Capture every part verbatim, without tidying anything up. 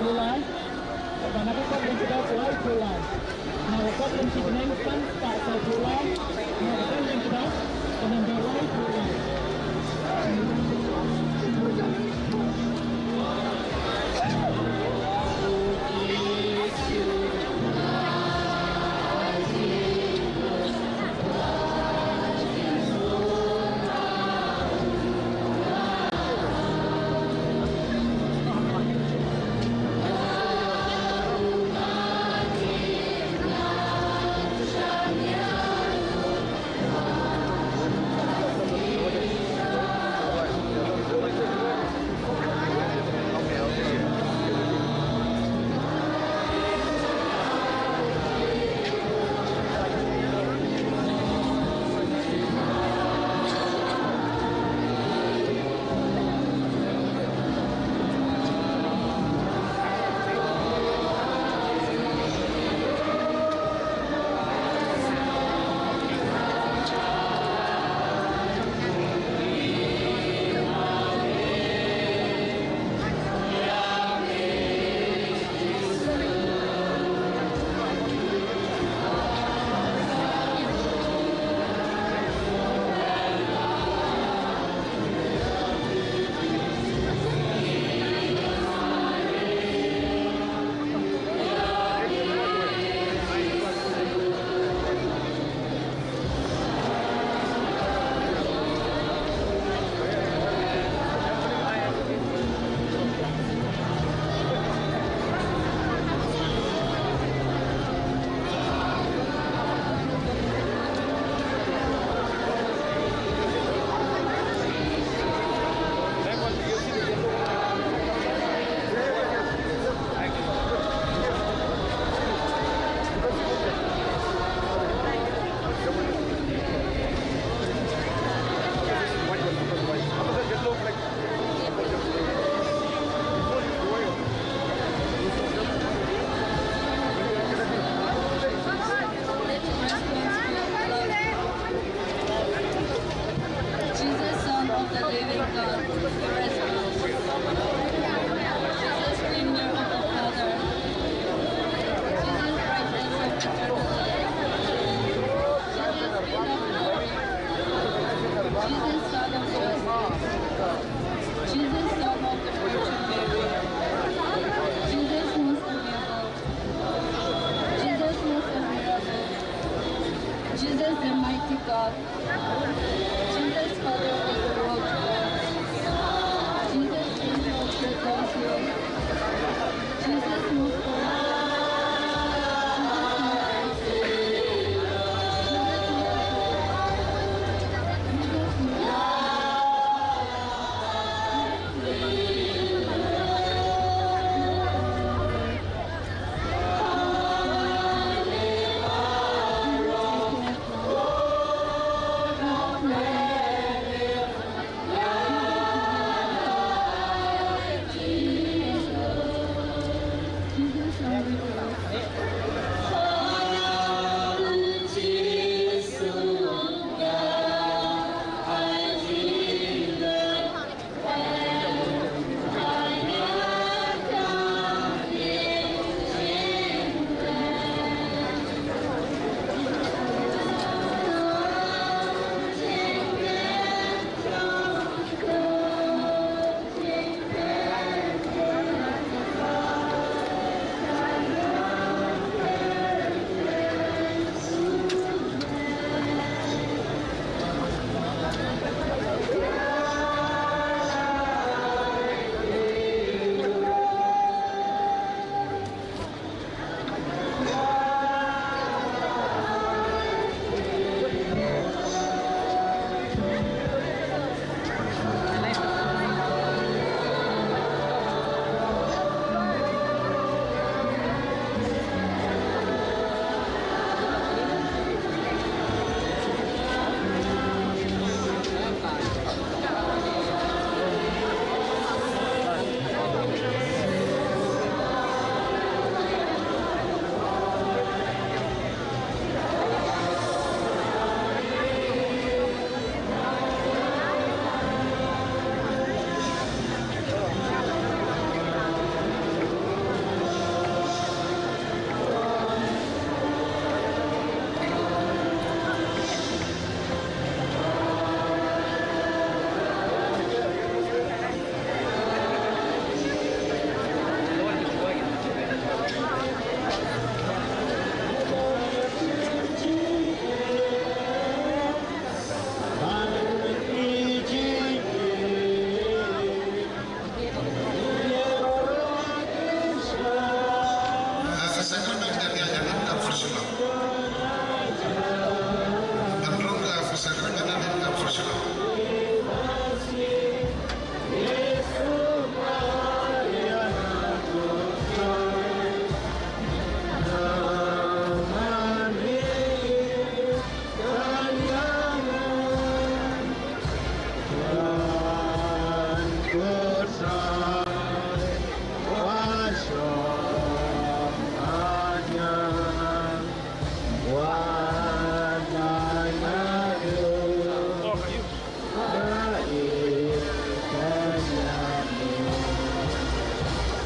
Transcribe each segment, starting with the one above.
July. Ba na ka kot lem kdaw ka lai July. Na ka kot lem ki bneng pan ta ka July. Na ka kot lem kdaw ka number lai July.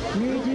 Amen.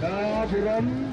Ka burom.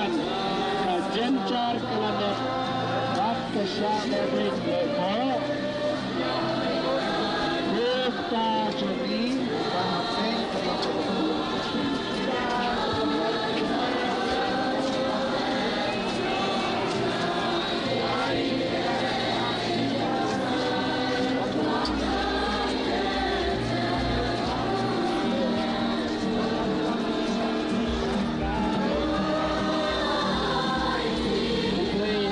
Ka jynjar ka la dep bad ka shah dep rit. Ko Khrista jong ngi ba ha pdeng ka ri jong U Blei.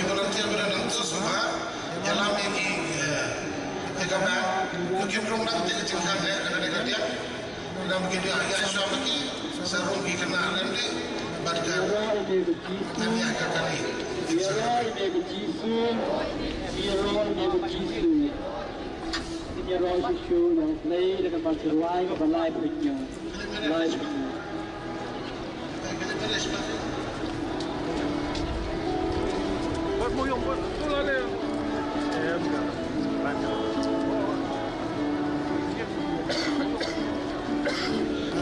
Ki volunteer ba dang nang sngewbha ïalam ïa ki, eh, ïa ka band, ïa ki rung nang te ka jingkhang ne, ka ne ka diak. Nang ki diak ïa shuwa ba ki sa rung ki khynnah lem de bad ka, ka diak ka kane. Ïaroh shisha ïa U Blei da kaba syrwai kaba lai phew hynñiew. Lai phew hynñiew.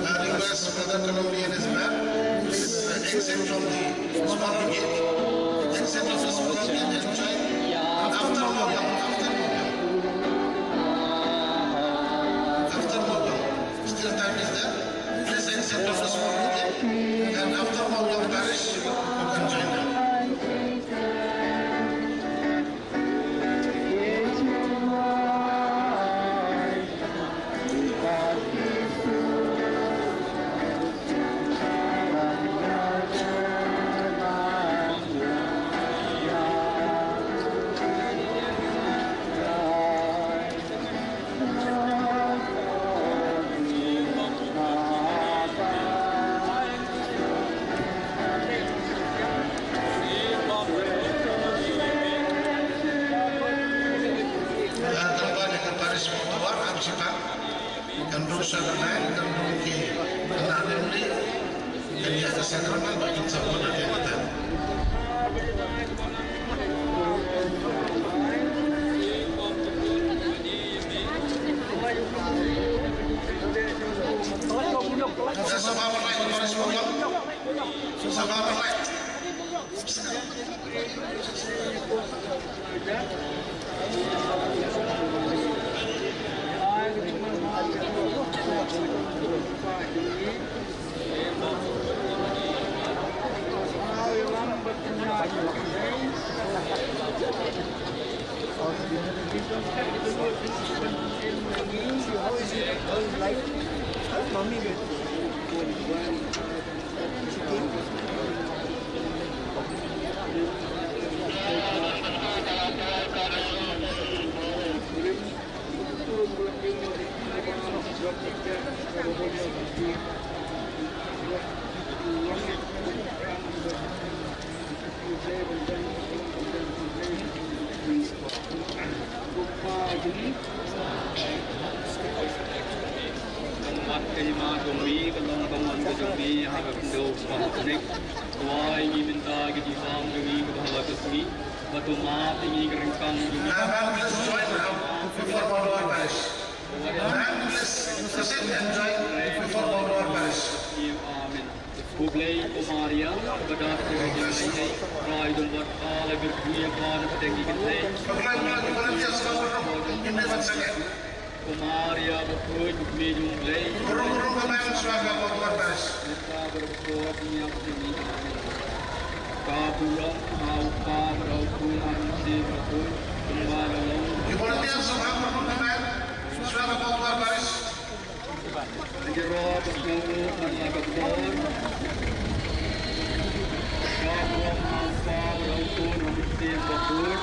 I request Brother Colombian as well. Please, uh, exit from the small gate. Exit of the small gate and join after Mawbyong. After Mawbyong. After Mawbyong. Still time is there. Please exit of the small gate. And after Mawbyong Parish, you can join them. Kan rung sha ka lain, kan rung ki khynnah lem lei, kan ïa ka sakramen ba kin sa bun ïa ka. Sa sngewbha ban lait, sa sngewbha ban lait. Ka mat ka hima jong me, ka long ka mon ka jong me ha ka khyndew sha ka khyndiat. Wai ngi mynta ka jingbam jong ngi kaba ha la ka sngi, bad to mad ïa ngi ka ryngkang jong ngi. Now, now please join, uh, before Pandora Parish. Now please sit and join before Pandora Parish. Amen. Khublei ko Maria, ba dap ka jingïaid, Trai don bad pha, la kyrkhu ïa pha na pdeng ki kynthei. Khublei, khublei, khublei, yes, yes, yes. Give me one second. Ko Maria, ba khuid, ba kmie jong U Blei. Rung, rung, khublei, shuwa ka Pandora Parish. Mynta bad ha ka por jingïap jong ngi. Amen. Ka burom ha U Kpa bad ha U Khun bad ha U Mynsiem Bakhuid. Kumba la long. Ki volunteers, shuwa ka Pandora Parish. Ïaroh bad sngewbha man la ka por. Ka burom ha U Kpa bad ha U Khun bad ha U Mynsiem Bakhuid.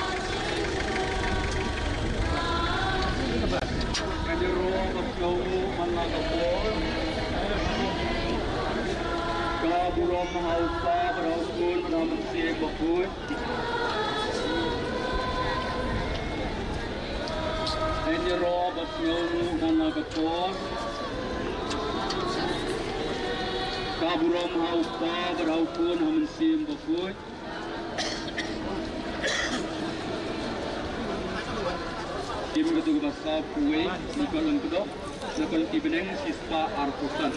Ïaroh bad sngewbha man la ka por. Ka burom ha U Kpa bad ha U Khun bad ha U Mynsiem Bakhuid. Ïaroh bad sngewbha man la ka por. Ka burom ha U Kpa bad ha U Khun bad ha U Mynsiem Bakhuid. Kim katu kaba saw phew wei, na ka lyngkdong, na ka lynti bneng, shispah arphew san.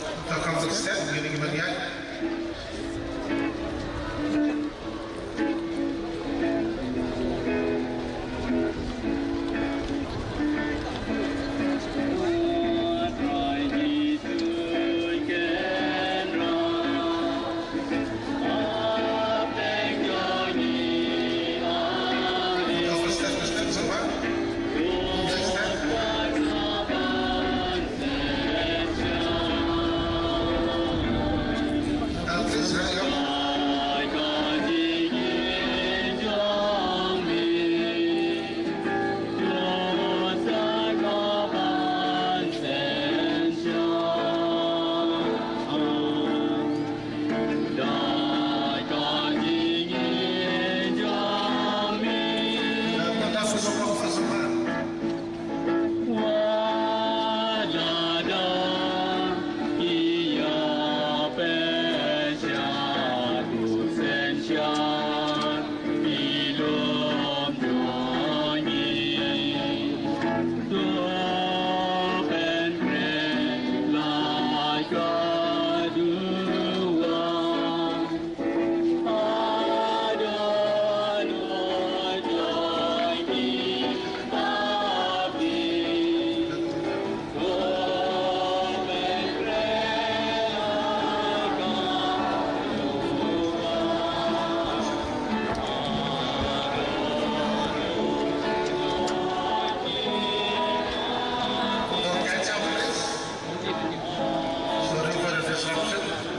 Sorry for the disruption. Amen.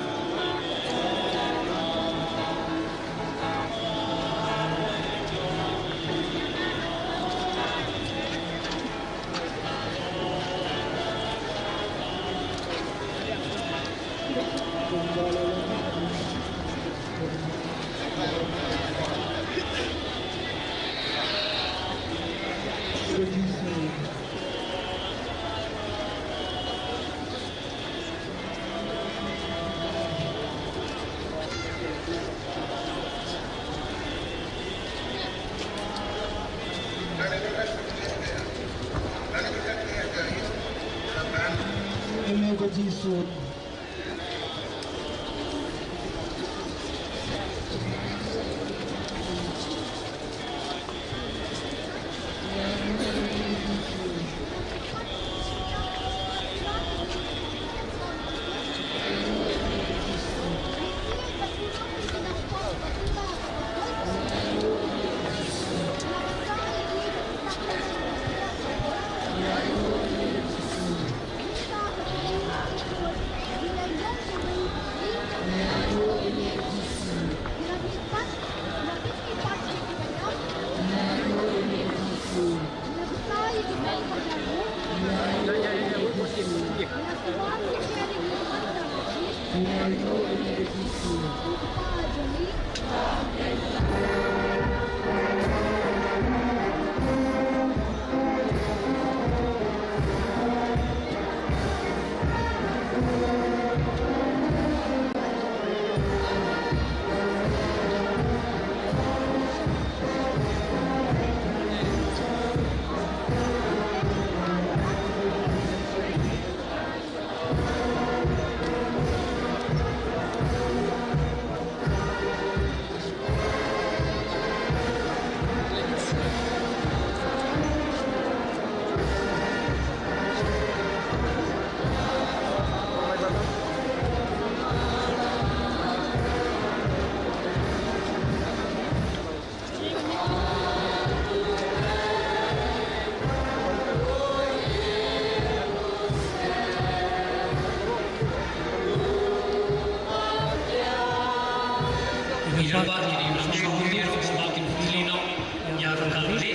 Ïa ka Kalvari,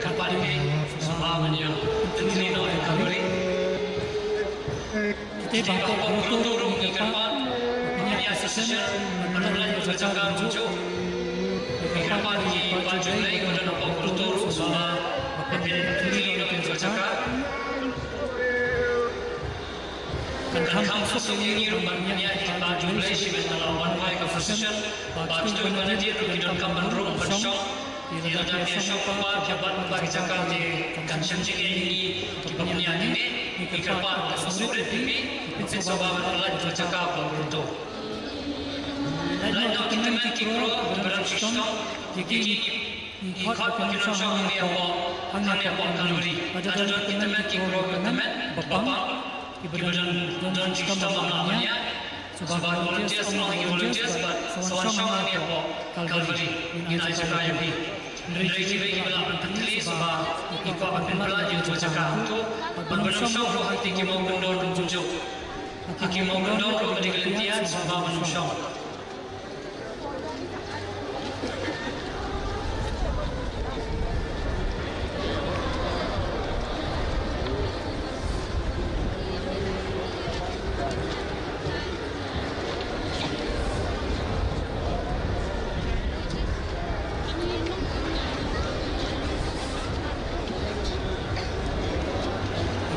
kyrpad ïa phi sngewbha ban ïa pynthylli noh ïa ka Kalvari. Te ba hapoh Grotto ruh ngi kyrpad, ngi ïa shisha ban lait ïa ka jaka kumjuh. Ngi kyrpad ïa ki ba ju leit, ba don hapoh Grotto ruh sngewbha ban pynthylli noh ïa ka jaka. Kan kham suk ïa ngi ruh ban ïa ki ba ju leit sha ban wan ïa ka procession. Ba kito kiba na dier ruh ki donkam ban rung ban shong. Ki donkam ban shong, ba ki bat ba ki jaka te kan shem jingeh ïa ngi kiba pynïaid ïa ngi. Ngi kyrpad ba sngewsih ïa phi, phin sngewbha ban lait ïa ka jaka ba Grotto. Lait noh ki tymmen ki kro kiba dang shu shong, ïa ki Ngi khot ba kin ym shong hangne hapoh, hangne hapoh Kalvari. Lada don ki tymmen ki kro ki tymmen ba pang, kiba don, don jingshitom ba ym lah ban ïaid, sngewbha volunteers, ong ïa ki volunteers ba sa wan shong hangne hapoh Kalvari. Ngin ai jaka ïa phi. Hynrei kiwei kiba lah ban pynthylli, sngewbha, ngi kwah ban pynpyllait ïa uto u jaka. Uto, ban ym shong ruh hangtei ki mawkyndon kumjuh. Ha ki mawkyndon ruh ka dei ka lynti ïaid, sngewbha ban ym shong.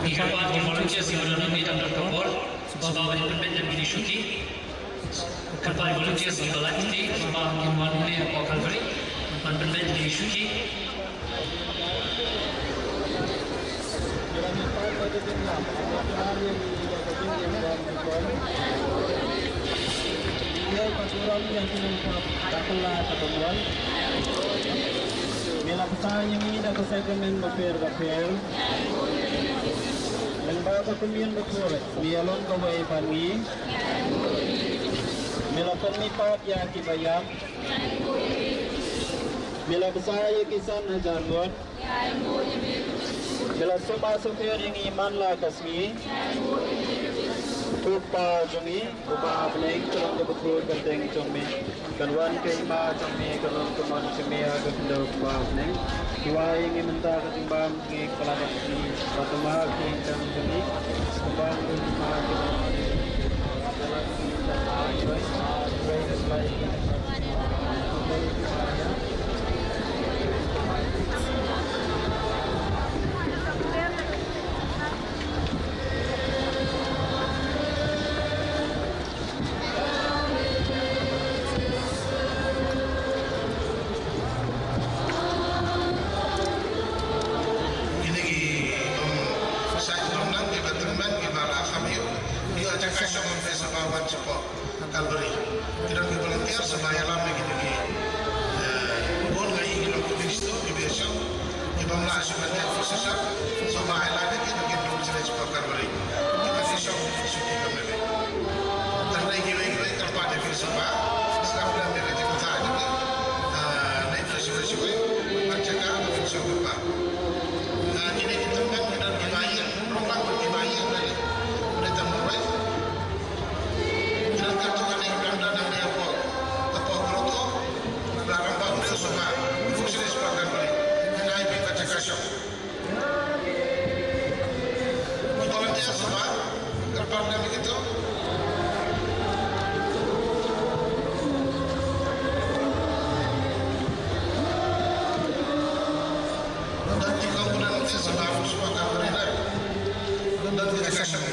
Ngi kyrpad ïa ki volunteers kiba don hangne tang don ka bor, sngewbha ban pynbeit ïa ki shuki. Kyrpad ïa ki volunteers kiba lait kti, sngewbha kin wan hangne hapoh Kalvari ban pynbeit ïa ki shuki. Me la bsa ïa ngi da ka sakramen bapher bapher. Lyngba ka Communion bakhuid, me ïalong kawei bad ngi. Me la pynmihpat ïa kiba ïap. Me la bsa ïa ki san hajar ngut. Me la sumar sukher ïa ngi man la ka sngi. Ko Pa jong ngi, uba ha bneng, ka long kaba kyrkhu ïa ka kyrteng jong me. Kan wan ka hima jong me, kan long ka mon jong me ha ka khyndew ko Pa ha bneng. Duwai ïa ngi mynta ka jingbam jong ngi kaba la dap ïa ngi, bad tang ma ka jingkyrkhu jong ngi. Kumba ngi kyrkhu ïa ki ba la Kine ki, um, sait nongdang kiba tymmen kiba la kham ïoh, ïoh jaka shong, ym pher sngewbha wan shapoh Kalvari. Ki don ki volunteer sngewbha ïalam ïa kine ki, eh, bun ngi ïohi ki long ki bishop, ki bishop, ki bym lah shuh ban leit procession, sngewbha ïalam ïa ki ba kin ym shlei shapoh Kalvari. Ki ba ki shong ki shu ki kam lei. Tang dei kiwei kiwei kyrpad ïa ki sngewbha sngap lem ïa ka jingkyrkhu jong ki, eh, leit shuwa shuwa ban jaka ban shong kyrpad. Eh, kine ki tymmen ki don kiba ïeng, rong lang ki ba ïeng lei. Lei tang lei. Ngi la kyrkhu ïa ngi, ngi la dang ïa pok, ka pok grotto, la rangbah u dei u sumar, u dei u sumar kan bri. Ngi la ïa phi ka jaka shong. U volunteer sumar, kyrpad ïa ngi kito. Dan ti kong dan ti sumar, sumar kan bri dan. Dan ti ka shong.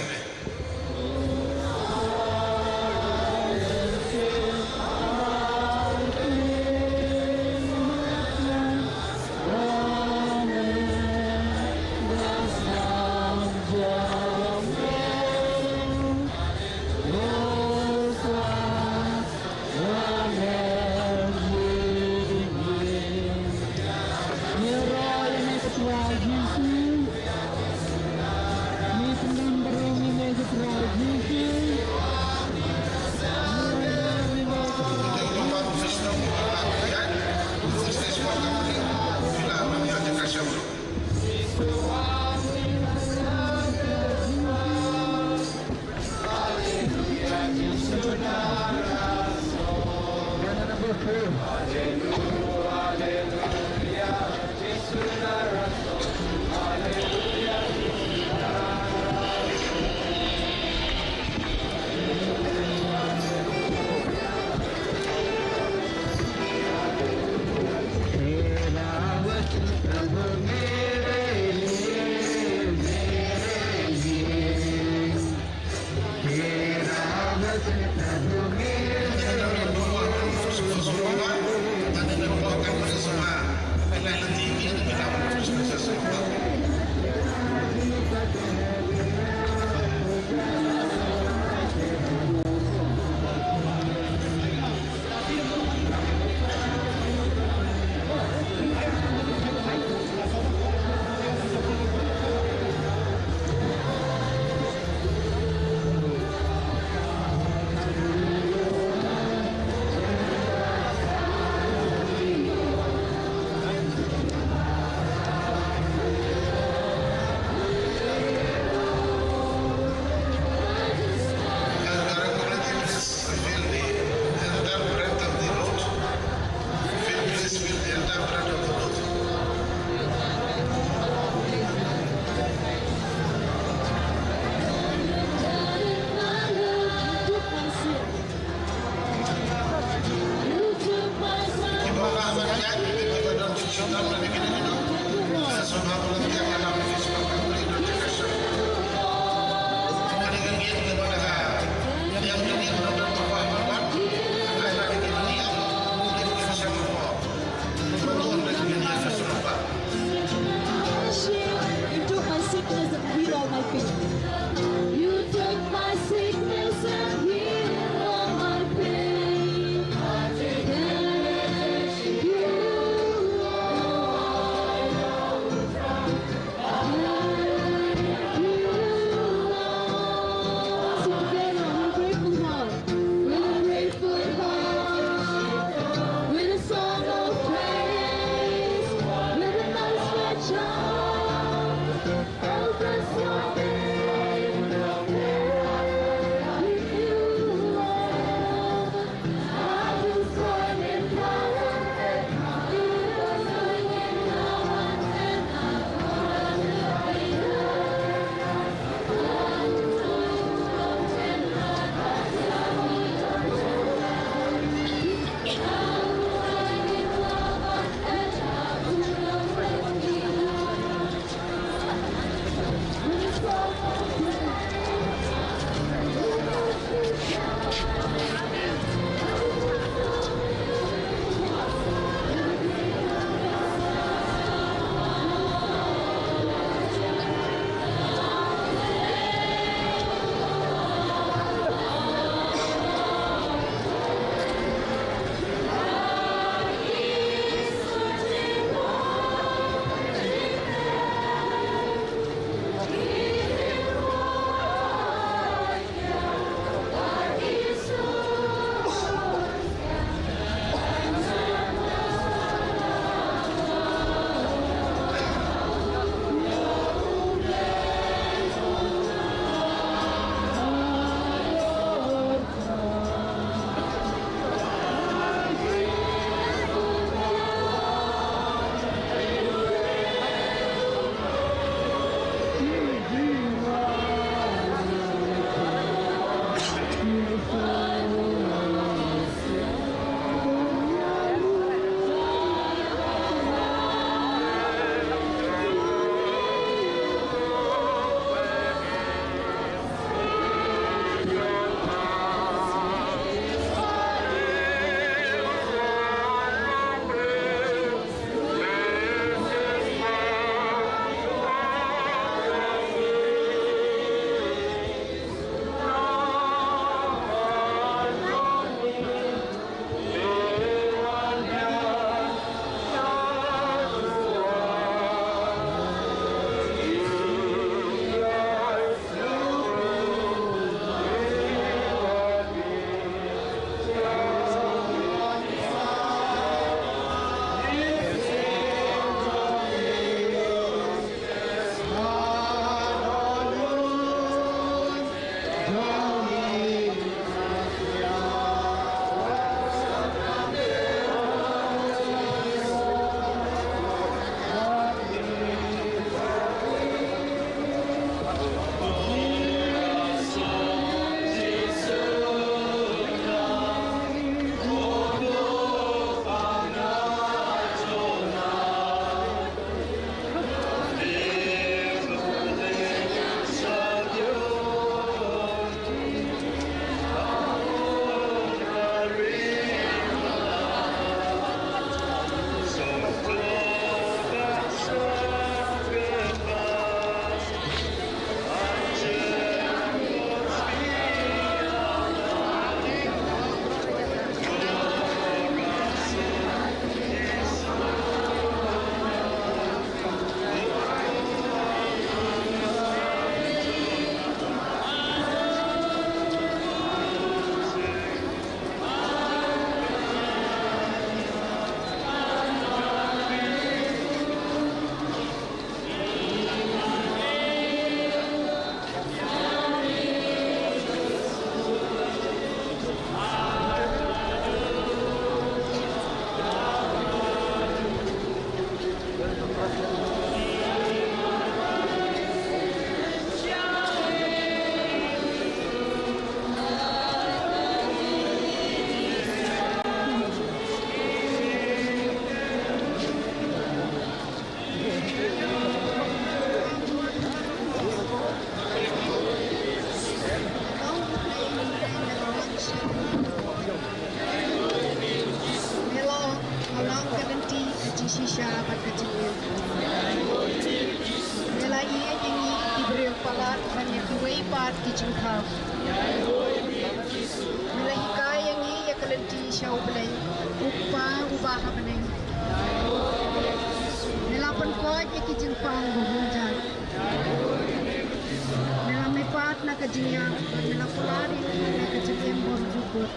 Sha bad ka jingim. Me la ïeit ïa ngi ki briew palat ban ïa kiwei pat ki jingthaw. Me la hikai ïa ngi ïa ka lynti sha U Blei, U Kpa uba ha bneng. Me la pynkoit ïa ki jingpang ba hynrei me la mihpat na ka jingïap, me la kular ïa ngi na ka jingim baroh kut.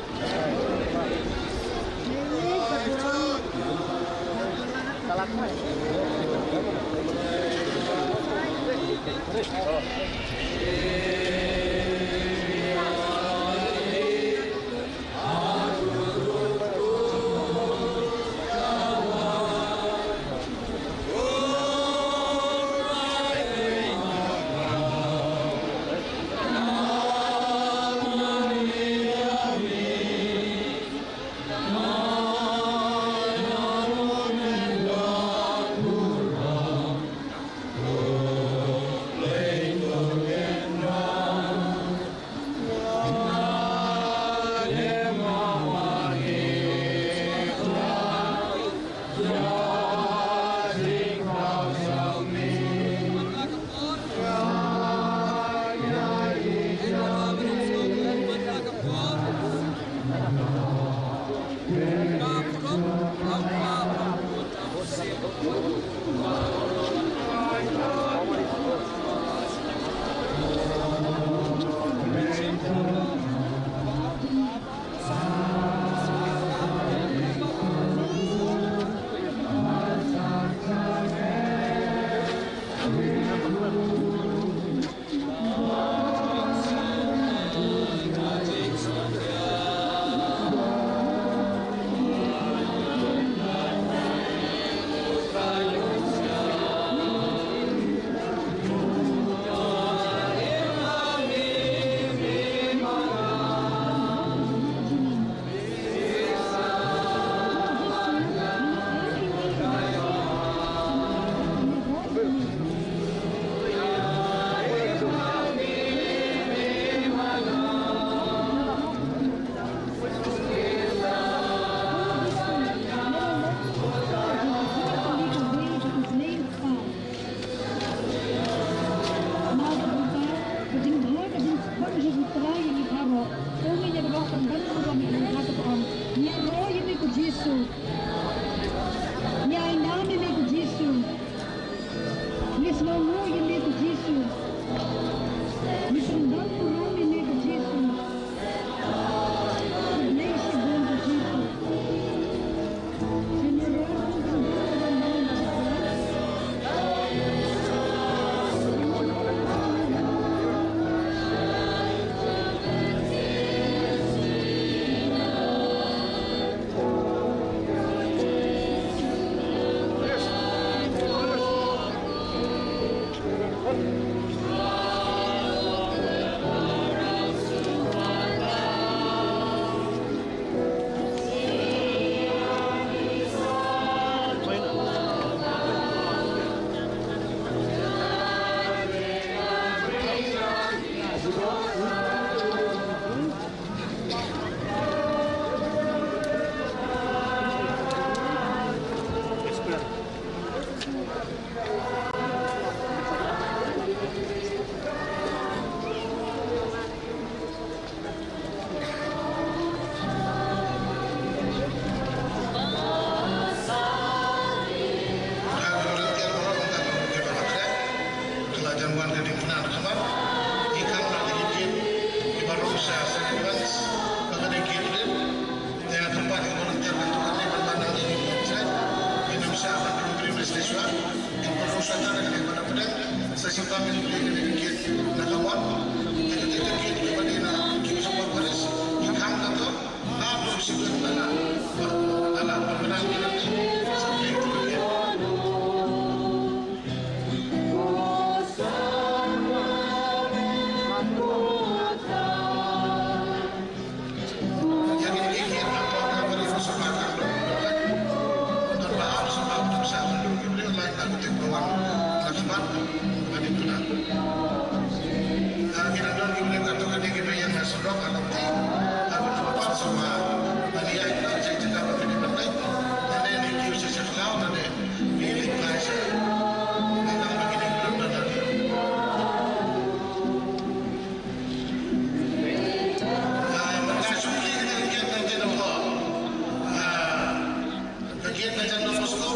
Ka jan na Moscow,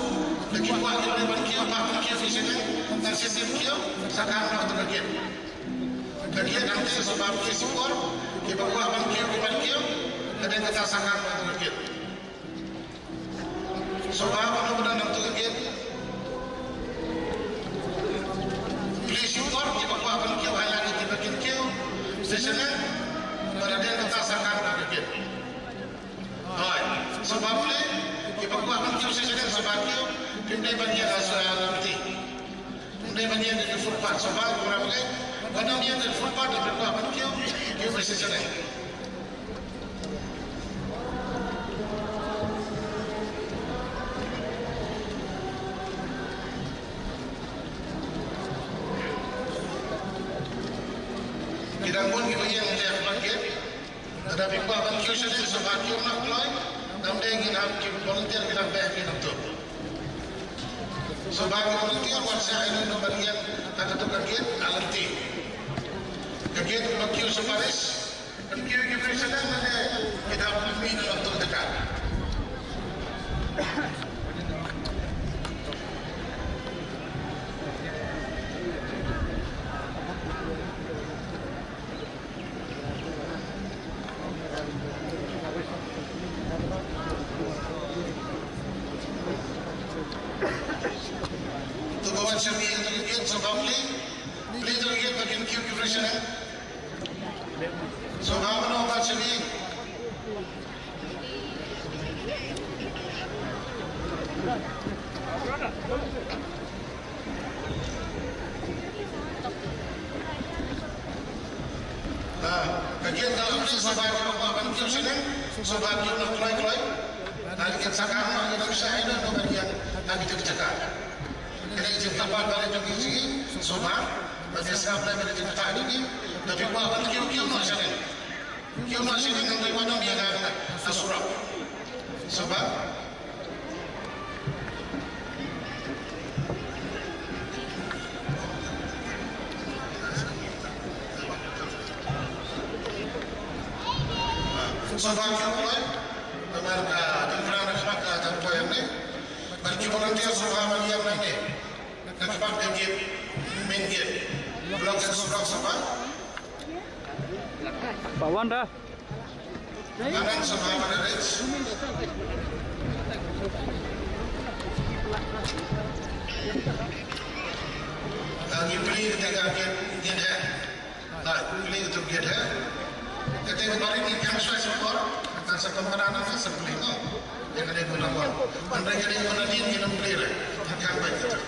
da ki kwah ki dei ban kiew, ba ban kiew shisha ne, tang shisien kiew, sa khan noh ïa ka gate. Ka gate hangtei shu ba ki shipor, kiba kwah ban kiew, ki ban kiew, ka dei kata sa khan noh ïa ka gate. Shu ba ban noh ban nang tu ka gate. Plie shipor, kiba kwah ban kiew, ha la ki kiba kin kiew, shisha ne, ba dei kata sa khan noh ïa ka gate. Hooid, shu ba plie, kiba kwah ban kiew shisha ne shu ba kiew, phim dei ban ïeng ha sa lynti. Phim dei ban ïeng ha footpath, shu ba kumba ngi, ban ym ïeng ha footpath, kiba kwah ban kiew, kiew shisha ne. Ki dang bun kiba ïeng ha footpath. Lada phi kwah ban kiew sha shisha, shu ba kiew noh kloi. Tang dei ngin hap ki volunteer ki dang beh ki nangtu. Shu ba ki volunteer wan sa ïa uno uno ban ïeng ha kato ka gate ha lynti. Ka gate ba kiew sha baris. Ban kiew ki briew sha lynti lane ki dang mih na nangtu ka jaka. To ba wan sha phi, to ki, to ba plie. Plie to ki, to ki, ki, ki, ki, ki, ki. So ba mano ba sha phi. Ah, ka gate ka long shisha ba ki ba ban kiew shisha, shisha ba ki ba kloi kloi. Ka gate sa ka ma ki dang sha ïa no ban ïa ka gate ka jaka. Ka dei jingtahpat ba dei jong ki shisha, shisha ba ki sngap na ka dei jingtahpat ki. Tapi ba ban kiew kiew noh shisha. Kiew noh shisha ngan dei ba dang ïa ka ka surok. Shisha ba Shisha ba kiew kloi, namar ka jingkyrpad na ka jingkyrpad ïa ne. Bad ki volunteer shisha ba ïa ne. Ka jingkyrpad ka gate, main gate. Block shisha ba. Ba wan da. Anang shisha ba da rit. Ngi plie kata ka gate, gate heh. Ngi plie kata ka gate heh. Kata ka barit ngi khang shai shai por. Kan sa pynbna na sa plie no. Ïa kane ka number. Hynrei kane ka number ngi nang plie re. Khang bai kata.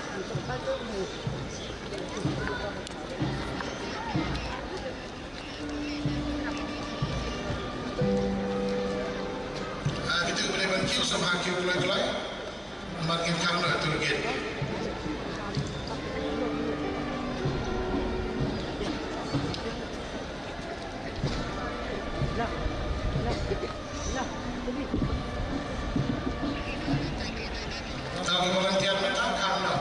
Ah, kita boleh ban kiew shisha ba kiew kloi kloi. Namar kin khang noh ïa ka gate. Tang ki volunteer mynta khang noh.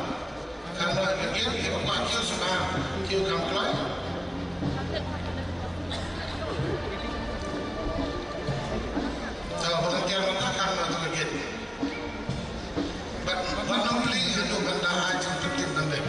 Khang noh ïa ka gate, kiba kwah kiew shisha ba kiew khang kloi. Tang volunteer mynta khang noh ïa ka gate. Bad, bad nang plie ïa ka ban da ai jingpyntip ban dep.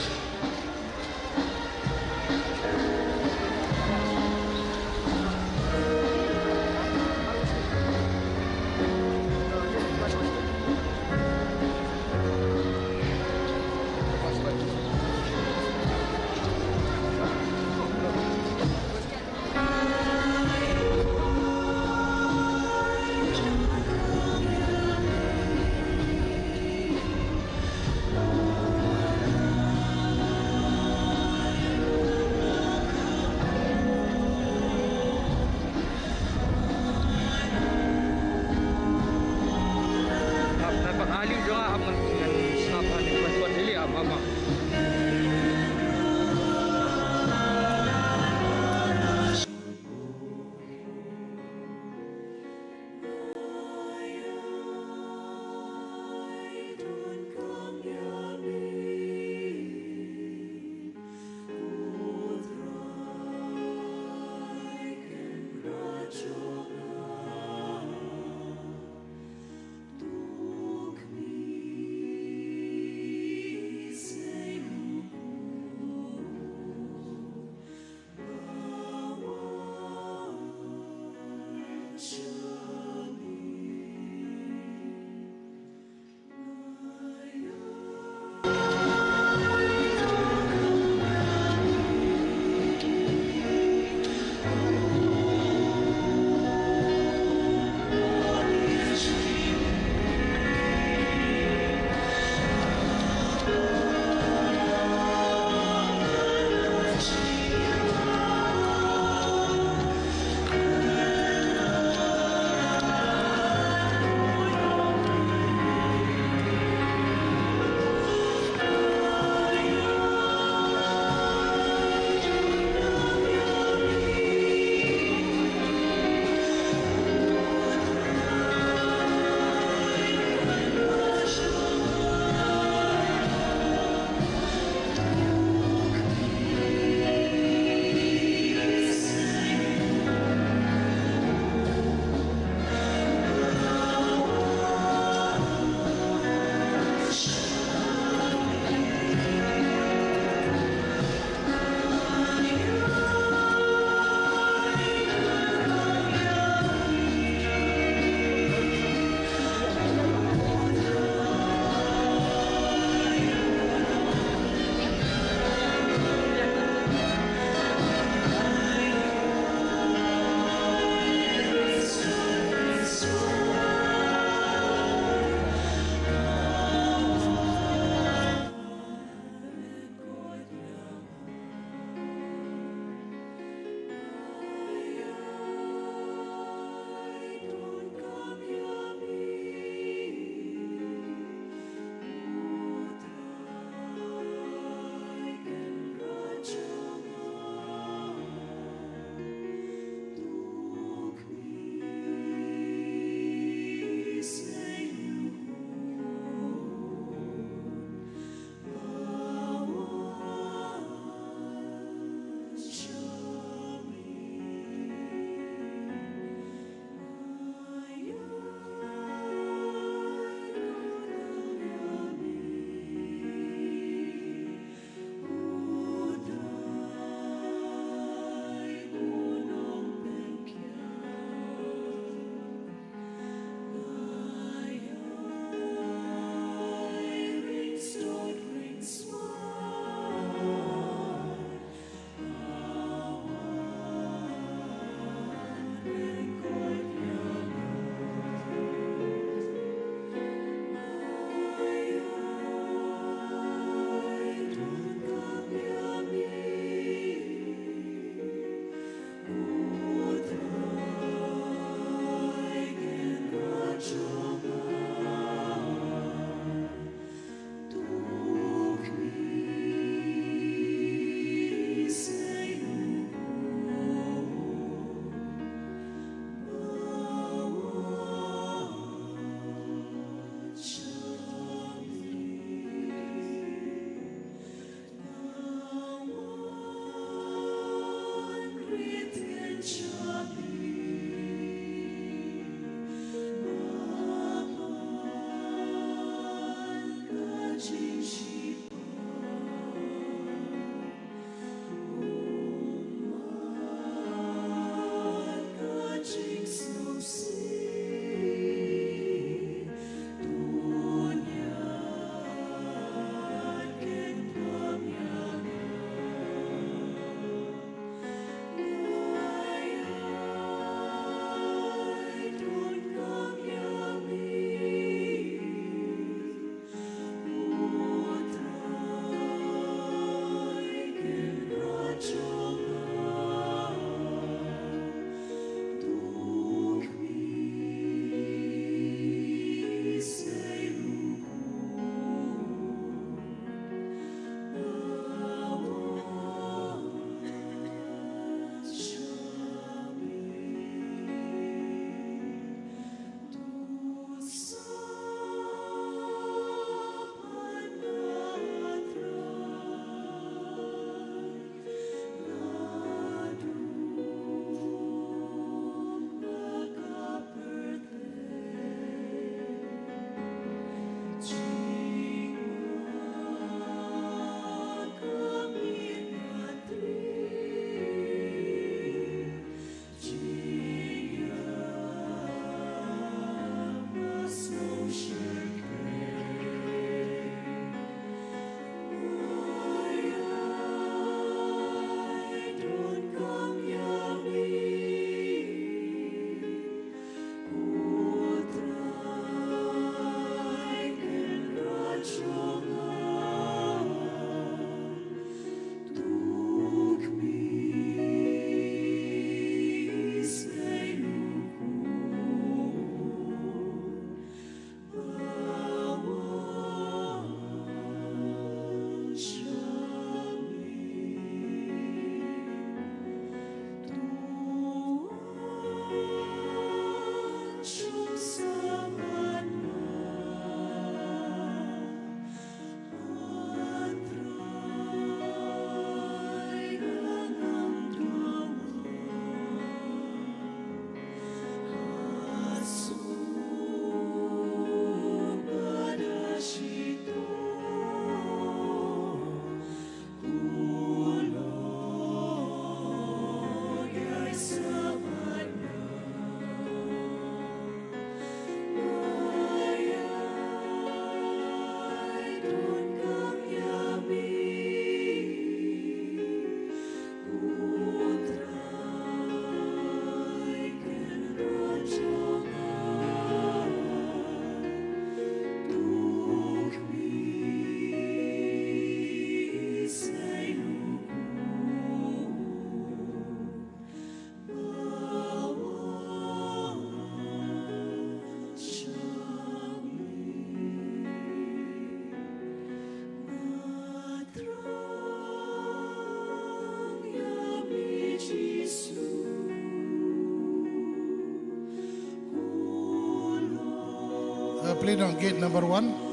Play down gate number one.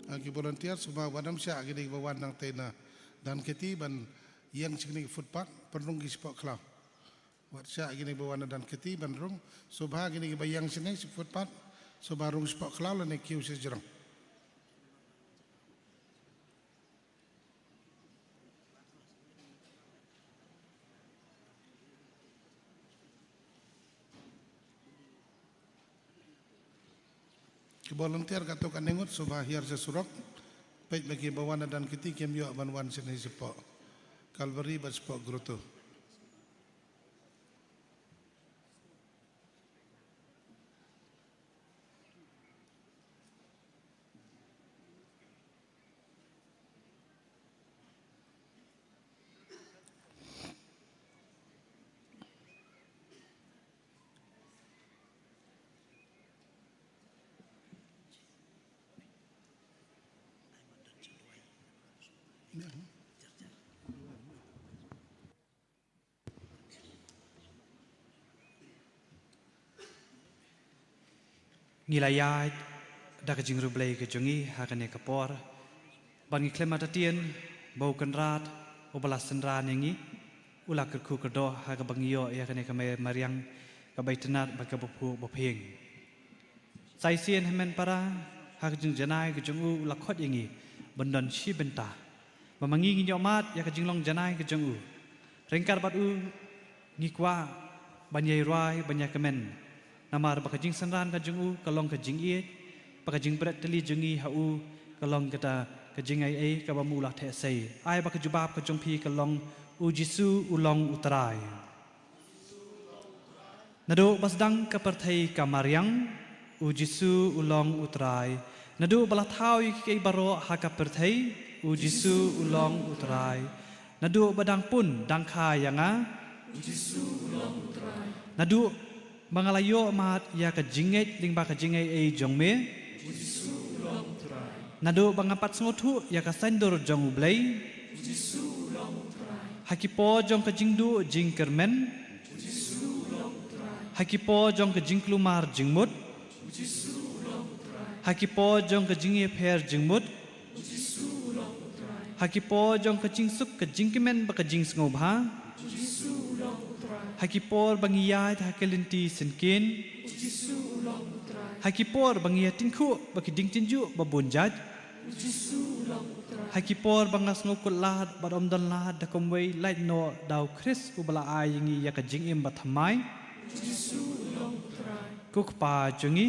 Ah, ki volunteer, sngewbha wat nym shah kine kiba wan nangta na Danketi ban ïeng sha kine ki footpath, pynrung ki shapoh khlaw. Wat shah kine kiba wan na Danketi ban rung, sngewbha kine kiba ïeng shane sha footpath, sngewbha rung shapoh khlaw lane kiew sha jrong. Ki volunteer katto katne ngut sngewbha hiar sha surok. Peit ba kiba wan na Danketi kim ïoh ban wan shane shapoh Calvary bad shapoh Grotto. Ngi la ïaid da ka jingriewblei ka jong ngi ha kane ka por, bad ngi khlem artatien ba U Kynrad uba la synran ïa ngi u la kyrkhu kyrdoh ha kaba ngi ïoh ïa kane ka mariang kaba itynnad bad kaba phuh ba phieng. Sa shisien hynmen para, ha ka jingjanai ka jong u u la khot ïa ngi ban don shi bynta, ba ma ngi ngin ïoh mad ïa ka jinglong janai ka jong u. Ryngkat bad u ngi kwah ban ïai rwai ban ïakmen, namar ba ka jingsynran ka jong u ka long ka jingïeit, ba ka jingbret tylli jong ngi ha u ka long kata ka jingaiei kaba ma u la theh sei. Ai ba ka jubab ka jong phi ka long: U Jisu u long U Trai. Naduh ba sdang ka pyrthei ka mariang, U Jisu u long U Trai. Naduh ba la thaw ïa kiei kiei baroh ha ka pyrthei, U Jisu u long U Trai. Naduh ba dang pun dang kha ïa nga, U Jisu u long U Trai. Naduh ba nga la ïoh mad ïa ka jingngeit lyngba ka jingaiei jong me, U Jisu u long U Trai. Naduh ba nga pat sngewthuh ïa ka saiñdur jong U Blei, U Jisu u long U Trai. Ha ki por jong ka jingduh jingkyrmen, U Jisu u long U Trai. Ha ki por jong ka jingkulmar jingmut, U Jisu u long U Trai. Ha ki por jong ka jingïapher jingmut, U Jisu u long U Trai. Ha ki por jong ka jingsuk ka jingkmen bad ka jingsngewbha, U Jisu u long U Trai. Ha ki por ba ngi ïaid ha ka lynti syngkien, U Jisu u long U Trai. Ha ki por ba ngi ïatyngkhuh bad ki dieng tynjuh ba bun jait, U Jisu u long U Trai. Ha ki por ba nga sngew kut lad bad ym don lad da kumwei, lait noh da U Khrist uba la ai ïa ngi ïa ka jingim bathymmai, U Jisu u long U Trai. Ko Kpa jong ngi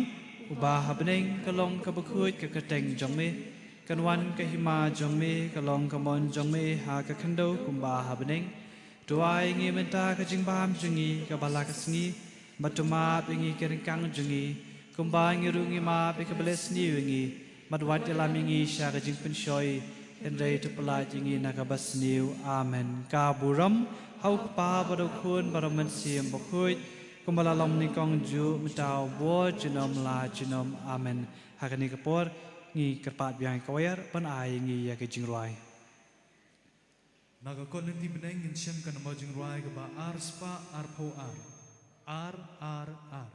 uba ha bneng, ka long kaba khuid ka kyrteng jong me. Kan wan ka hima jong me, ka long ka mon jong me ha ka khyndew kumba ha bneng. To ai ïa ngi mynta ka jingbam jong ngi kaba la ka sngi, bad to map ïa ngi ki ryngkang jong ngi, kumba ngi ruh ngi map ïa kiba leh sniew ïa ngi, bad wat ïalam ïa ngi sha ka jingpynshoi, hynrei to pyllait ïa ngi na kaba sniew. Amen. Ka burom ha U Kpa bad U Khun bad U Mynsiem Bakhuid, kumba la long nyngkong juh mynta, bad junom la junom. Amen. Ha kane ka por ngi kyrpad biang ïa ka choir ban ai ïa ngi ïa ka jingrwai. Na ka kot lynti bneng ngin shem ka number jingrwai kaba ar spah arphew ar. Ar ar ar.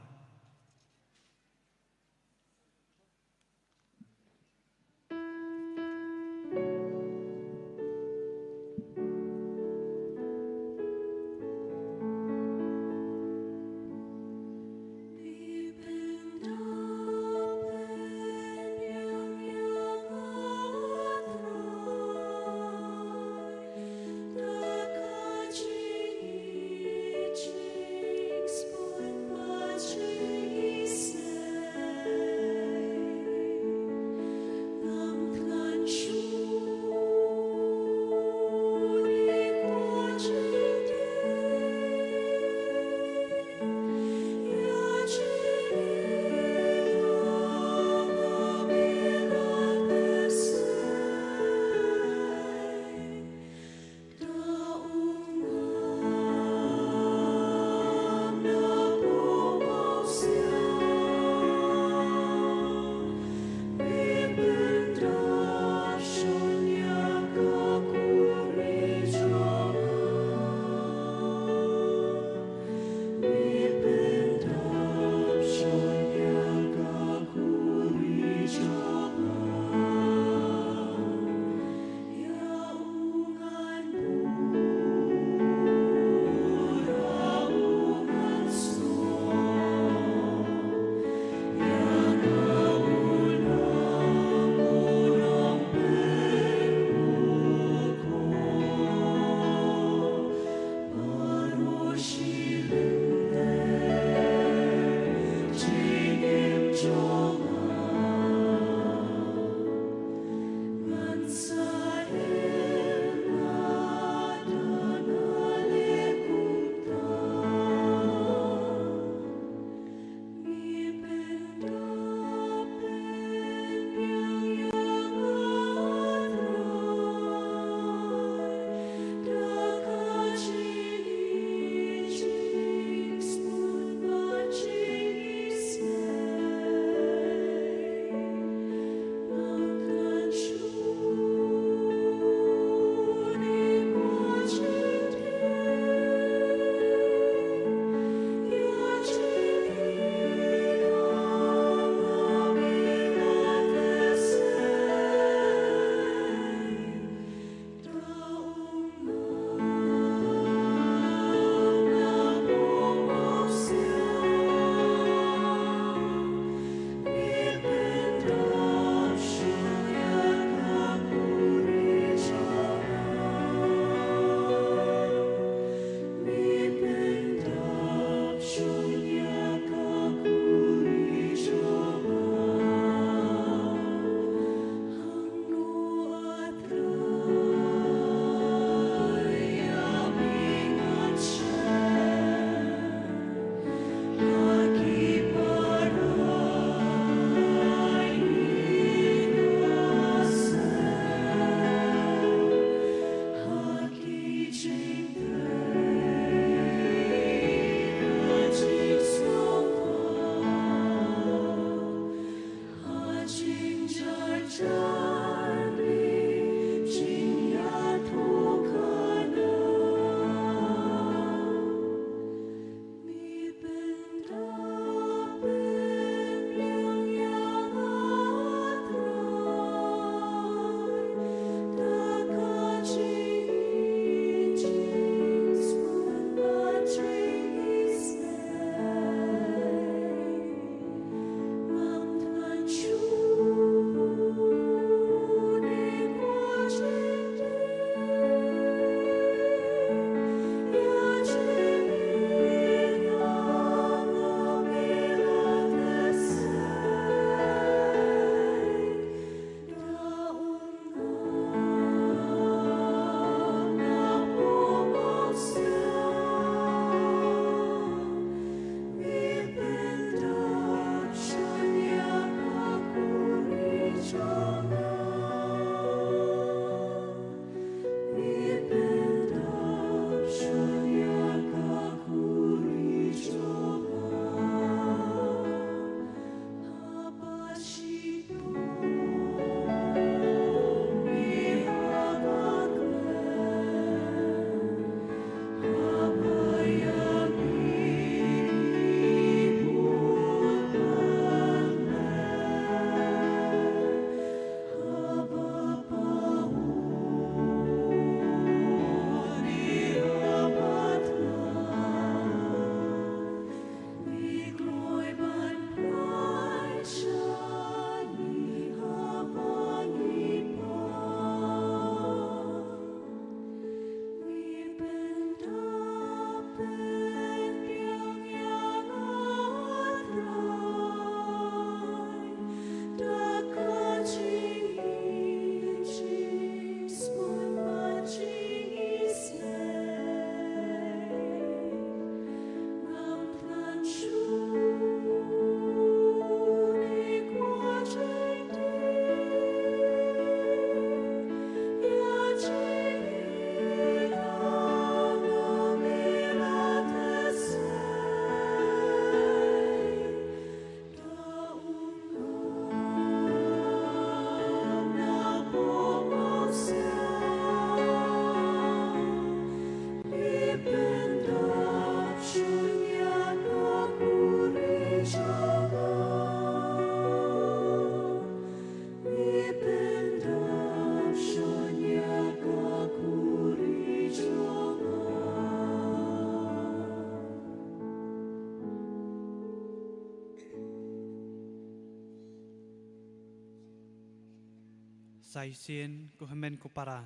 Sa shisien, ko hynmen ko para,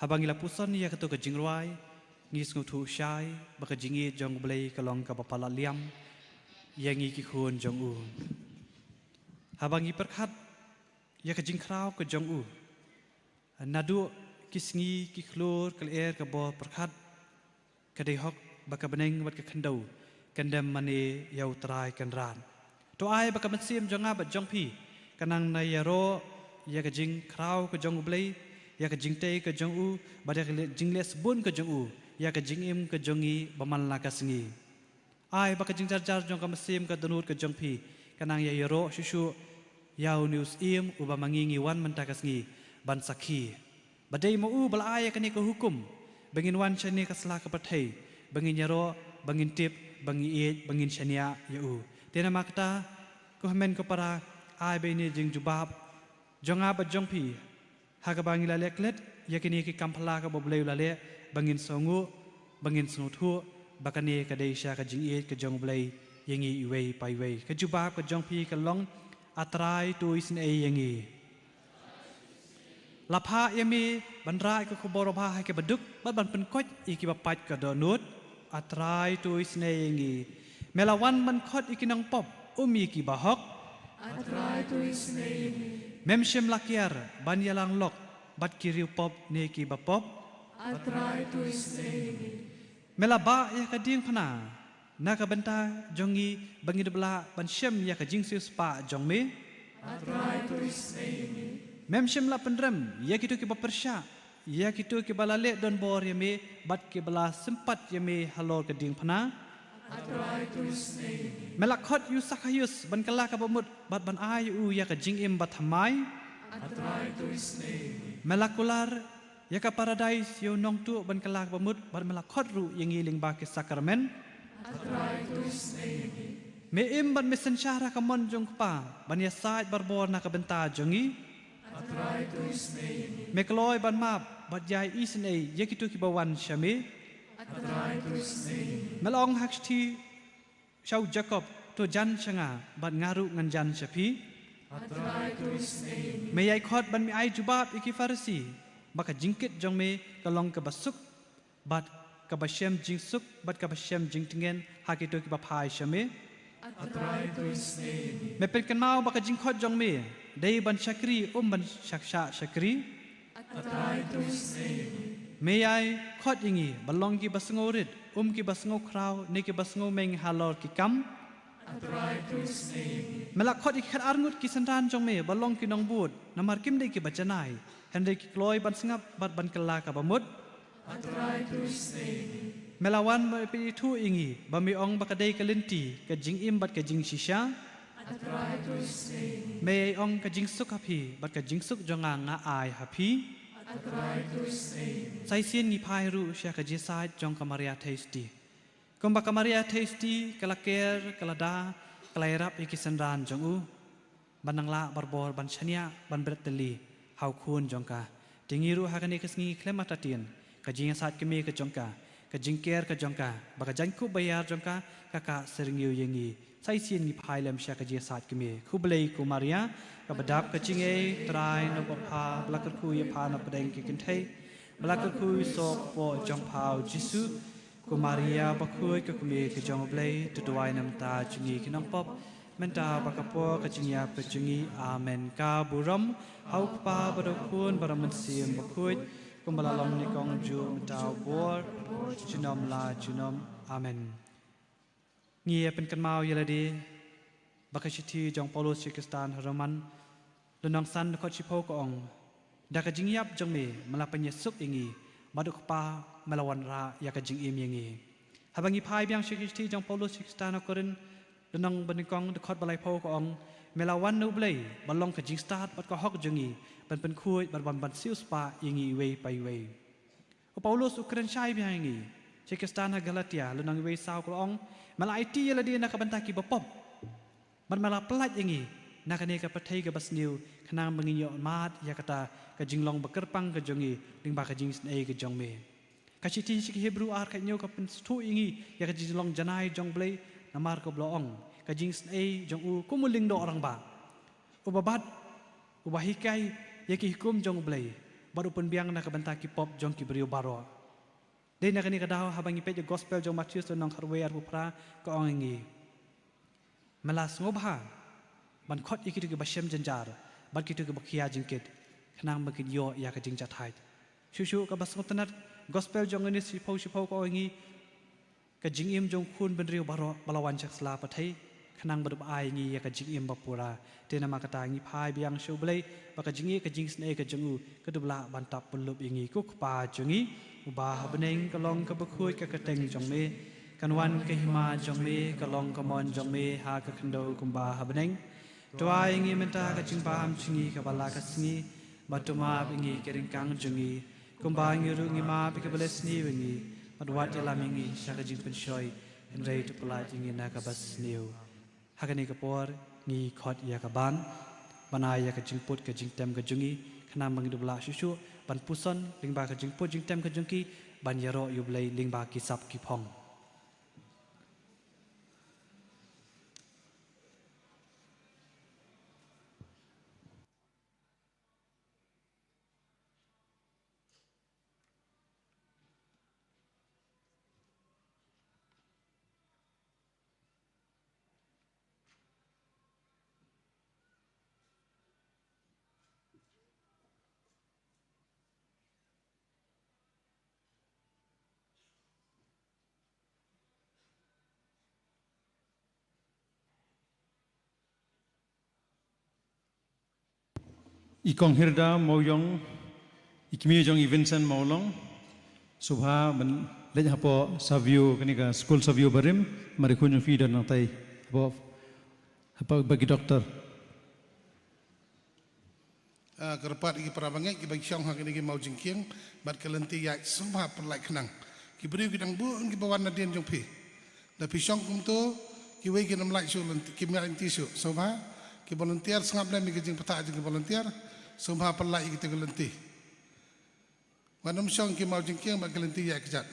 haba ngi la puson ïa kato ka jingrwai, ngi sngewthuh shai ba ka jingïeit jong U Blei ka long kaba palat liam ïa ngi ki khun jong u. Haba ngi pyrkhat ïa ka jingkhraw ka jong u, naduh ki sngi, ki khlur, ka lyer, ka bor pyrkhat, ka dei hok ba ka bneng bad ka khyndew kan dem mane ïa U Trai Kynrad. To ai ba ka mynsiem jong nga bad jong phi kan nang ïaroh ïa ka jingkhraw ka jong U Blei, ïa ka jingtei ka jong u, bad ïa ka jingleh sbun ka jong u ïa ka jingim ka jong ngi ba man la ka sngi. Ai ba ka jingjarjar jong ka mynsiem, ka dohnud ka jong phi kan nang ïaroh shuh shuh ïa une u Syiem uba ma ngi ngi wan mynta ka sngi ban sakhi. Ba dei ma u ba la ai ïa kane ka hukum ba ngin wan sha kane ka sla ka pyrthei, ba ngin ïaroh, ba ngin tip, ba ngin ïeit, ba ngin shaniah ïa u. Te namar kata, ko hynmen ko para, ai ba ine i jingjubab jong nga bad jong phi, ha kaba ngi la leh klet ïa kine ki kam phylla kaba U Blei u la leh, ba ngin sngewnguh, ba ngin sngewthuh ba kane ka dei sha ka jingïeit ka jong U Blei ïa ngi iwei pa iwei. Ka jubab ka jong phi ka long: A Trai, to isynei ïa ngi. La phah ïa me ban rah ïa ka khubor babha ha kiba duk bad ban pynkoit ïa kiba pait ka dohnud. A Trai, to isynei ïa ngi. Me la wan ban khot ïa ki nongpop, um ïa kiba hok. A Trai, to isynei ïa ngi. Mem shym la kiar ban ïalang lok bad ki riewpop ne kiba pop. A Trai, to isynei ïa ngi. Me la bah ïa ka diengphna na ka bynta jong ngi ba ngin ym lah ban shem ïa ka jingsiewspah jong me. A Trai, to isynei ïa ngi. Mem shym la pynrem ïa kito kiba pyrshah, ïa kito kiba la leh donbor ïa me bad kiba la sympat ïa me halor ka diengphna. A Trai, to isynei ïa ngi. Me la khot ïa u Sakhaius ban kylla kaba mut bad ban ai ïa u ïa ka jingim bathymmai. A Trai, to isynei ïa ngi. Me la kular ïa ka paradais ïa u nongtuh ban kylla kaba mut bad me la khot ruh ïa ngi lyngba ki sakramen. A Trai, to isynei ïa ngi. Me im bad me synshar ha ka mon jong U Kpa ban ïasaid barabor na ka bynta jong ngi. A Trai, to isynei ïa ngi. Me kloi ban map bad ïai isynei ïa kito kiba wan sha me. A Trai, to isynei ïa ngi. Me la ong ha ka shithi sha u Jakob: To jan sha nga bad nga ruh ngan jan sha phi. A Trai, to isynei ïa ngi. Me ïai khot ban me ai jubab ïa ki Pharisi ba ka jingkit jong me ka long kaba suk bad kaba shem jingsuk bad kaba shem jingtngen ha kito kiba phai sha me. A Trai, to isynei ïa ngi. Me pynkynmaw ba ka jingkhot jong me dei ban shakri, ym ban shah shakri. A Trai, to isynei ïa ngi. Me ïai khot ïa ngi ban long kiba sngewrit, ym kiba sngewkhraw ne kiba sngewmeng halor ki kam. A Trai, to isynei ïa ngi. Me la khot ïa ki khatar ngut ki synran jong me ban long ki nongbud, namar kim dei kiba janai, hynrei ki kloi ban sngap bad ban kylla kaba mut. A Trai, to isynei ïa ngi. Me la wan ban pynithuh ïa ngi ba me ong ba ka dei ka lynti, ka jingim bad ka jingshisha. A Trai, to isynei ïa ngi. Me ïai ong: Ka jingsuk ha phi bad ka jingsuk jong nga nga ai ha phi. A Trai, to isynei ïa ngi. Sa shisien ngi phai ruh sha ka jingïasaid jong ka Maria Theisotti. Kumba ka Maria Theisotti ka la ker, ka la da, ka la ïarap ïa ki synran jong u ban nang lah barabor ban shaniah, ban bret tylli ha u Khun jong ka. Te ngi ruh ha kane ka sngi khlem artatien, ka jingïasaid kmie ka jong ka, ka jingker ka jong ka, bad ka jaiñkup ba ïar jong ka, ka kah syrngiew ïa ngi. Sa shisien ngi phai lem sha ka jingïasaid kmie. Khublei ko Maria, kaba dap ka jingaiei, Trai naba pha, ba la kyrkhu ïa pha napdeng ki kynthei, ba la kyrkhu ïa u soh kpoh jong pha u Jisu. Ko Maria bakhuid, ka kmie ka jong U Blei, to duwai na ka bynta jong ngi ki nongpop, mynta bad ha ka por ka jingïap ka jong ngi. Amen. Ka burom ha u Kpa bad ha u Khun bad ha u Mynsiem Bakhuid, kumba la long nyngkong, juh, mynta, bad junom la junom. Amen. Ngi ïa pynkynmaw ïa lade ba ka shithi jong u Paulus sha ki Khristan ha Roman, lynnong san, dkhot shiphew ka ong: Da ka jingïap jong me, me la pynïasuk ïa ngi, bad u Kpa me la wanrah ïa ka jingim ïa ngi. Haba ngi phai biang sha ka shithi jong u Paulus sha ki Khristan ha Korinth, lynnong banyngkong, dkhot ba laiphew ka ong: Me la wan na U Blei ban long ka jingstad bad ka hok jong ngi, ban pynkhuid bad ban, ban siewspah ïa ngi iwei pa iwei. U Paulus u kren shai biang ïa ngi sha ki Khristan ha Galatia, lynnong wei saw, ka ong: Me la aiti ïa lade na ka bynta kiba pop, bad me la pyllait ïa ngi na kane ka pyrthei kaba sniew, khnang ba ngin ïoh mad ïa kata ka jinglong bakyrpang ka jong ngi lyngba ka jingisynei ka jong me. Ka shithi sha ki Hebru ar, khathynñiew, ka pynsngewthuh ïa ngi ïa ka jinglong janai jong U Blei, namar kaba la ong: Ka jingisynei jong u kum u lyngdoh rangbah, uba bat, uba hikai, ïa ki hukum jong U Blei, bad u pynbiang na ka bynta ki pop jong ki briew baroh. Dei na kane ka daw haba ngi peit ïa gospel jong u Mathaios lynnong khatwei arphew phra ka ong ïa ngi, me la sngewbha ban khot ïa kito kiba shem jynjar bad kito kiba khia jingkit, khnang ba kin ïoh ïa ka jingjahthait. Shuh shuh kaba sngewtynnat, gospel jong une shiphew shiphew ka ong ïa ngi, ka jingim jong u khun bynriew baroh ba la wan sha ka sla pyrthei, khnang ba dep ai ïa ngi ïa ka jingim ba pura. Te namar kata ngi phai biang sha U Blei, ba ka jingïeit ka jingisynei ka jong u ka dep lah ban tap pynlup ïa ngi. Ko Kpa jong ngi uba ha bneng, ka long kaba khuid ka kyrteng jong me, kan wan ka hima jong me, ka long ka mon jong me ha ka khyndew kumba ha bneng. To ai ïa ngi mynta ka jingbaham jong ngi kaba la ka sngi, bad to map ïa ngi ki ryngkang jong ngi, kumba ngi ruh ngi map ïa kiba leh sniew ïa ngi, bad wat ïalam ïa ngi sha ka jingpynshoi, hynrei to pyllait ïa ngi na kaba sniew. Ha kane ka por ngi khot ïa ka band ban ai ïa ka jingput ka jingtem ka jong ngi, khnang ba ngin ïoh lah shuh shuh ban puson lyngba ka jingput jingtem ka jong ki, ban ïaroh ïa U Blei lyngba ki sap ki phong. I Kong Hirda Mawïong, i kmie jong i Vincent Mawlong, sngewbha ban leit hapoh Savio, kane ka skul Savio barim, mar i khun jong phi don nangtai hapoh, hapoh bad ki doktor. Ah, kyrpad ïa ki para bangeit kiba shong ha kine ki maw jingkieng bad ka lynti ïaid, sngewbha pyllait khnang. Ki briew ki dang bun kiba wan nadien jong phi. Da phi shong kumto, kiwei kin ym lait shuh lynti, kim ïaid lynti shuh. Sngewbha ki volunteer, sngap lem ïa ki jingpyrta jong ki volunteer, sngewbha pyllait ïa kita ki lynti. Wat nym shong ki maw jingkieng bad ka lynti ïaid kjat.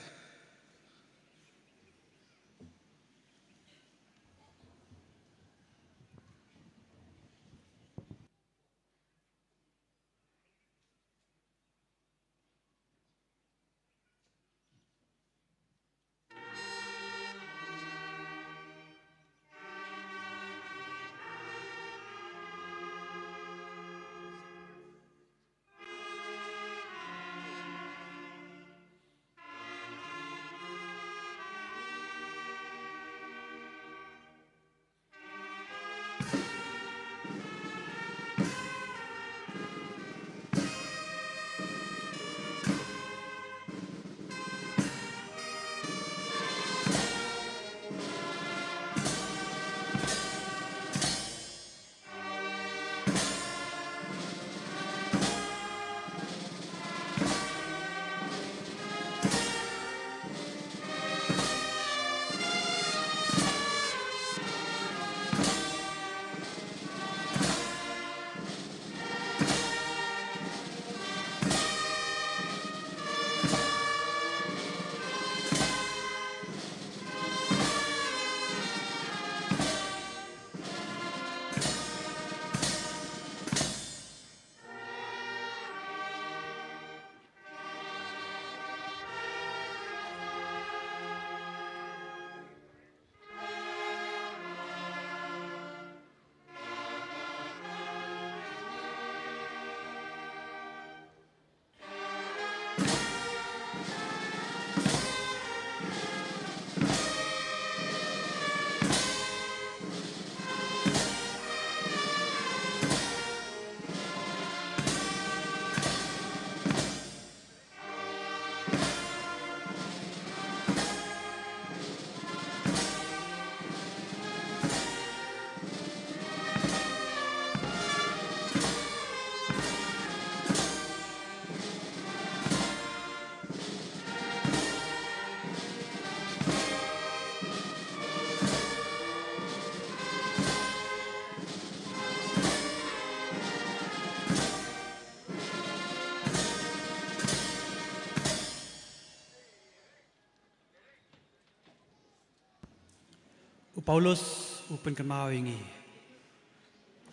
U Paulus u pynkynmaw ïa ngi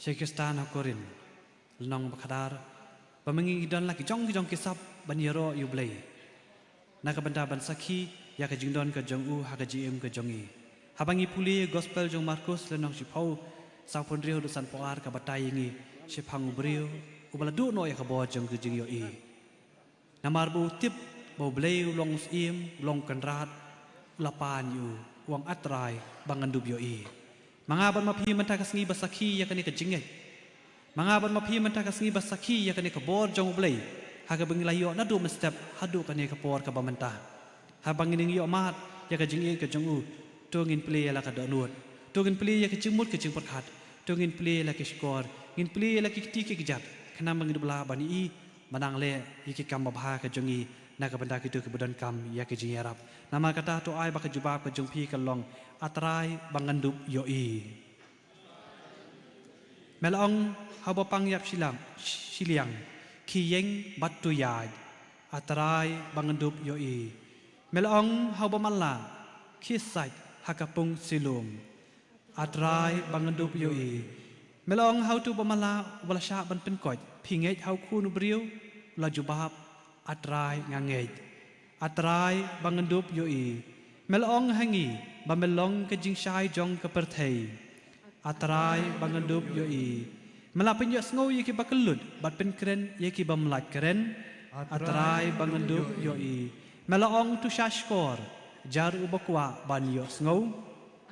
sha ki Khristan ha Korinth, lynnong ba khatar, ba ma ngi don la ki jong ki jong ki sap ban ïaroh ïa U Blei, na ka bynta ban sakhi ïa ka jingdon ka jong u ha ka jingim ka jong ngi. Haba ngi pule Gospel jong Markus lynnong shiphew, sawphew hynriew haduh sanphew ar, ka batai ïa ngi shaphang u briew uba la duh noh ïa ka bor jong ka jingïohi. Namar ba u tip ba U Blei u long u Syiem, u long u Kynrad, u la pan ïa u, u ong, A Trai, ba ngan dup ïohi. Ma nga bad ma phi mynta ka sngi ba sakhi ïa kane ka jingngeit. Ma nga bad ma phi mynta ka sngi ba sakhi ïa kane ka bor jong U Blei, ha kaba ngi la ïoh naduh mynstep haduh kane ka por kaba mynta. Haba ngin ïoh mad ïa ka jingïeit ka jong u, to ngin plie ïa la ka dohnud, to ngin plie ïa ka jingmut ka jingpyrkhat, to ngin plie ïa la ki shkor, ngin plie ïa la ki kti ki kjat, khnang ba ngin dup lah ban ïohi, ban nang leh ïa ki kam babha ka jong ngi na ka bynta kito kiba donkam ïa ka jingïarap. Namar kata, to ai ba ka jubab ka jong phi kan long, A Trai, ba ngan dup ïohi. Me la ong ha uba pang ïap shiliang, shiliang, khie ïeng bad to ïaid, A Trai, ba ngan dup ïohi. Me la ong ha uba matlah, khie sait ha ka pung Siloam, A Trai, ba ngan dup ïohi. Me la ong ha uto uba matlah uba la shah ban pynkoit, phi ngeit ha u Khun u briew? U la jubab, A Trai, nga ngeit, A Trai, ba ngan dup ïohi. Me la ong ha ngi ba me long ka jingshai jong ka pyrthei, A Trai, ba ngan dup ïohi. Me la pynïohsngew ïa kiba kyllut bad pynkren ïa ki bym lait kren, A Trai, ba ngan dup ïohi. Me la ong, to shah shkor, jar uba kwah ban ïohsngew,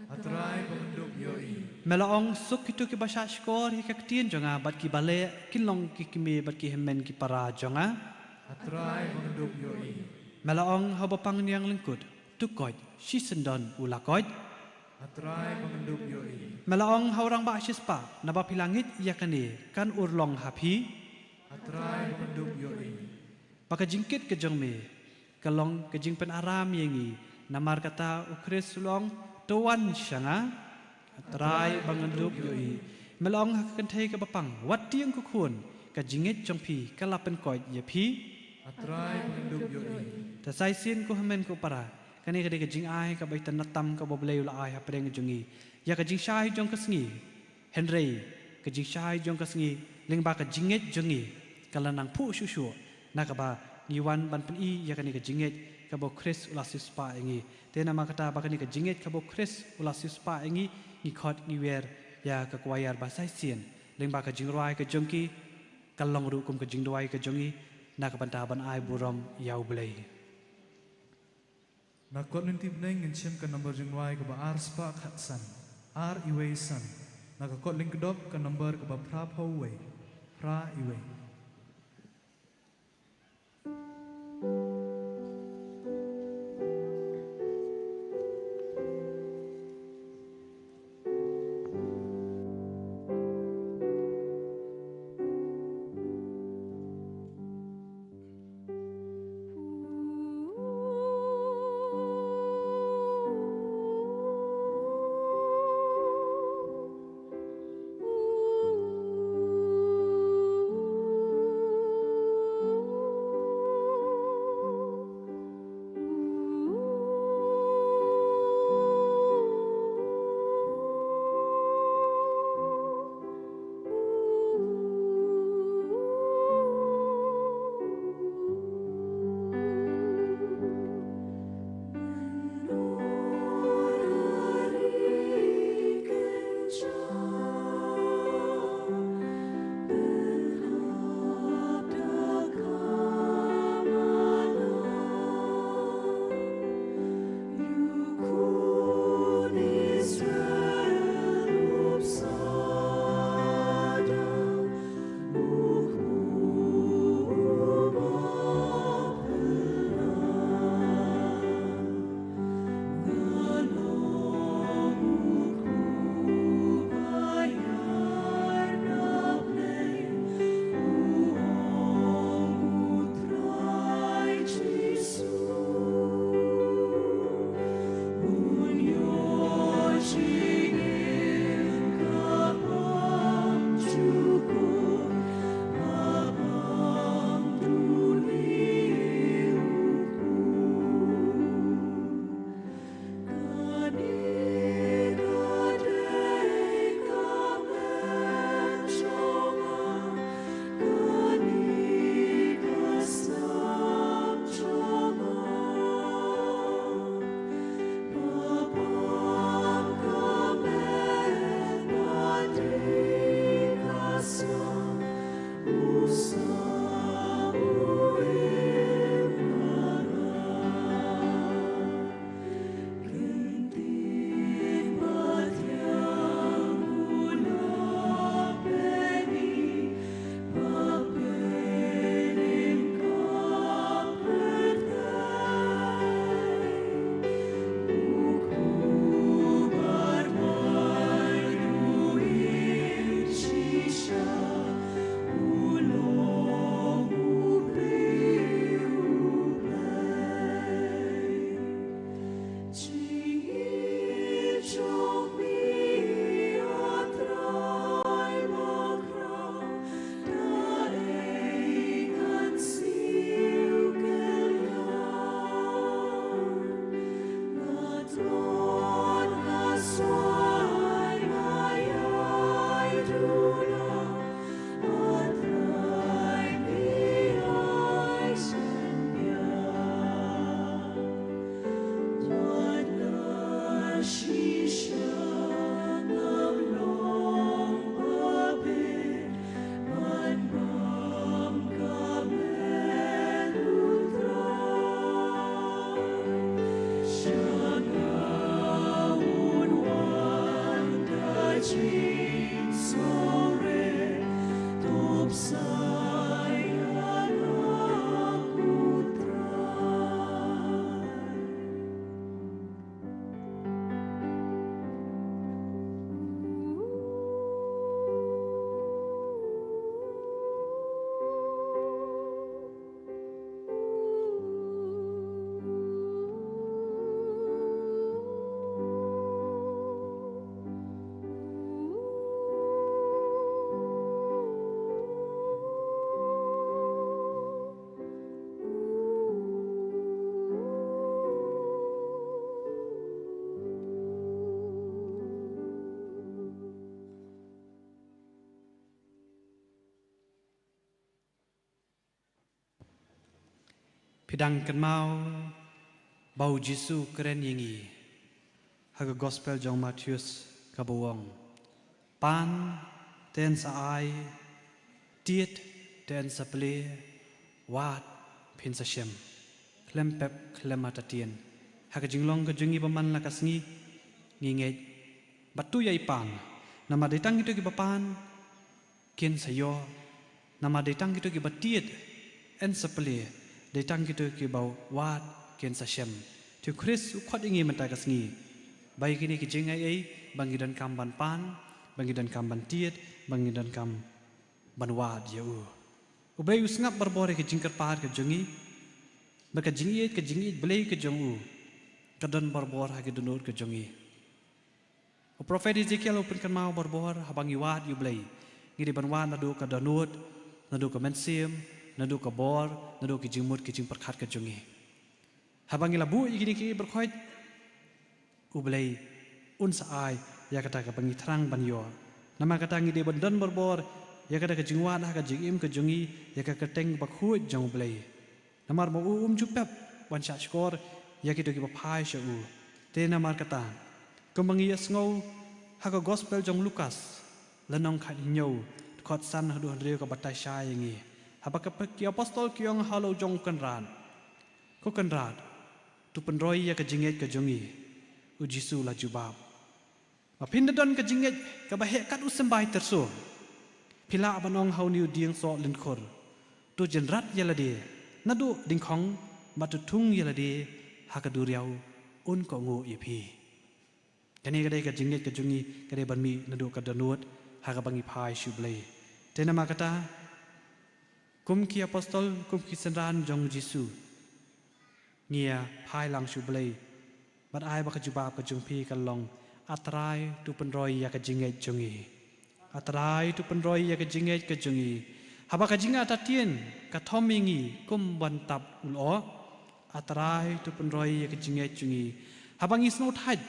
A Trai, ba ngan dup ïohi. Me la ong, suk kito kiba shah shkor ïa ka ktien jong nga bad kiba leh, kin long ki kmie bad ki hynmen ki para jong nga, A Trai, ba ngan dup ïohi. Me la ong ha uba pang niang lyngkut, to koit, shisyndon u la koit, A Trai, ba ngan dup ïohi. Me la ong ha u rangbah shispah, naba phi la ngeit ïa kane, kan urlong ha phi, A Trai, ba ngan dup ïohi. Ba ka jingkit ka jong me ka long ka jingpynaram ïa ngi. Namar kata u Khrist u la ong, to wan sha nga, A Trai, ba ngan dup ïohi. Me la ong ha ka kynthei kaba pang, wat tieng ko khun, ka jingngeit jong phi ka la pynkoit ïa phi, A Trai, ba ngan dup ïohi. Te sa shisien ko hynmen ko para, kane ka dei ka jingai kaba itynnad tam kaba U Blei u la ai hapdeng jong ngi ïa ka jingshai jong ka sngi. Hynrei ka jingshai jong ka sngi lyngba ka jingngeit jong ngi ka la nang phuh shuh shuh, na kaba ngi wan ban pyni ïa kane ka jingngeit kaba u Khrist u la siewspah ïa ngi. Te namar kata, ba kane ka jingngeit kaba u Khrist u la siewspah ïa ngi, ngi khot ngi wer ïa ka kwaiar ba sa shisien lyngba ka jingrwai ka jong ki, kan long ruh kum ka jingduwai ka jong ngi, na ka bynta ban ai burom ïa U Blei. Na kot lynti bneng ngin shim ka number jingrwai kaba ar spah khatsan, ar iwei san. Na ka kot lyngkdop ka number kaba phra phew wei, phra iwei. Phi dang kynmaw ba u Jisu u kren ïa ngi ha ka gospel jong u Mathaios kaba u ong, pan te yn sa ai, tied te yn sa plie, wad phin sa shem. Khlem pep khlem artatien. Ha ka jinglong ka jong ngi ba man la ka sngi, ngi ngeit, bad to ïai pan. Namar dei tang kito kiba pan kin sa ïoh. Namar dei tang kito kiba tied yn sa plie. Dei tang kito kiba wad kin sa shem. Te u Khrist u khot ïa ngi mynta ka sngi ba ïa kine ki jingai ei ba ngi donkam ban pan, ba ngi donkam ban tied, ba ngi donkam ban wad ïa u. U Blei u sngap barabor ïa ka jingkyrpad ka jong ngi. Bad ka jingïeit, ka jingïeit Blei ka jong u ka don barabor ha ka dohnud ka jong ngi. U prophet Ezekiel u pynkynmaw barabor, haba ngi wad ïa u Blei, ngi dei ban wad naduh ka dohnud, naduh ka mynsiem, naduh ka bor, naduh ka jingmut ka jingpyrkhat ka jong ngi. Haba ngi la buh ïa kine ki bor khoit, u Blei un sa ai ïa kata kaba ngi thrang ban ïoh. Namar kata ngi dei ban don barabor ïa kata ka jingwad ha ka jingim ka jong ngi ïa ka kyrteng bakhuid jong u Blei. Namar ba u um ju pep ban shahshkor ïa kito kiba phai sha u. Te namar kata, kumba ngi ïa sngew ha ka gospel jong u Lukas, lynnong khathynñiew, dkhot san haduh hynriew ka batai shai ïa ngi. Haba ka, ki apostol ki ong halor jong u Kynrad, ko Kynrad, to pynroi ïa ka jingngeit ka jong ngi. U Jisu u la jubab, ma phin da don ka jingngeit kaba heh kat u symbai tyrso, phi lah ban ong ha une u dieng soh lyngkhur, to jynrat ïa lade naduh dyngkhong bad to thung ïa lade ha ka duriaw, un kohnguh ïa phi. Kane ka dei ka jingngeit ka jong ngi, ka dei ban mih naduh ka dohnud ha kaba ngi phai sha u Blei. Te namar kata, kum ki apostol, kum ki synran jong u Jisu, ngi ïa phai lang sha u Blei. Bad ai ba ka jubab ka jong phi kan long, A Trai, to pynroi ïa ka jingngeit jong ngi. A Trai, to pynroi ïa ka jingngeit ka jong ngi. Haba ka jingartatien ka thom ïa ngi kum ban tap u lyoh, A Trai, to pynroi ïa ka jingngeit jong ngi. Haba ngi sngewthait,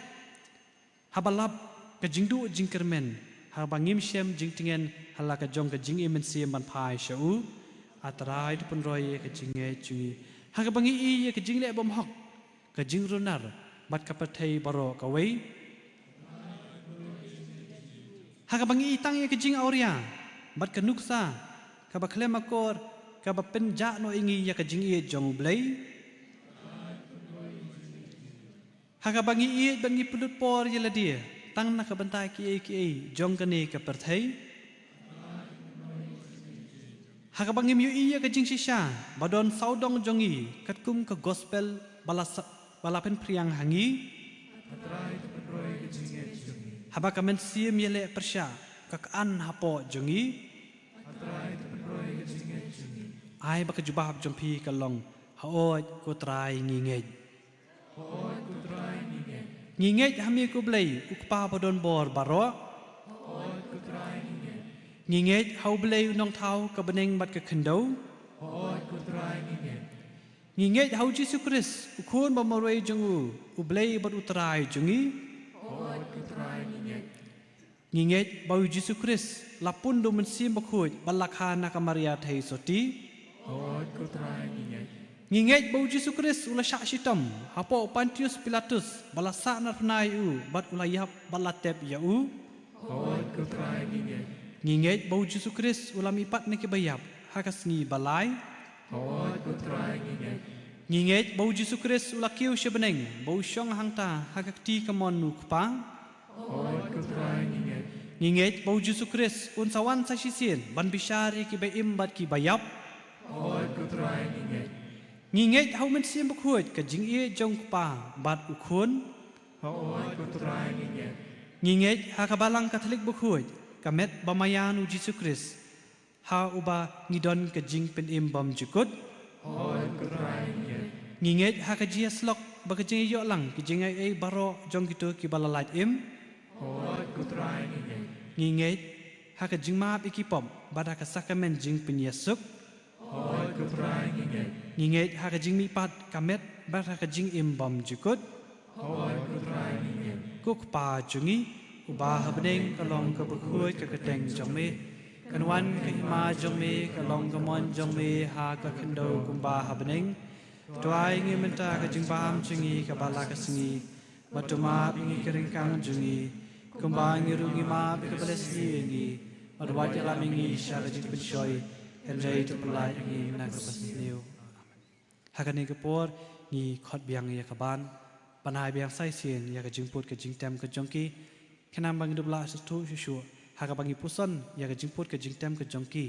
haba lap ka jingduh jingkyrmen, haba ngim shem jingtngen ha la ka jong ka jingim mynsiem ban phai sha u, A Trai, to pynroi ïa ka jingngeit jong ngi. Ha kaba ngi ïohi ïa ka jingleh bymhok, ka jingrunar bad ka pyrthei baroh kawei. Ha kaba ngi ïohi tang ïa ka jingawria bad ka nuksa kaba khlem akor, kaba pynjah noh ïa ngi ïa ka jingïeit jong u Blei. Ha kaba ngi ïeit bad ngi pynlut por ïa lade tang na ka bynta kiei kiei jong kane ka pyrthei. Ha kaba ngim ïohi ïa ka jingshisha ba don sawdong jong ngi, katkum ka gospel ba la sa-, ba la pynphriang ha ngi. A Trai, to pynroi ïa ka jingngeit jong ngi. Haba ka mynsiem ïaleh pyrshah ka kan hapoh jong ngi. A Trai, to pynroi ïa ka jingngeit jong ngi. Ai ba ka jubab jong phi kan long, Hooid ko Trai, ngi ngeit. Hooid ko Trai, ngi ngeit. Ngi ngeit ha me ko Blei, u Kpa ba don bor baroh. Hooid ko Trai, ngi ngeit. Ngi ngeit ha u Blei u Nongthaw ka bneng bad ka khyndew. Hooid ko Trai, ngi ngeit. Ngi ngeit ha u Jisu Khrist, u Khun ba marwei jong u, u Blei bad u Trai jong ngi. Hooid ko Trai, ngi ngeit. Ngi ngeit ba u Jisu Khrist u la pun da u Mynsiem Bakhuid bad la kha na ka Maria Theisotti. Hooid ko Trai, ngi ngeit. Ngi ngeit ba u Jisu Khrist u la shah shitom hapoh u Pontius Pilatus bad la sahnarphna ïa u bad u la ïap bad la tep ïa u. Hooid ko Trai, ngi ngeit. Ngi ngeit ba u Jisu Khrist u la mihpat na kiba ïap ha ka sngi ba lai. Hooid ko Trai, ngi ngeit. Ngi ngeit ba u Jisu Khrist u la kiew sha bneng bad u shong hangta ha ka kti kamon u Kpa. Hooid ko Trai, ngi ngeit. Ngi ngeit ba u Jisu Khrist un sa wan sa shisien ban bishar ïa kiba im bad kiba ïap. Hooid ko Trai, ngi ngeit. Ngi ngeit ha u Mynsiem Bakhuid, ka jingïeit jong u Kpa bad u Khun. Hooid ko Trai, ngi ngeit. Ngi ngeit ha ka Balang Katholik Bakhuid, ka met ba maïan u Jisu Khrist, ha uba ngi don ka jingpynim bymjukut. Hooid ko Trai, ngi ngeit. Ngi ngeit ha ka jingïasyllok bad ka jingïaïoh lang ki jingai ei baroh jong kito kiba la lait im. Hooid ko Trai, ngi ngeit. Ngi ngeit ha ka jingmap ïa ki pop bad ha ka sakramen jingpynïasuk. Hooid ko Trai, ngi ngeit. Ngi ngeit ha ka jingmihpat, ka met bad ha ka jingim bymjukut. Hooid ko Trai, ngi ngeit. Ko Kpa jong ngi uba ha bneng, ka long kaba khuid ka kyrteng jong me. Kan wan ka hima jong me, ka long ka mon jong me ha ka khyndew kumba ha bneng. To ai ngi mynta ka jingbam jong ngi kaba la ka sngi, bad to map ïa ngi ki ryngkang jong ngi, kumba ngi ruh ngi map ïa kiba la sniew ïa ngi, bad wat ïalam ïa ngi sha ka jingpynshoi, hynrei to pyllait ïa ngi na kaba sniew. Ha kane ka por ngi khot biang ïa ka band ban ai biang sa shisien ïa ka jingput ka jingtem ka jong ki. Khnang ba ngin dup lah shuh shuh ha kaba ngi puson ïa ka jingput ka jingtem ka jong ki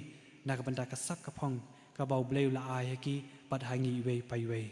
na ka bynta ka sak ka phong kaba U Blei u la ai ha ki bad ha ngi iwei pa iwei.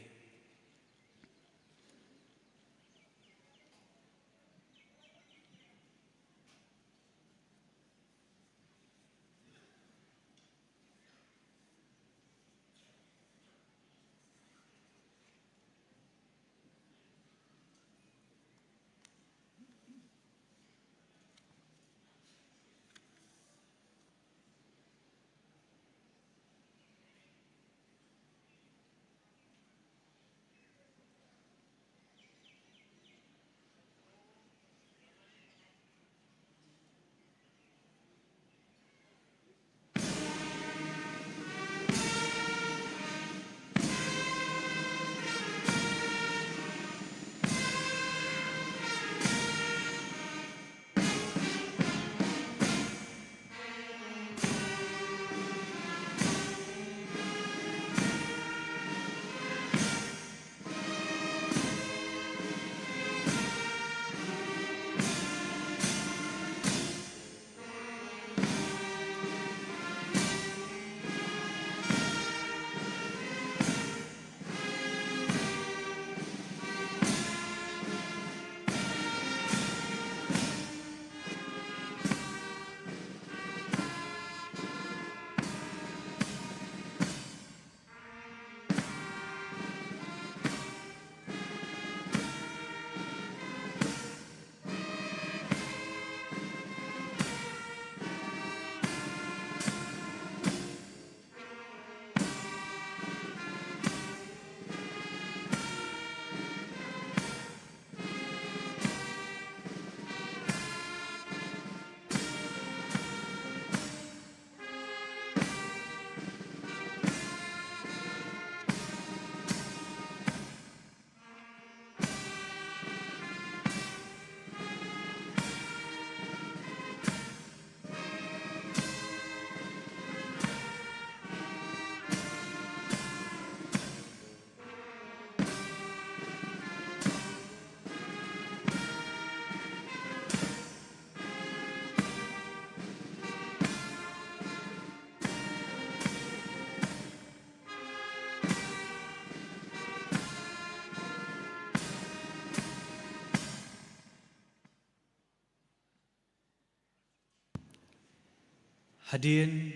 Hadien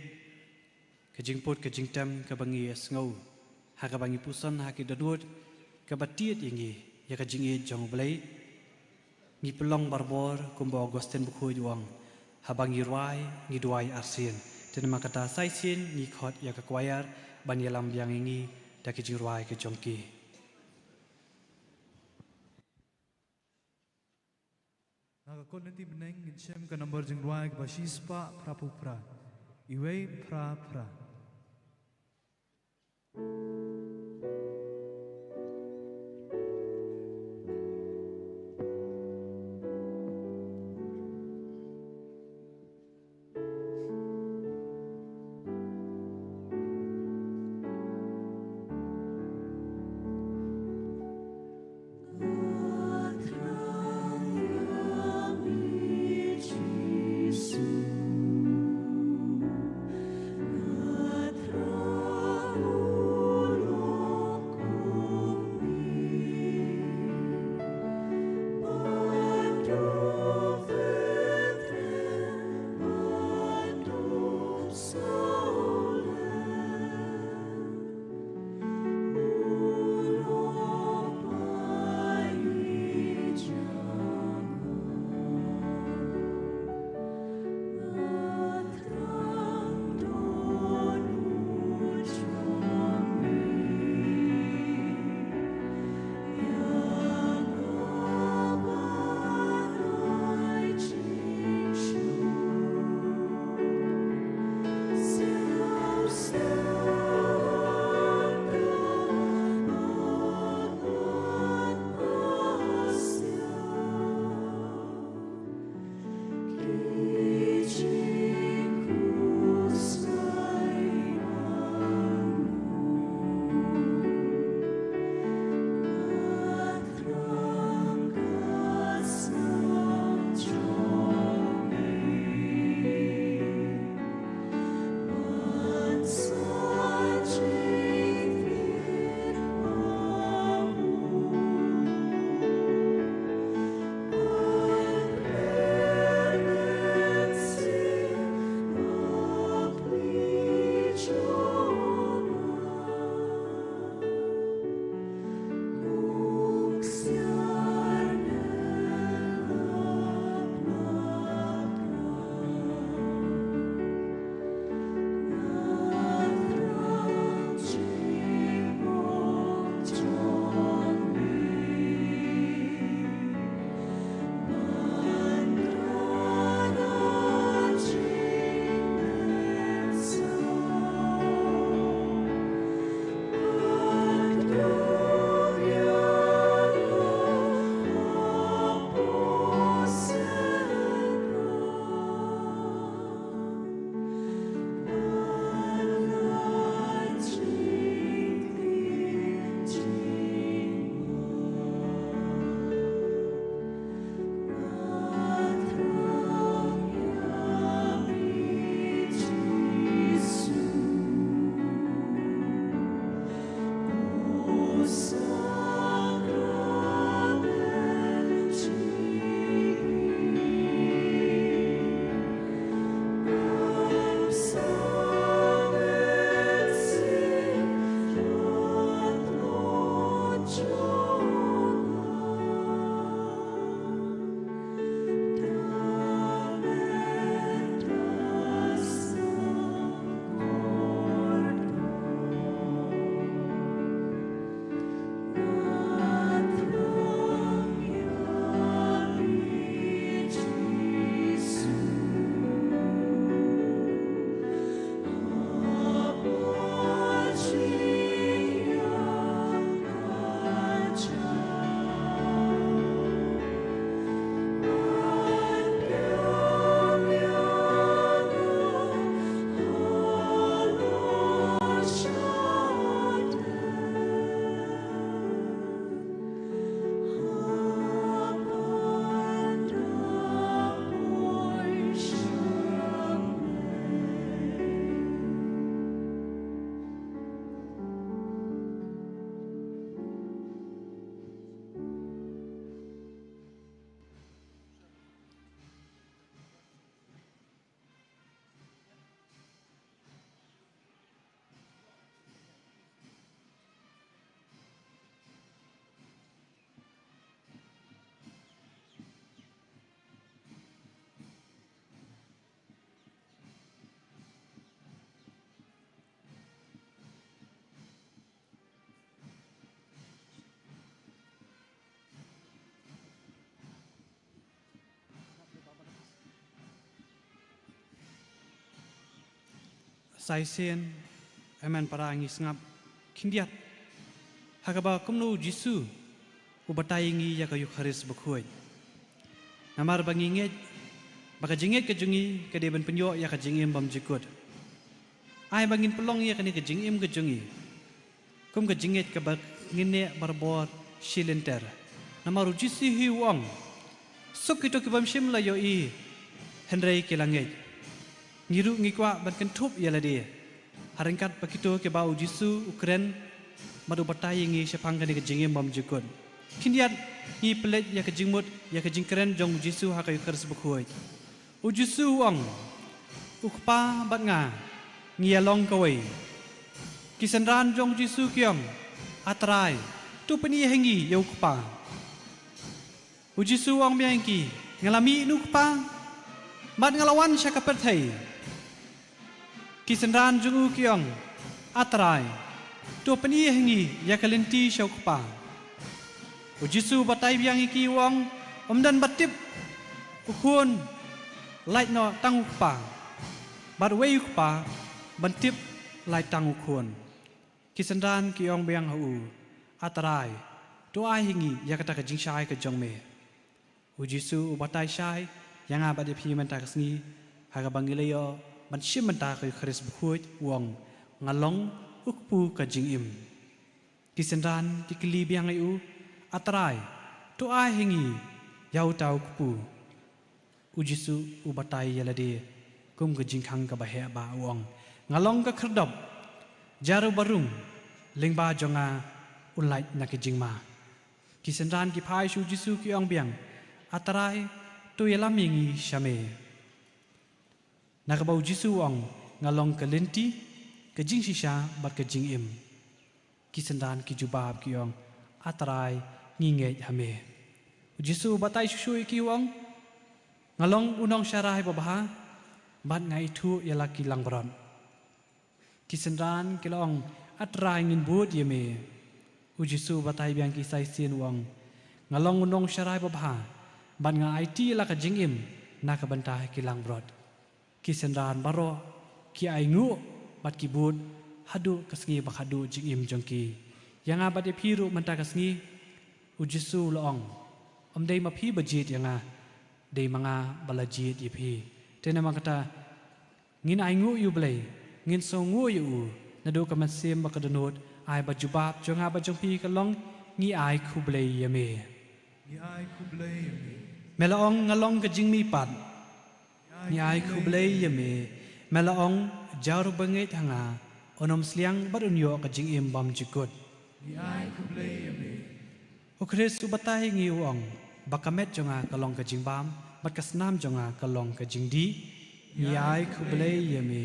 ka jingput ka jingtem kaba ngi ïa sngew ha kaba ngi puson ha ki dohnud kaba tied ïa ngi ïa ka jingïeit jong U Blei, ngi pynlong barabor kumba u Augustine Bakhuid u ong, haba ngi rwai ngi duwai arsien. Te namar kata sa shisien ngi khot ïa ka choir ban ïalam biang ïa ngi da ki jingrwai ka jong ki. Na ka kot lynti bneng ngin shem ka number jingrwai kaba shispah phraphew phra. Iwei phra phra. Saisen, emen para ngi sngap khyndiat ha kaba kumno u Jisu u batai ïa ngi ïa ka Ïukharist bakhuid. Namar ba ngi ngeit ba ka jingngeit ka jong ngi ka dei ban pynïoh ïa ka jingim bymjukut. Ai ba ngin pynlong ïa kane ka jingim ka jong ngi kum ka jingngeit kaba ngin neh barabor shi lynter. Namar u Jisu hi u ong, suk kito ki bym shym la ïohi hynrei ki la ngeit. Ngi ruh ngi kwah ban kynthup ïa lade ha ryngkat bad kito kiba u Jisu u kren bad u batai ïa ngi shaphang kane ka jingim bymjukut. Khyndiat ngi peit ïa ka jingmut ïa ka jingkren jong u Jisu ha ka Ïukharist bakhuid. U Jisu u ong, u Kpa bad nga ngi ïalong kawei. Ki synran jong u Jisu ki ong, A Trai, to pyni ha ngi ïa u Kpa. U Jisu u ong biang ïa ki, nga la mih na u Kpa bad nga la wan sha ka pyrthei. Ki synran jong u ki ong, A Trai, to pyni ha ngi ïa ka lynti sha u Kpa. U Jisu u batai biang ïa ki u ong, ym don ba tip u Khun lait noh tang u Kpa, bad uwei u Kpa ban tip lait tang u Khun. Ki synran ki ong biang ha u, A Trai, to ai ha ngi ïa kata ka jingshai ka jong me. U Jisu u batai shai ïa nga bad ïa phi mynta ka sngi ha kaba ngi la ïoh ban shim mynta ka Ïukharist bakhuid, u ong, nga long u kpu ka jingim. Ki synran ki kylli biang ïa u, A Trai, to ai ha ngi ïa uta u kpu. U Jisu u batai ïa lade kum ka jingkhang kaba heh ba u ong, nga long ka khyrdop, jar uba rung lyngba jong nga un lait na ka jingma. Ki synran ki phai sha u Jisu ki ong biang, A Trai, to ïalam ïa ngi sha me. Na kaba u Jisu u ong, nga long ka lynti, ka jingshisha bad ka jingim. Ki synran ki jubab ki ong, A Trai, ngi ngeit ha me. U Jisu u batai shuh shuh ïa ki u ong, nga long u nongsharai babha bad nga ithuh ïa la ki langbrot. Ki synran ki la ong, A Trai, ngin bud ïa me. U Jisu u batai biang ki saisien u ong, nga long u nongsharai babha bad nga aiti ïa la ka jingim na ka bynta ki langbrot. Ki synran baroh ki ainguh bad ki bud haduh ka sngi ba khadduh jingim jong ki. Ïa nga bad ïa phi ruh mynta ka sngi u Jisu u la ong, ym dei ma phi ba jied ïa nga, dei ma nga ba la jied ïa phi. Te namar kata ngin ainguh ïa u Blei, ngin sngewnguh ïa u naduh ka mynsiem bad ka dohnud. Ai ba jubab jong nga bad jong phi ka long, ngi ai khublei ïa me. Ngi ai khublei ïa me. Me la ong, nga long ka jingmihpat. Ngi ai khublei ïa me. Me la ong, jar uba ngeit ha nga un ym sliang bad un ïoh ka jingim bymjukut. Ngi ai khublei ïa me. U Khrist u batai ïa ngi u ong, ba ka met jong nga ka long ka jingbam bad ka snam jong nga ka long ka jingdih. Ngi ai khublei ïa me.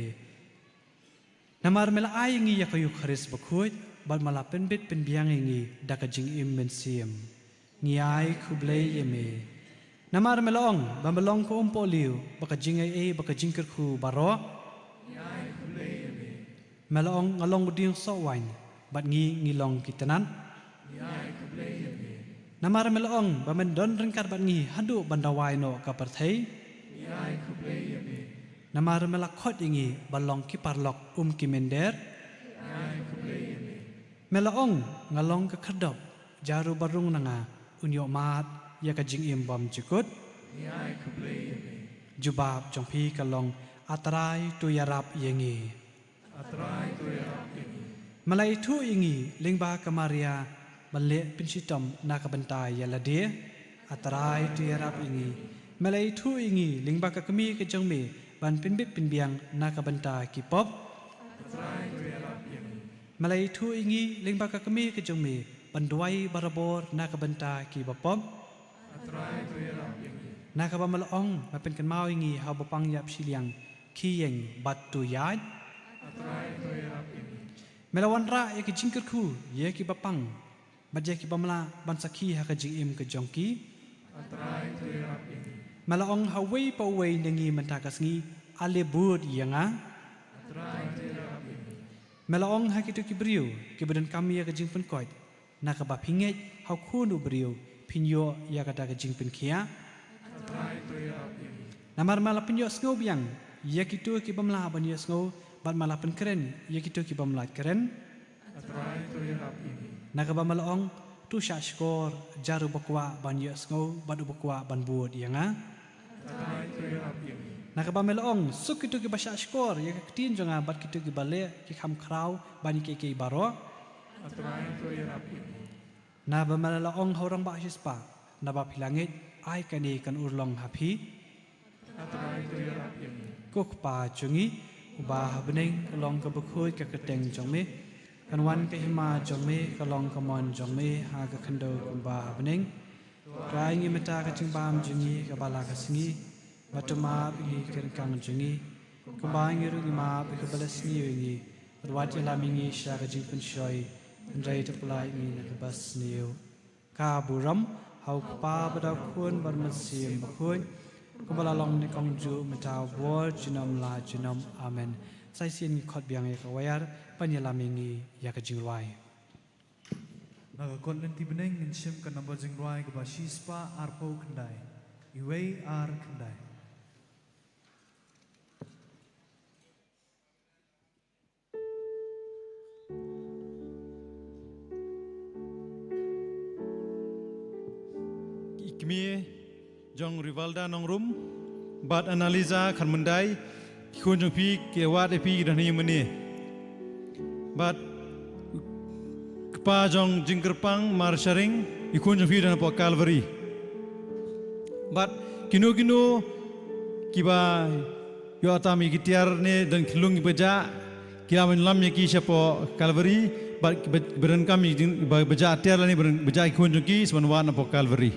Namar me la ai ïa ngi ïa ka Ïukharist bakhuid bad me la pynbit pynbiang ïa ngi da ka jingim mynsiem. Ngi ai khublei ïa me. Namar me la ong ba me long ka umpohliew bad ka jingaiei bad ka jingkyrkhu baroh. Ngi ai khublei ïa me. Me la ong, nga long u dieng soh waiñ bad ngi ngi long ki tnat. Ngi ai khublei ïa me. Namar me la ong ba men don ryngkat bad ngi haduh ban da wai noh ka pyrthei. Ngi ai khublei ïa me. Namar me la khot ïa ngi ban long ki paralok um ki mynder. Ngi ai khublei ïa me. Me la ong, nga long ka khyrdop, jar uba rung na nga un ïoh mad ïa ka jingim bymjukut. Ngi ai khublei ïa me. Jubab jong phi ka long, A Trai, to ïarap ïa ngi. A Trai, to ïarap ïa ngi. Me la ithuh ïa ngi lyngba ka Maria ban leh pynshitom na ka bynta ïa lade. A Trai, to ïarap ïa ngi. Me la ithuh ïa ngi lyngba ka kmie ka jong me ban pynbit pynbiang na ka bynta ki pop. A Trai, to ïarap ïa ngi. Me la ithuh ïa ngi lyngba ka kmie ka jong me ban duwai barabor na ka bynta ki bapop. A Trai, to ïarap ïa ngi. Na kaba me la ong, me pynkynmaw ïa ngi ha uba pang ïap shiliang, khie ïeng bad to ïaid. A Trai, to ïarap ïa ngi. Me la wanrah ïa ka jingkyrkhu ïa ki bapang bad ïa ki bym lah ban sakhi ha ka jingim ka jong ki. A Trai, to ïarap ïa ngi. Me la ong ha uwei pa uwei na ngi mynta ka sngi, ale bud ïa nga. A Trai, to ïarap ïa ngi. Me la ong ha kito ki briew kiba donkam ïa ka jingpynkoit, na kaba phi ngeit ha u Khun u briew phin ïoh ïa kata ka jingpynkhiah. A Trai, to ïarap ïa ngi. Namar me la pynïohsngew biang ïa kito ki bym lah ban ïohsngew Bad me la pynkren ïa kito ki bym lait kren. A Trai, to ïarap ïa ngi. Na kaba me la ong, to shah shkor, jar uba kwah ban ïohsngew bad uba kwah ban bud ïa nga. A Trai, to ïarap ïa ngi. Na kaba me la ong, suk kito kiba shah shkor ïa ka ktien jong nga bad kito kiba leh ki kham khraw ban ïa kiei kiei baroh. A Trai, to ïarap ïa ngi. Naba me la ong ha u rangbah shispah, naba phi la ngeit, ai kane kan urlong ha phi. A Trai, to ïarap ïa ngi. Ko Kpa jong ngi uba ha bneng, ka long kaba khuid ka kyrteng jong me. Kan wan ka hima jong me, ka long ka mon jong me ha ka khyndew kumba ha bneng. Trai, ngi mynta ka jingbam jong ngi kaba la ka sngi. Bad to map ïa ngi ki ryngkang jong ngi, kumba ngi ruh ngi map ïa kiba la sniew ïa ngi. Bad wat ïalam ïa ngi sha ka jingpynshoi, hynrei to pynlait ïa ngi na kaba sniew. Ka burom ha u Kpa bad ha u Khun bad u Mynsiem Bakhuid, kumba la long nyngkong juh mynta, bad junom la junom. Amen. Sa shisien ngi khot biang ïa ka wire ban ïalam ïa ngi ïa ka jingrwai. Na ka kot Lynti Bneng ngin shim ka number jingrwai kaba shispah arphew khyndai. Iwei ar khyndai. I kmie jong Rivalda Nongrum bad Annalisa Kharmyndai, ki khun jong phi ki wad ïa phi ki don hangne mynne. Bad kpa jong Jingkyrpang Marsharing, ki khun jong phi don hapoh Calvary. Bad kino kino kiba ïoh tam ïa ki tiar ne don khyllung kiba jah, ki la wan lam ïa ki shapoh Calvary, bad kiba, kiba donkam ïa ki jing, ba, ba jah tiar lane ba, ba jah ki khun jong ki, sa wan wad napoh Calvary.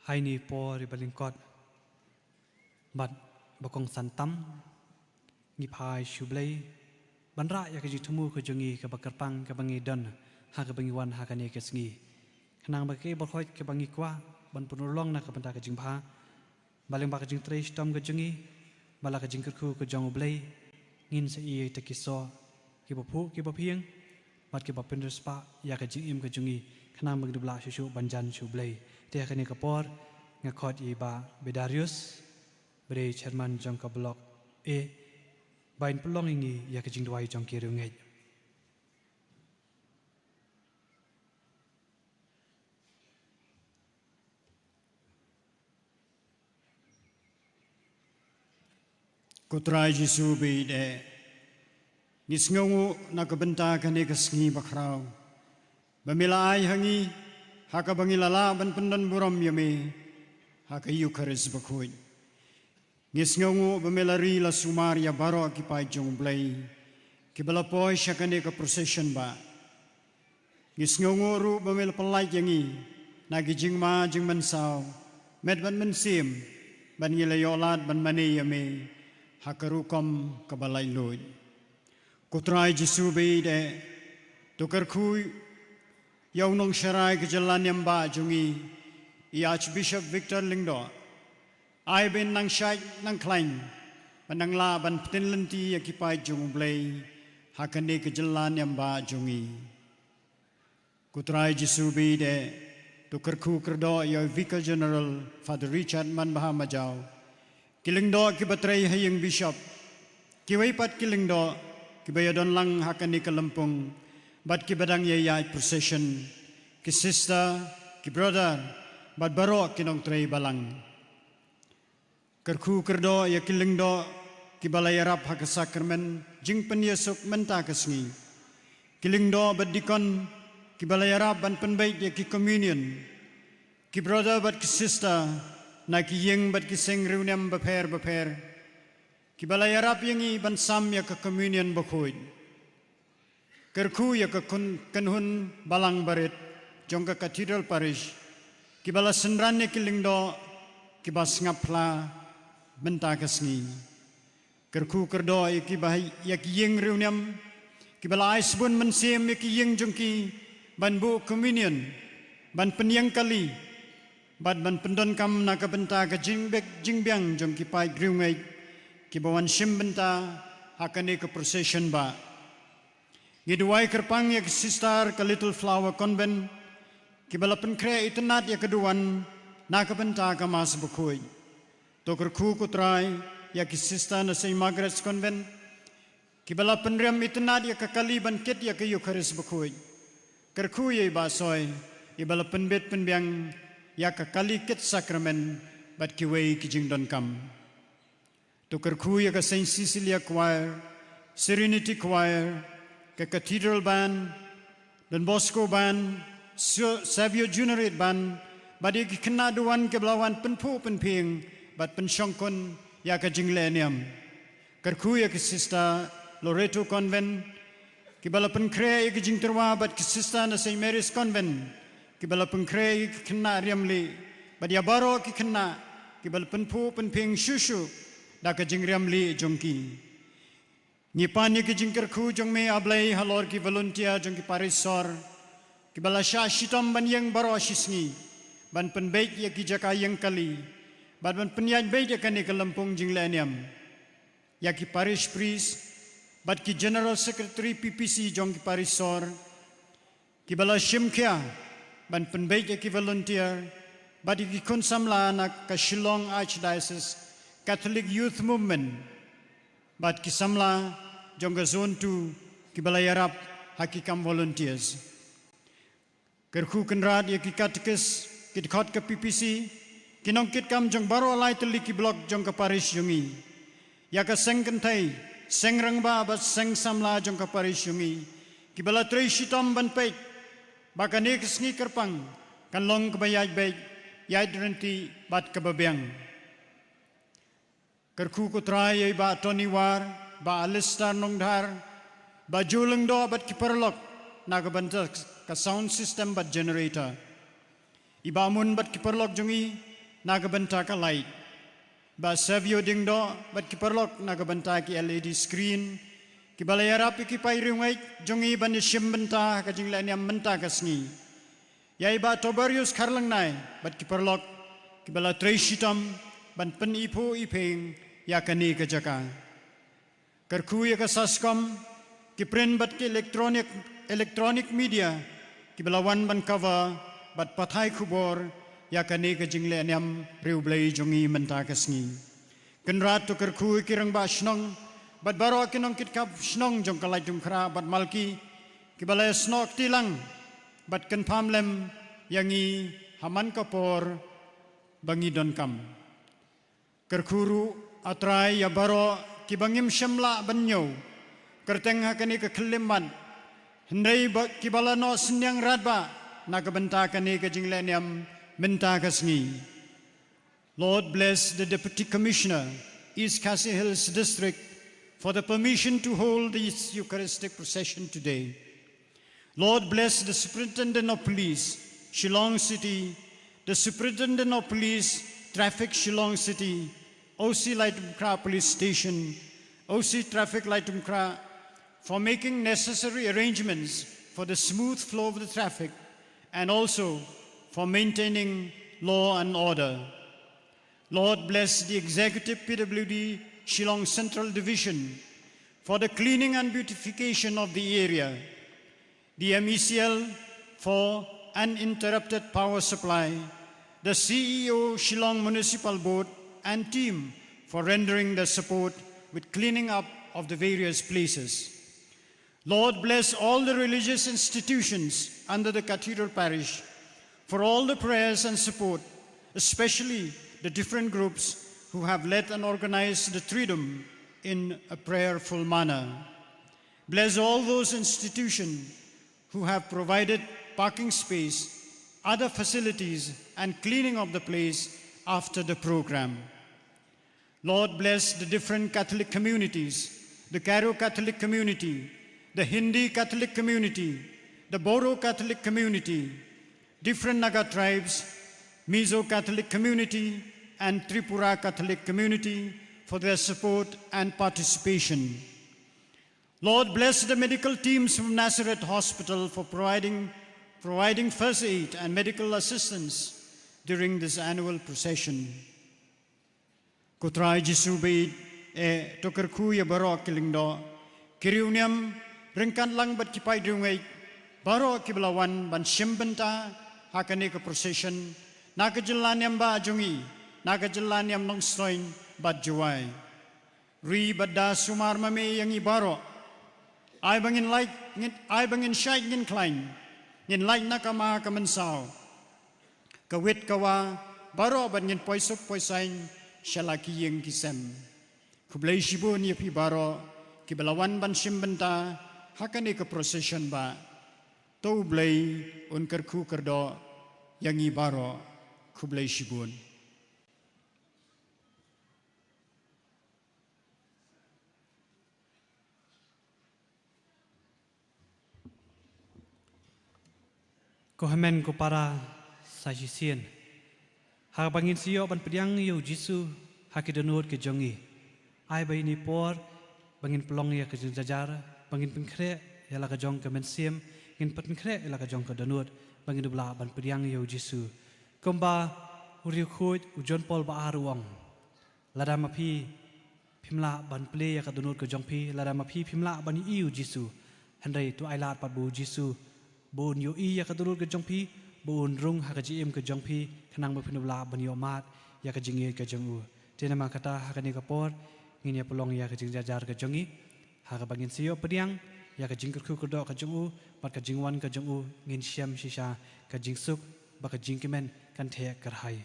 Ha ine i por iba lyngkot bad ba kongsan tam, ngi phai sha U Blei ban rah ïa ka jingthmu ka jong ngi kaba kyrpang kaba ngi don ha kaba ngi wan ha kane ka sngi. Khnang ba kaei baroh kaba ngi kwah ban pynurlong na ka bynta ka jingbha, ba lyngba ka jingtrei shitom ka jong ngi, ba la ka jingkyrkhu ka jong U Blei, ngin sa ïoh ïa kita ki soh kiba phuh kiba phieng bad kiba pynriewspah ïa ka jingim ka jong ngi, khnang ba ngin dup lah shuh shuh ban jan sha U Blei. Te ha kane ka por nga khot ïa i Bah Bedarius, ba dei chairman jong ka Block A, ba in pynlong ïa ngi ïa ka jingduwai jong ki riewngeit. Ko Trai Jisu ba ïeit eh, ngi sngewnguh na ka bynta kane ka sngi bakhraw ba me la ai ha ngi, ha kaba ngi la lah ban pyndon burom ïa me ha ka Eukharist bakhuid. Ngi sngewnguh ba me la ri la sumar ïa baroh ki paid jong U Blei kiba la poi sha kane ka procession, Bah. Ngi sngewnguh ruh ba me la pyllait ïa ngi na ki jingma jingmynsaw met bad mynsiem, bad ngi la ïoh lad ban mane ïa me ha ka rukom kaba laitluid. Ko Trai Jisu ba ïeit eh, to kyrkhu ïa u nongsharai ka jylla niam bah jong ngi, i Archbishop Victor Lyngdoh. Ai ba in nang shait nang khlaiñ, ba nang lah ban pynlynti ïa ki paid jong U Blei ha kane ka jylla niam bah jong ngi. Ko Trai Jisu ba ïeit eh, to kyrkhu kyrdoh ïa u Vicar General Father Richard Manbha Majaw, ki lyngdoh kiba trei ha ïing bishop, kiwei pat ki lyngdoh kiba ïadon lang ha kane ka lympung bad kiba dang ïaid procession, ki sister, ki brother bad baroh ki nongtrei balang. Kyrkhu kyrdoh ïa ki lyngdoh kiba la ïarap ha ka sakramen jingpynïasuk mynta ka sngi, ki lyngdoh bad dikon kiba la ïarap ban pynbeit ïa ki communion, ki brother bad ki sister na ki ïing bad ki seng riewniam bapher bapher kiba la ïarap ïa ngi ban sam ïa ka communion bakhuid. Kyrkhu ïa ka kynhun balang barit jong ka Cathedral Parish kiba la synran ïa ki lyngdoh kiba sngap phla mynta ka sngi. Kyrkhu kyrdoh ïa kiba, ïa ki ïing riewniam kiba la ai sbun mynsiem ïa ki ïing jong ki ban buh communion, ban pynïeng kali bad ban pyndonkam na ka bynta ka jingbit jingbiang jong ki paid riewngeit kiba wan shim bynta ha kane ka procession bah. Ngi duwai kyrpang ïa ki sister ka Little Flower Convent kiba la pynkhreh itynnad ïa ka duwan na ka bynta ka Mass bakhuid. To kyrkhu ko Trai ïa ki sister na Saint Margaret's Convent kiba la pynrem itynnad ïa ka kali ban kit ïa ka Eukharist bakhuid. Kyrkhu ïa i Bah Soi iba la pynbit pynbiang ïa ka kali kit sakramen bad kiwei ki jingdonkam. To kyrkhu ïa ka Saint Cecilia Choir, Serenity Choir, ka Cathedral Band, Don Bosco Band, Saviour Juniorate Band bad ïa ki khynnah duwan kiba la wan pynphuh pynphieng bad pynshongkun ïa ka jinglehniam. Kyrkhu ïa ki sister Loreto Convent kiba la pynkhreh ïa ki jingtyrwa bad ki sister na Saint Mary's Convent kiba la pynkhreh ïa ki khynnah riam lieh bad ïa baroh ki khynnah kiba la pynphuh pynphieng shuh shuh da ka jingriam lieh jong ki. Ngi pan ïa ki jingkyrkhu jong me A Blei halor ki volunteer jong ki parish sor kiba la shah shitom ban ïeng baroh shisngi ban pynbeit ïa ki jaka ïeng kali bad ban pynïaid beit ïa kane ka lympung jinglehniam. Ïa ki parish priest bad ki general secretary P P C jong ki parish sor kiba la shim khia ban pynbeit ïa ki volunteer bad ïa ki khun samla na ka Shillong Archdiocese Catholic Youth Movement bad ki samla jong ka Zone two kiba la ïarap ha ki kam volunteers. Kyrkhu kynrad ïa ki katekist, ki dkhot ka P P C, ki nongkitkam jong baroh lai tylli ki block jong ka parish jong ngi. Ïa ka seng kynthei, seng rangbah bad seng samla jong ka parish jong ngi kiba la trei shitom ban peit ba kane ka sngi kyrpang kan long kaba ïaid beit, ïaid ryntih bad kaba biang. Kyrkhu ko Trai ïa i Bah Tony War, Bah Alistair Nongdhar, Bah Joe Lyngdoh bad ki paralok na ka bynta ka sound system bad generator. I Bah Mun bad ki paralok jong i na ka bynta ka light. Bah Savio Diengdoh bad ki paralok na ka bynta ki L E D screen, kiba la ïarap ïa ki paidriewngeit jong ngi ban ïashim bynta ha ka jinglehniam mynta ka sngi. Ïa i Bah Toberius Kharlyngnai bad ki paralok kiba la trei shitom ban pyniphuh iphieng ïa kane ka jaka. Kyrkhu ïa ka SASCOM, ki print bad ki electronic, electronic media, kiba la wan ban cover bad pathai khubor ïa kane ka jinglehniam riewblei jong ngi mynta ka sngi. Kynrad to kyrkhu ïa ki rangbah shnong bad baroh ki nongkitkhap shnong jong ka Laittumkhrah bad Malki, kiba la ïasnoh kti lang bad kynpham lem ïa ngi ha man ka por ba ngi donkam. Kyrkhu ruh, A Trai, ïa baroh kiba ngim shym lah ban ñiew kyrteng ha kane ka khyllipmat, hynrei ba, kiba la noh synñiang radbah na ka bynta kane ka jinglehniam mynta ka sngi. Lord, bless the Deputy Commissioner, East Khasi Hills District, for the permission to hold this Eucharistic procession today. Lord, bless the Superintendent of Police, Shillong City, the Superintendent of Police, Traffic, Shillong City, O C Laitumkhrah Police Station, O C Traffic Laitumkhrah, for making necessary arrangements for the smooth flow of the traffic and also for maintaining law and order. Lord, bless the executive P W D Shillong Central Division for the cleaning and beautification of the area, the M E C L for uninterrupted power supply, the C E O Shillong Municipal Board and team for rendering their support with cleaning up of the various places. Lord, bless all the religious institutions under the Cathedral Parish for all the prayers and support, especially the different groups who have led and organized the Triduum in a prayerful manner. Bless all those institutions who have provided parking space, other facilities, and cleaning of the place after the program. Lord, bless the different Catholic communities, the Garo Catholic community, the Hindi Catholic community, the Bodo Catholic community, different Naga tribes, Mizo Catholic community, and Tripura Catholic community for their support and participation. Lord, bless the medical teams from Nazareth Hospital for providing, providing first aid and medical assistance during this annual procession. Ko Trai Jisu baieit, eh, to kyrkhu ïa baroh ki lyngdoh, ki riewniam, ryngkat lang bad ki paidriewngeit baroh kiba la wan ban shim bynta ha kane ka procession, na ka jylla niam bah jong ngi, na ka jylla niam Nongstoiñ bad Jowai. Ri bad da sumar ma me ïa ngi baroh. Ai ba ngin lait, ngin, ai ba ngin shait ngin khlaiñ, ngin lait na ka ma ka mynsaw, ka wit ka wa baroh, bad ngin poi suk poi saiñ sha la ki ïing ki sem. Khublei shibun ïa phi baroh kiba la wan ban shim bynta ha kane ka procession bah. To U Blei un kyrkhu kyrdoh ïa ngi baroh. Khublei shibun. Ko hynmen ko para, sa shisien, ha kaba ngin sa ïoh ban pdiang ïa U Jisu ha ki dohnud ki jong ngi, ai ba ïa kane ka por ba ngin pynlong ïa ka jingjynjar, ba ngin pynkhreh ïa la ka jong ka mynsiem, ngin pynkhreh ïa la ka jong ka dohnud, ba ngin dup lah ban pdiang ïa U Jisu. Kumba u riewkhuid u John Paul ba ar u ong, lada ma phi phim lah ban plie ïa ka dohnud ka jong phi, lada ma phi phim lah ban ïohi ïa U Jisu, hynrei to ai lad pat ba U Jisu, ba un ïohi ïa ka dohnud ka jong phi, ba un rung ha ka jingim ka jong phi, khnang ba phin lah ban ïoh mad ïa ka jingïeit ka jong u. Te namar kata ha kane ka por ngin ïa pynlong ïa ka jingjynjar ka jong ngi, ha kaba ngin sa ïoh pdiang ïa ka jingkyrkhu kyrdoh ka jong u bad ka jingwan ka jong u, ngin shem shisha ka jingsuk, ba ka jingkmen kan theh kyrhai.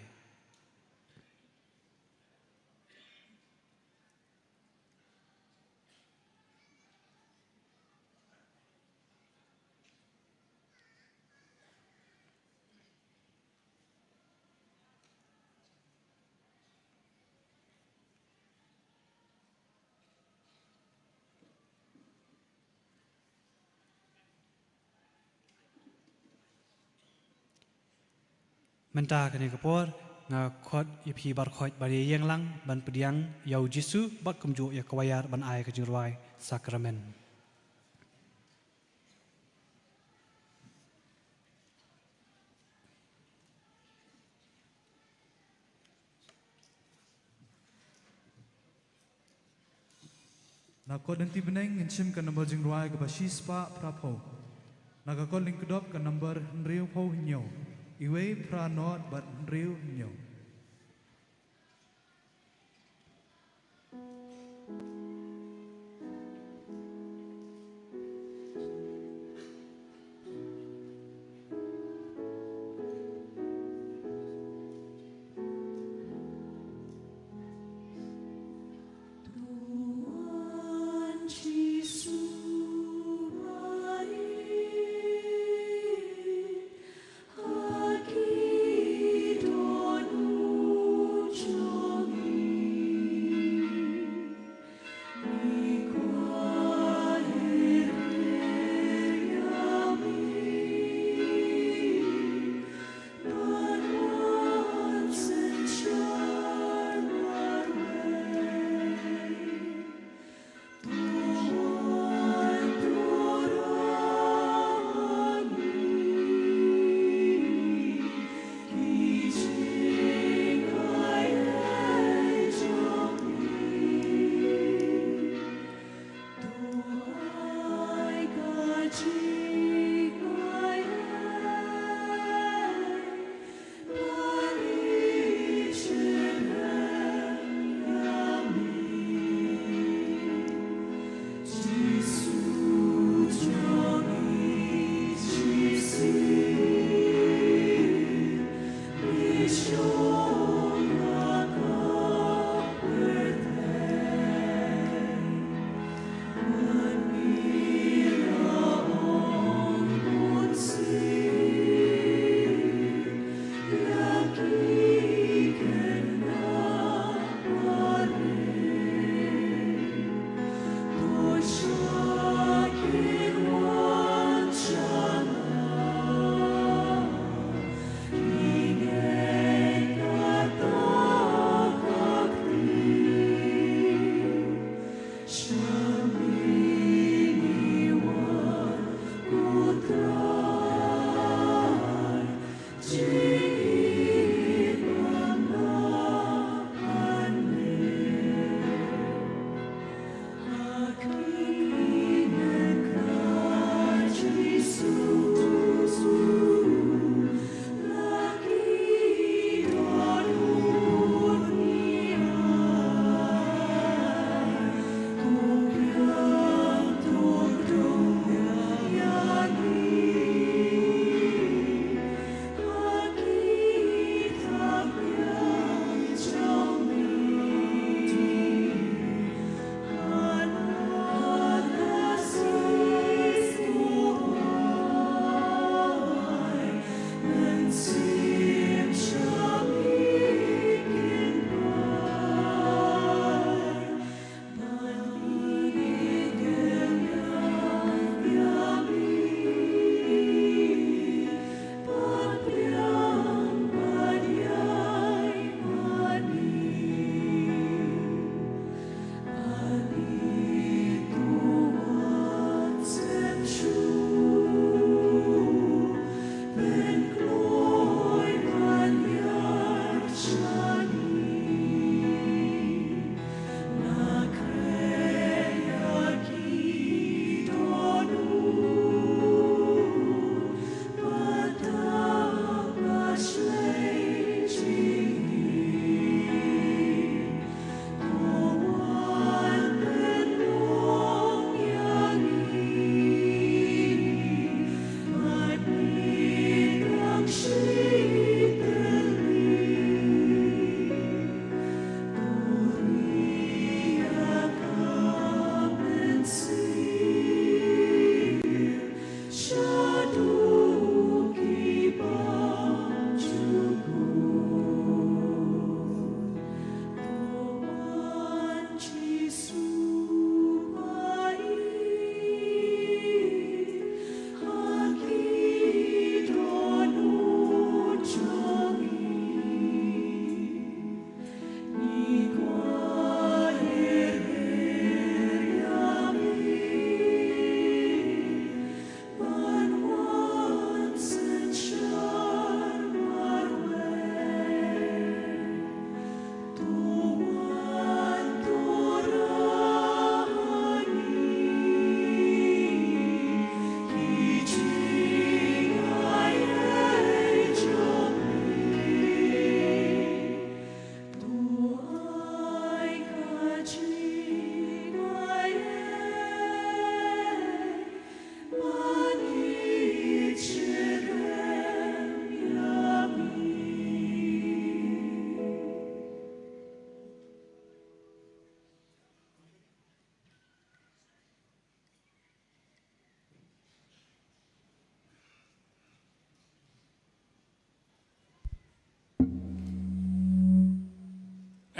Mynta kane ka por, Nga khot ïa phi baroh ban ïeng lang ban pdiang ïa u Jisu bad kumjuh ïa ka wayar ban ai ka jingrwai sakramen. Na kot lynti bneng ngin shim ka number jingrwai kaba shispah phraphew. Na ka kot lyngkdop ka number hynriewphew hynñiew. Iwei phra nod bad hynriew hynñiew.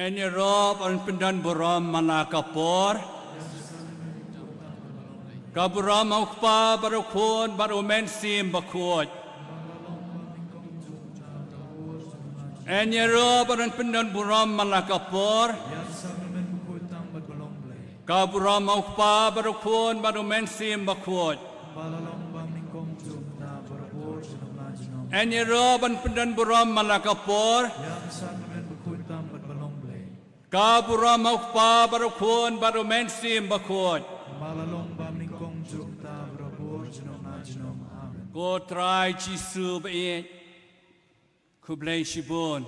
Ngi ïaroh ban pyndon burom man la ka por. Ka burom ha U Kpa bad U Khun bad U Mynsiem Bakhuid. Ngi ïaroh ban pyndon burom man la ka por. Ka burom ha U Kpa bad U Khun bad U Mynsiem Bakhuid. Ngi ïaroh ban pyndon burom man la ka por. Ka burom ha U Kpa bad U Khun bad U Mynsiem Bakhuid. Ko Trai Jisu ba ïeit, khublei shibun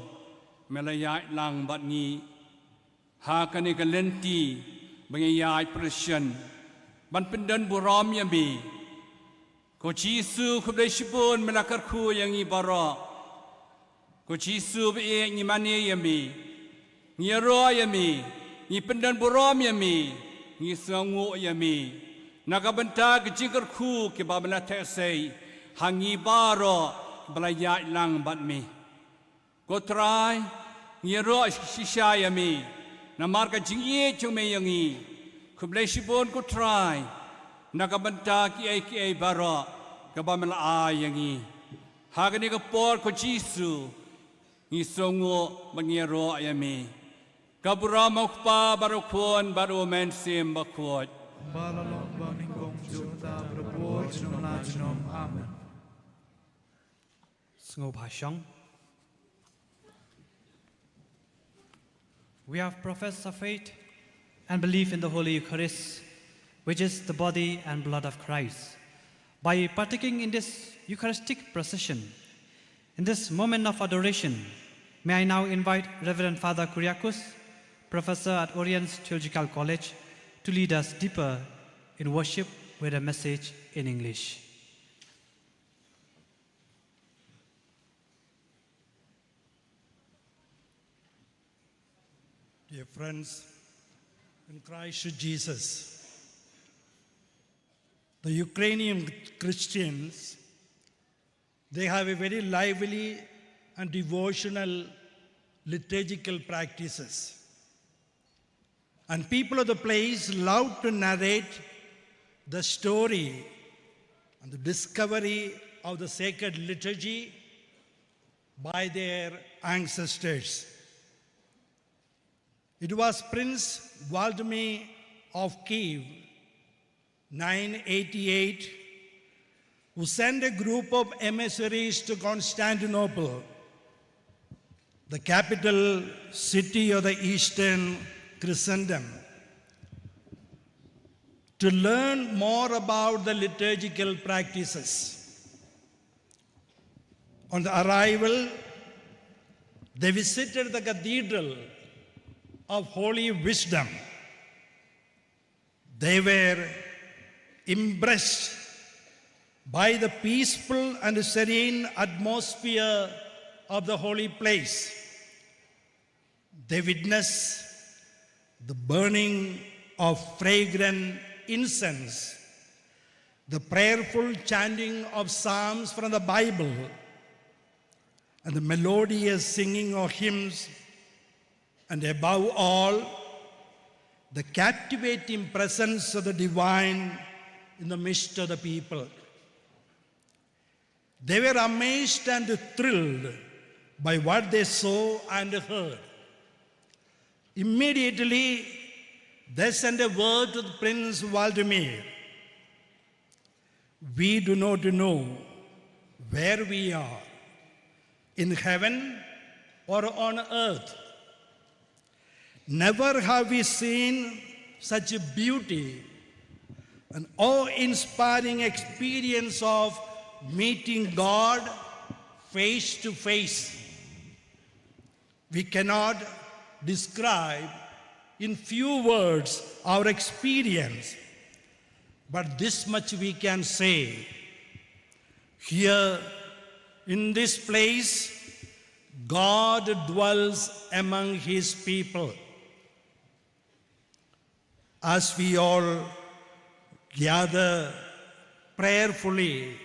me la ïaid lang bad ngi ha kane ka lynti ba ngi ïaid pyrshah ban pyndon burom ïa me. Ko Jisu, khublei shibun me la kyrkhu ïa ngi baroh. Ko Jisu ba ïeit, ngi mane ïa me, ngi ïaroh ïa me, ngi pyndon burom ïa me, ngi sngewnguh ïa me na ka bynta ka jingkyrkhu kaba me la theh sei ha ngi baroh kiba la ïaid lang bad me. Ko Trai, ngi ïaroh shisha ïa me namar ka jingïeit jong me ïa ngi. Khublei shibun ko Trai na ka bynta kiei kiei baroh kaba me la ai ïa ngi. Ha kane ka por ko Jisu, ngi sngewnguh bad ngi ïaroh ïa me. Ka burom ha U Kpa bad U Khun bad U Mynsiem Bakhuid. Ba la long bad nyngkong jong uta u la bud junom la junom. Amen. Sngewbha shong. We have professed our faith and belief in the Holy Eucharist, which is the body and blood of Christ. By partaking in this Eucharistic procession, in this moment of adoration, may I now invite Reverend Father Kuriakus, Professor at Oriens Theological College, to lead us deeper in worship with a message in English. Dear friends in Christ Jesus, the Ukrainian Christians, they have a very lively and devotional liturgical practices. And people of the place love to narrate the story and the discovery of the sacred liturgy by their ancestors. It was Prince Vladimir of Kiev, nine eighty-eight, who sent a group of emissaries to Constantinople, the capital city of the Eastern Christendom, to learn more about the liturgical practices. On the arrival, they visited the Cathedral of Holy Wisdom. They were impressed by the peaceful and serene atmosphere of the holy place. They witnessed the burning of fragrant incense, the prayerful chanting of psalms from the Bible, and the melodious singing of hymns, and above all, the captivating presence of the divine in the midst of the people. They were amazed and thrilled by what they saw and heard. Immediately, they sent a word to Prince Vladimir. We do not know where we are, in heaven or on earth. Never have we seen such a beauty, an awe-inspiring experience of meeting God face to face. We cannot describe in few words our experience, but this much we can say. Here, in this place, God dwells among his people. As we all gather prayerfully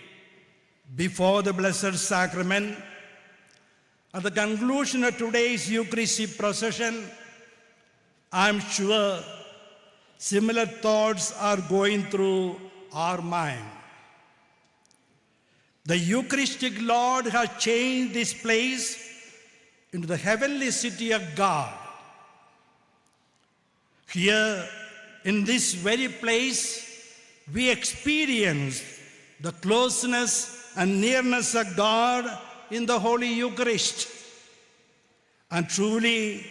before the Blessed Sacrament, at the conclusion of today's Eucharistic procession, I'm sure similar thoughts are going through our mind. The Eucharistic Lord has changed this place into the heavenly city of God. Here, in this very place, we experience the closeness and nearness of God in the Holy Eucharist. And truly,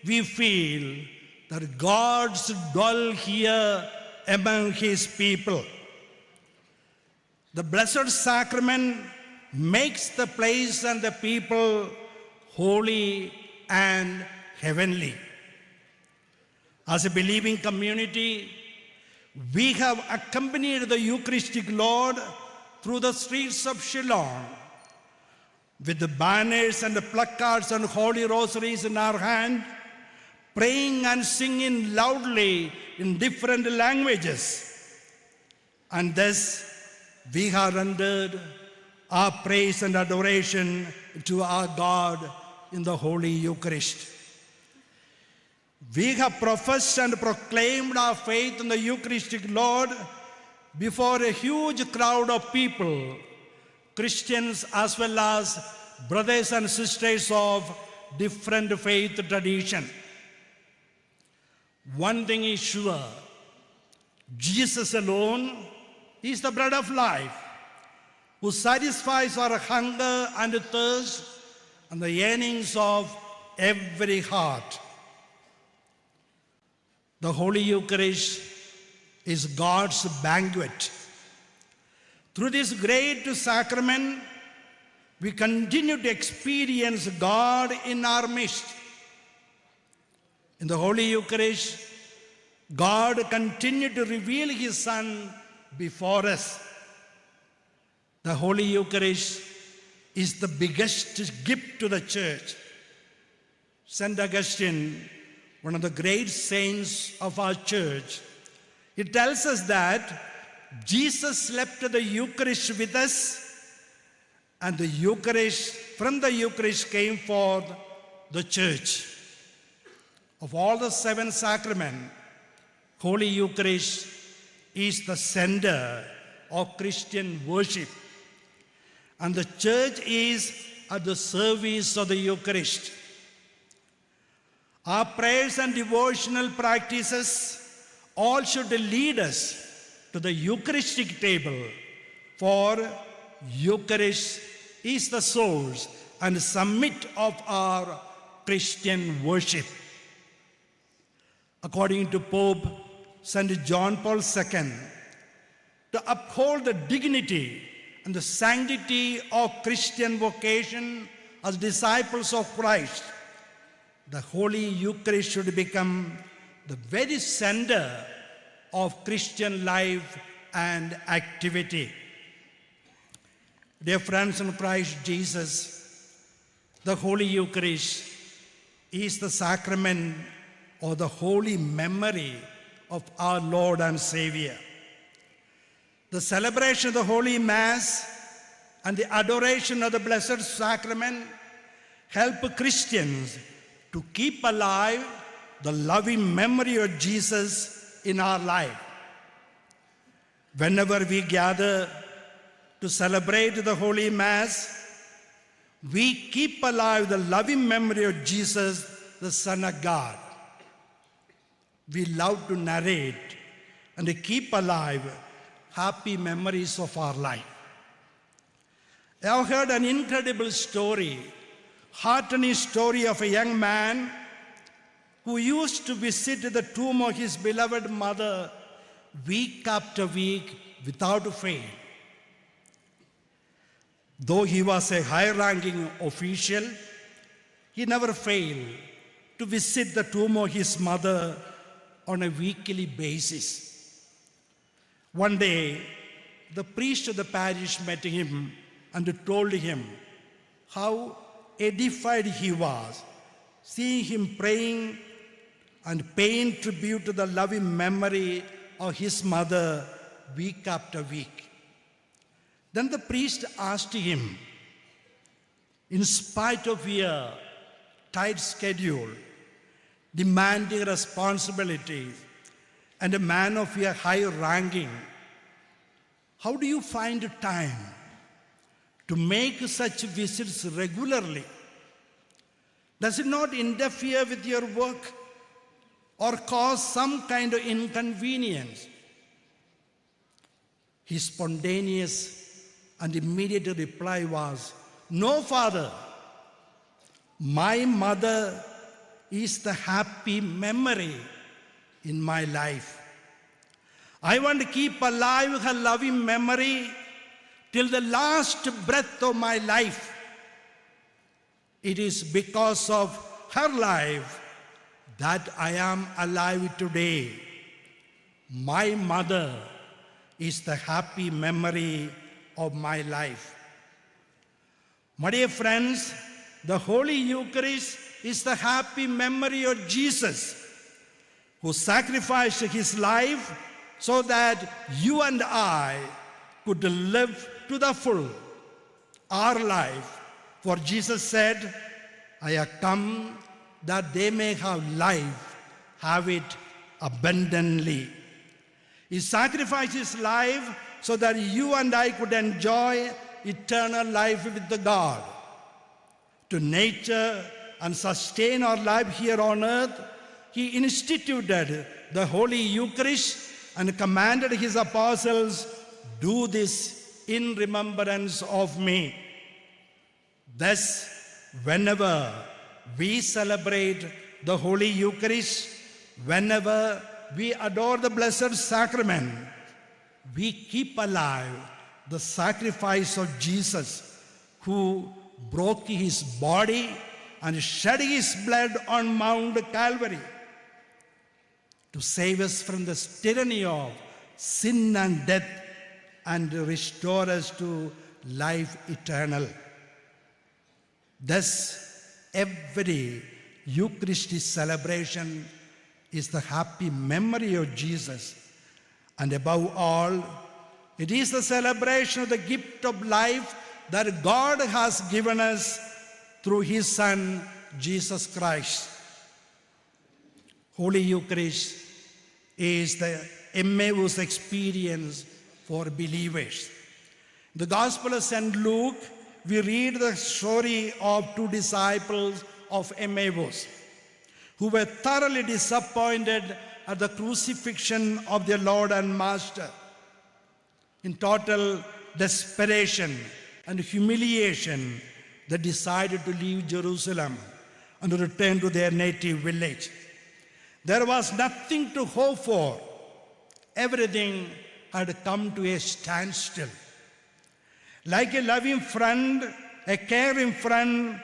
we feel that God's dwell here among His people. The Blessed Sacrament makes the place and the people holy and heavenly. As a believing community, we have accompanied the Eucharistic Lord through the streets of Shillong with the banners and the placards and holy rosaries in our hand, praying and singing loudly in different languages. And thus, we have rendered our praise and adoration to our God in the Holy Eucharist. We have professed and proclaimed our faith in the Eucharistic Lord before a huge crowd of people, Christians as well as brothers and sisters of different faith tradition. One thing is sure, Jesus alone is the bread of life, who satisfies our hunger and thirst and the yearnings of every heart. The Holy Eucharist is God's banquet. Through this great sacrament, we continue to experience God in our midst. In the Holy Eucharist, God continued to reveal His Son before us. The Holy Eucharist is the biggest gift to the Church. Saint Augustine, one of the great saints of our Church, he tells us that Jesus left the Eucharist with us, and the Eucharist, from the Eucharist came forth the Church. Of all the seven sacraments, Holy Eucharist is the center of Christian worship, and the Church is at the service of the Eucharist. Our prayers and devotional practices all should lead us to the Eucharistic table, for Eucharist is the source and summit of our Christian worship. According to Pope Saint John Paul the Second, to uphold the dignity and the sanctity of Christian vocation as disciples of Christ, the Holy Eucharist should become the very center of Christian life and activity. Dear friends in Christ Jesus, the Holy Eucharist is the sacrament or the holy memory of our Lord and Savior. The celebration of the Holy Mass and the adoration of the Blessed Sacrament help Christians to keep alive the loving memory of Jesus in our life. Whenever we gather to celebrate the Holy Mass, we keep alive the loving memory of Jesus, the Son of God. We love to narrate and keep alive happy memories of our life. I have heard an incredible story, heartening story of a young man who used to visit the tomb of his beloved mother week after week without fail. Though he was a high-ranking official, he never failed to visit the tomb of his mother on a weekly basis. One day, the priest of the parish met him and told him how edified he was, seeing him praying and paying tribute to the loving memory of his mother week after week. Then the priest asked him, "In spite of your tight schedule, demanding responsibilities, and a man of your high ranking, how do you find time to make such visits regularly? Does it not interfere with your work or cause some kind of inconvenience? His spontaneous and immediate reply was, "No, Father, my mother is the happy memory in my life. I want to keep alive her loving memory till the last breath of my life. It is because of her life that I am alive today. My mother is the happy memory of my life." My dear friends, the Holy Eucharist is the happy memory of Jesus, who sacrificed his life so that you and I could live to the full our life. For Jesus said, "I have come that they may have life, have it abundantly." He sacrificed his life so that you and I could enjoy eternal life with the God. To nurture and sustain our life here on earth, he instituted the Holy Eucharist and commanded his apostles, "Do this in remembrance of me." Thus, whenever we celebrate the Holy Eucharist, whenever we adore the Blessed Sacrament, we keep alive the sacrifice of Jesus, who broke his body and shed his blood on Mount Calvary to save us from the tyranny of sin and death and restore us to life eternal. Thus, every Eucharistic celebration is the happy memory of Jesus. And above all, it is the celebration of the gift of life that God has given us through his Son, Jesus Christ. Holy Eucharist is the Emmaus experience for believers. The Gospel of Saint Luke, we read the story of two disciples of Emmaus who were thoroughly disappointed at the crucifixion of their Lord and Master. In total desperation and humiliation, they decided to leave Jerusalem and return to their native village. There was nothing to hope for. Everything had come to a standstill. Like a loving friend, a caring friend,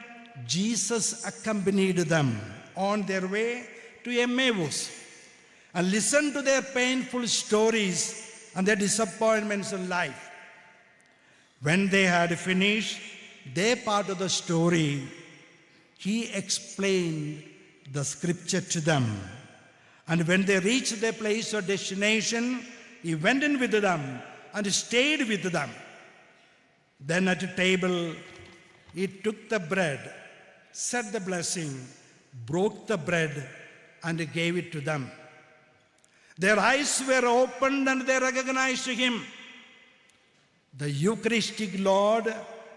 Jesus accompanied them on their way to Emmaus and listened to their painful stories and their disappointments in life. When they had finished their part of the story, he explained the scripture to them. And when they reached their place of destination, he went in with them and stayed with them. Then at table, he took the bread, said the blessing, broke the bread, and gave it to them. Their eyes were opened and they recognized him. The Eucharistic Lord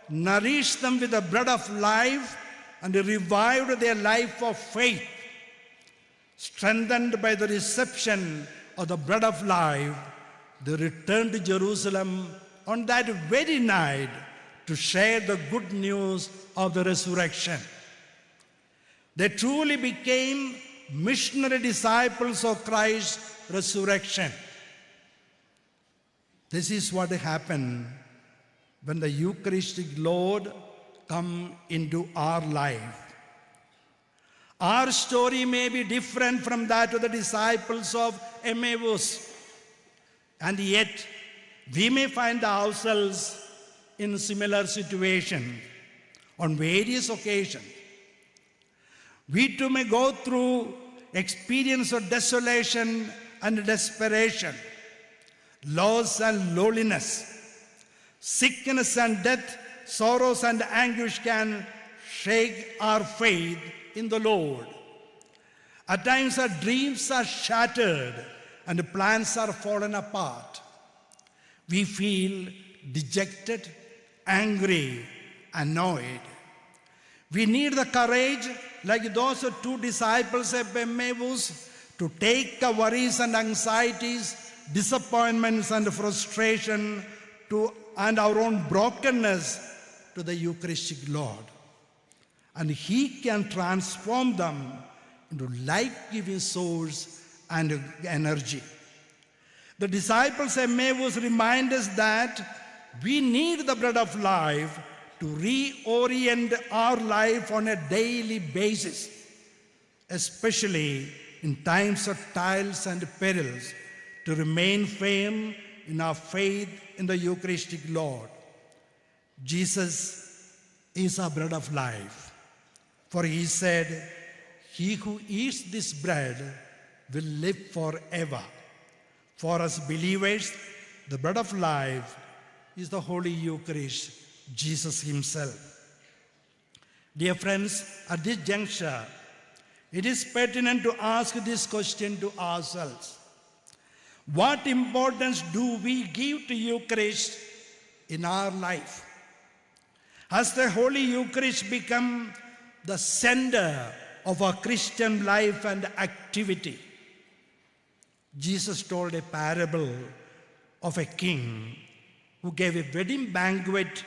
nourished them with the bread of life and revived their life of faith. Strengthened by the reception of the bread of life, they returned to Jerusalem on that very night to share the good news of the resurrection. They truly became missionary disciples of Christ's resurrection. This is what happened when the Eucharistic Lord come into our life. Our story may be different from that of the disciples of Emmaus, and yet we may find ourselves in similar situation on various occasions. We too may go through experience of desolation and desperation, loss and loneliness, sickness and death, sorrows and anguish can shake our faith in the Lord. At times, our dreams are shattered and plans are fallen apart. We feel dejected, angry, annoyed. We need the courage, like those two disciples of Emmaus, to take our worries and anxieties, disappointments and frustration to, and our own brokenness to the Eucharistic Lord. And He can transform them into life giving source and energy. The disciples of Emmaus remind us that we need the bread of life to reorient our life on a daily basis, especially in times of trials and perils, to remain firm in our faith in the Eucharistic Lord. Jesus is our bread of life. For He said, "He who eats this bread will live forever." For us believers, the bread of life is the Holy Eucharist, Jesus Himself. Dear friends, at this juncture, it is pertinent to ask this question to ourselves. What importance do we give to Eucharist in our life? Has the Holy Eucharist become the center of our Christian life and activity? Jesus told a parable of a king who gave a wedding banquet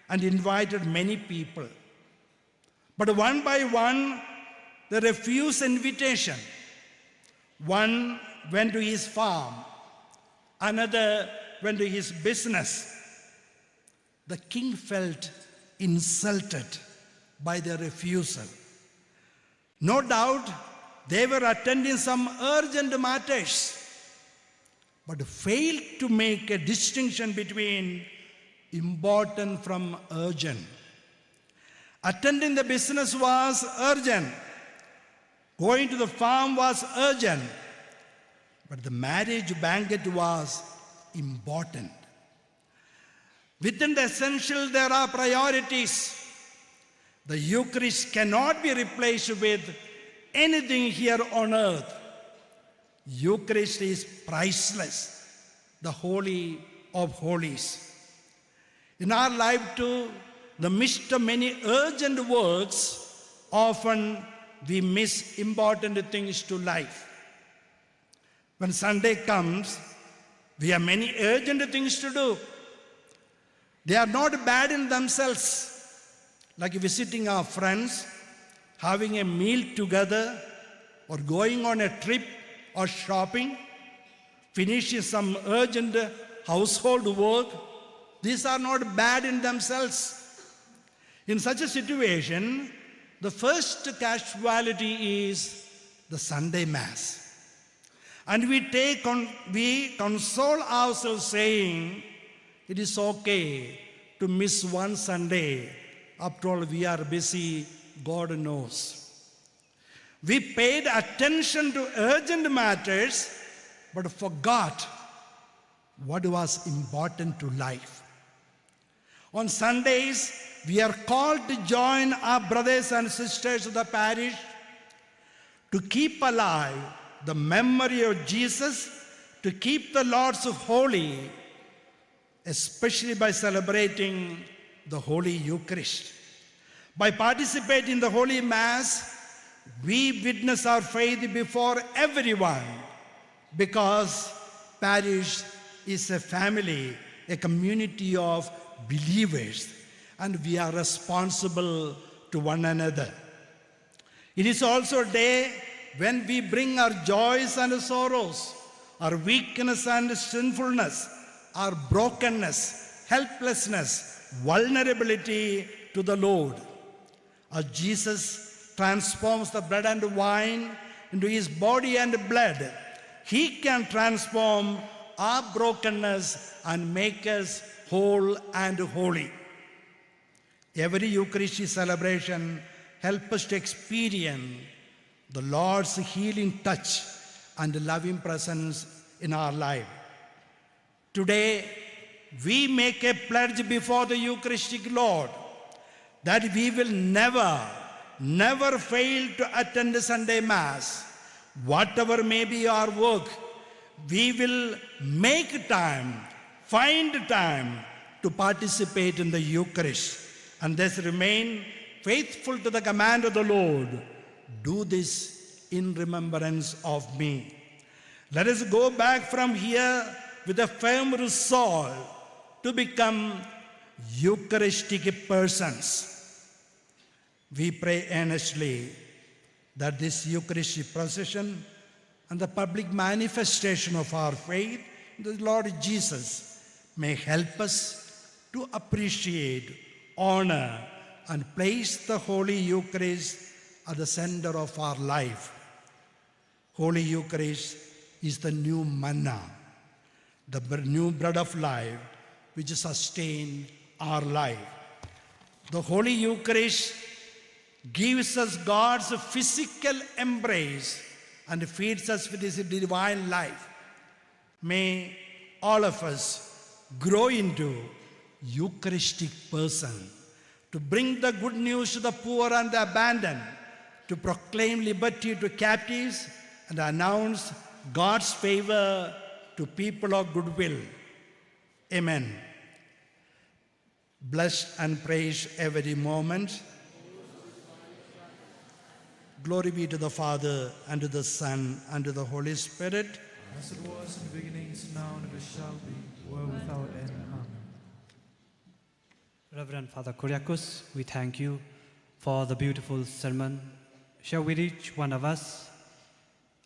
and invited many people. But one by one, they refused invitation. One went to his farm, another went to his business. The king felt insulted by their refusal. No doubt they were attending some urgent matters, but failed to make a distinction between important from urgent. Attending the business was urgent, going to the farm was urgent, but the marriage banquet was important. Within the essential, there are priorities. The Eucharist cannot be replaced with anything here on earth. Eucharist is priceless, the Holy of Holies. In our life, too, the midst of many urgent works, often we miss important things to life. When Sunday comes, we have many urgent things to do. They are not bad in themselves, like visiting our friends, having a meal together, or going on a trip, or shopping, finishing some urgent household work. These are not bad in themselves. In such a situation, the first casualty is the Sunday Mass. And we take on, we console ourselves saying, "It is okay to miss one Sunday. After all, we are busy, God knows." We paid attention to urgent matters, but forgot what was important to life. On Sundays, we are called to join our brothers and sisters of the parish to keep alive the memory of Jesus, to keep the Lord's holy, especially by celebrating the Holy Eucharist. By participating in the Holy Mass, we witness our faith before everyone, because parish is a family, a community of believers, and we are responsible to one another. It is also a day when we bring our joys and sorrows, our weakness and sinfulness, our brokenness, helplessness, vulnerability to the Lord. As Jesus transforms the bread and wine into His body and blood, He can transform our brokenness and make us whole and holy. Every Eucharistic celebration helps us to experience the Lord's healing touch and loving presence in our life. Today, we make a pledge before the Eucharistic Lord that we will never, never fail to attend the Sunday Mass, Whatever may be our work, we will make time, find time to participate in the Eucharist, and thus remain faithful to the command of the Lord. "Do this in remembrance of me." Let us go back from here with a firm resolve to become Eucharistic persons. We pray earnestly that this Eucharistic procession and the public manifestation of our faith in the Lord Jesus may help us to appreciate, honor, and place the Holy Eucharist at the center of our life. Holy Eucharist is the new manna, the br- new bread of life which sustain our life. The Holy Eucharist gives us God's physical embrace and feeds us with His divine life. May all of us grow into Eucharistic person to bring the good news to the poor and the abandoned, to proclaim liberty to captives and announce God's favor to people of goodwill. Amen. Bless and praise every moment. Glory be to the Father, and to the Son, and to the Holy Spirit. As it was in the beginning, is now, and ever shall be, world without end. Amen. Reverend Father Kuriakose, we thank you for the beautiful sermon. Shall we reach one of us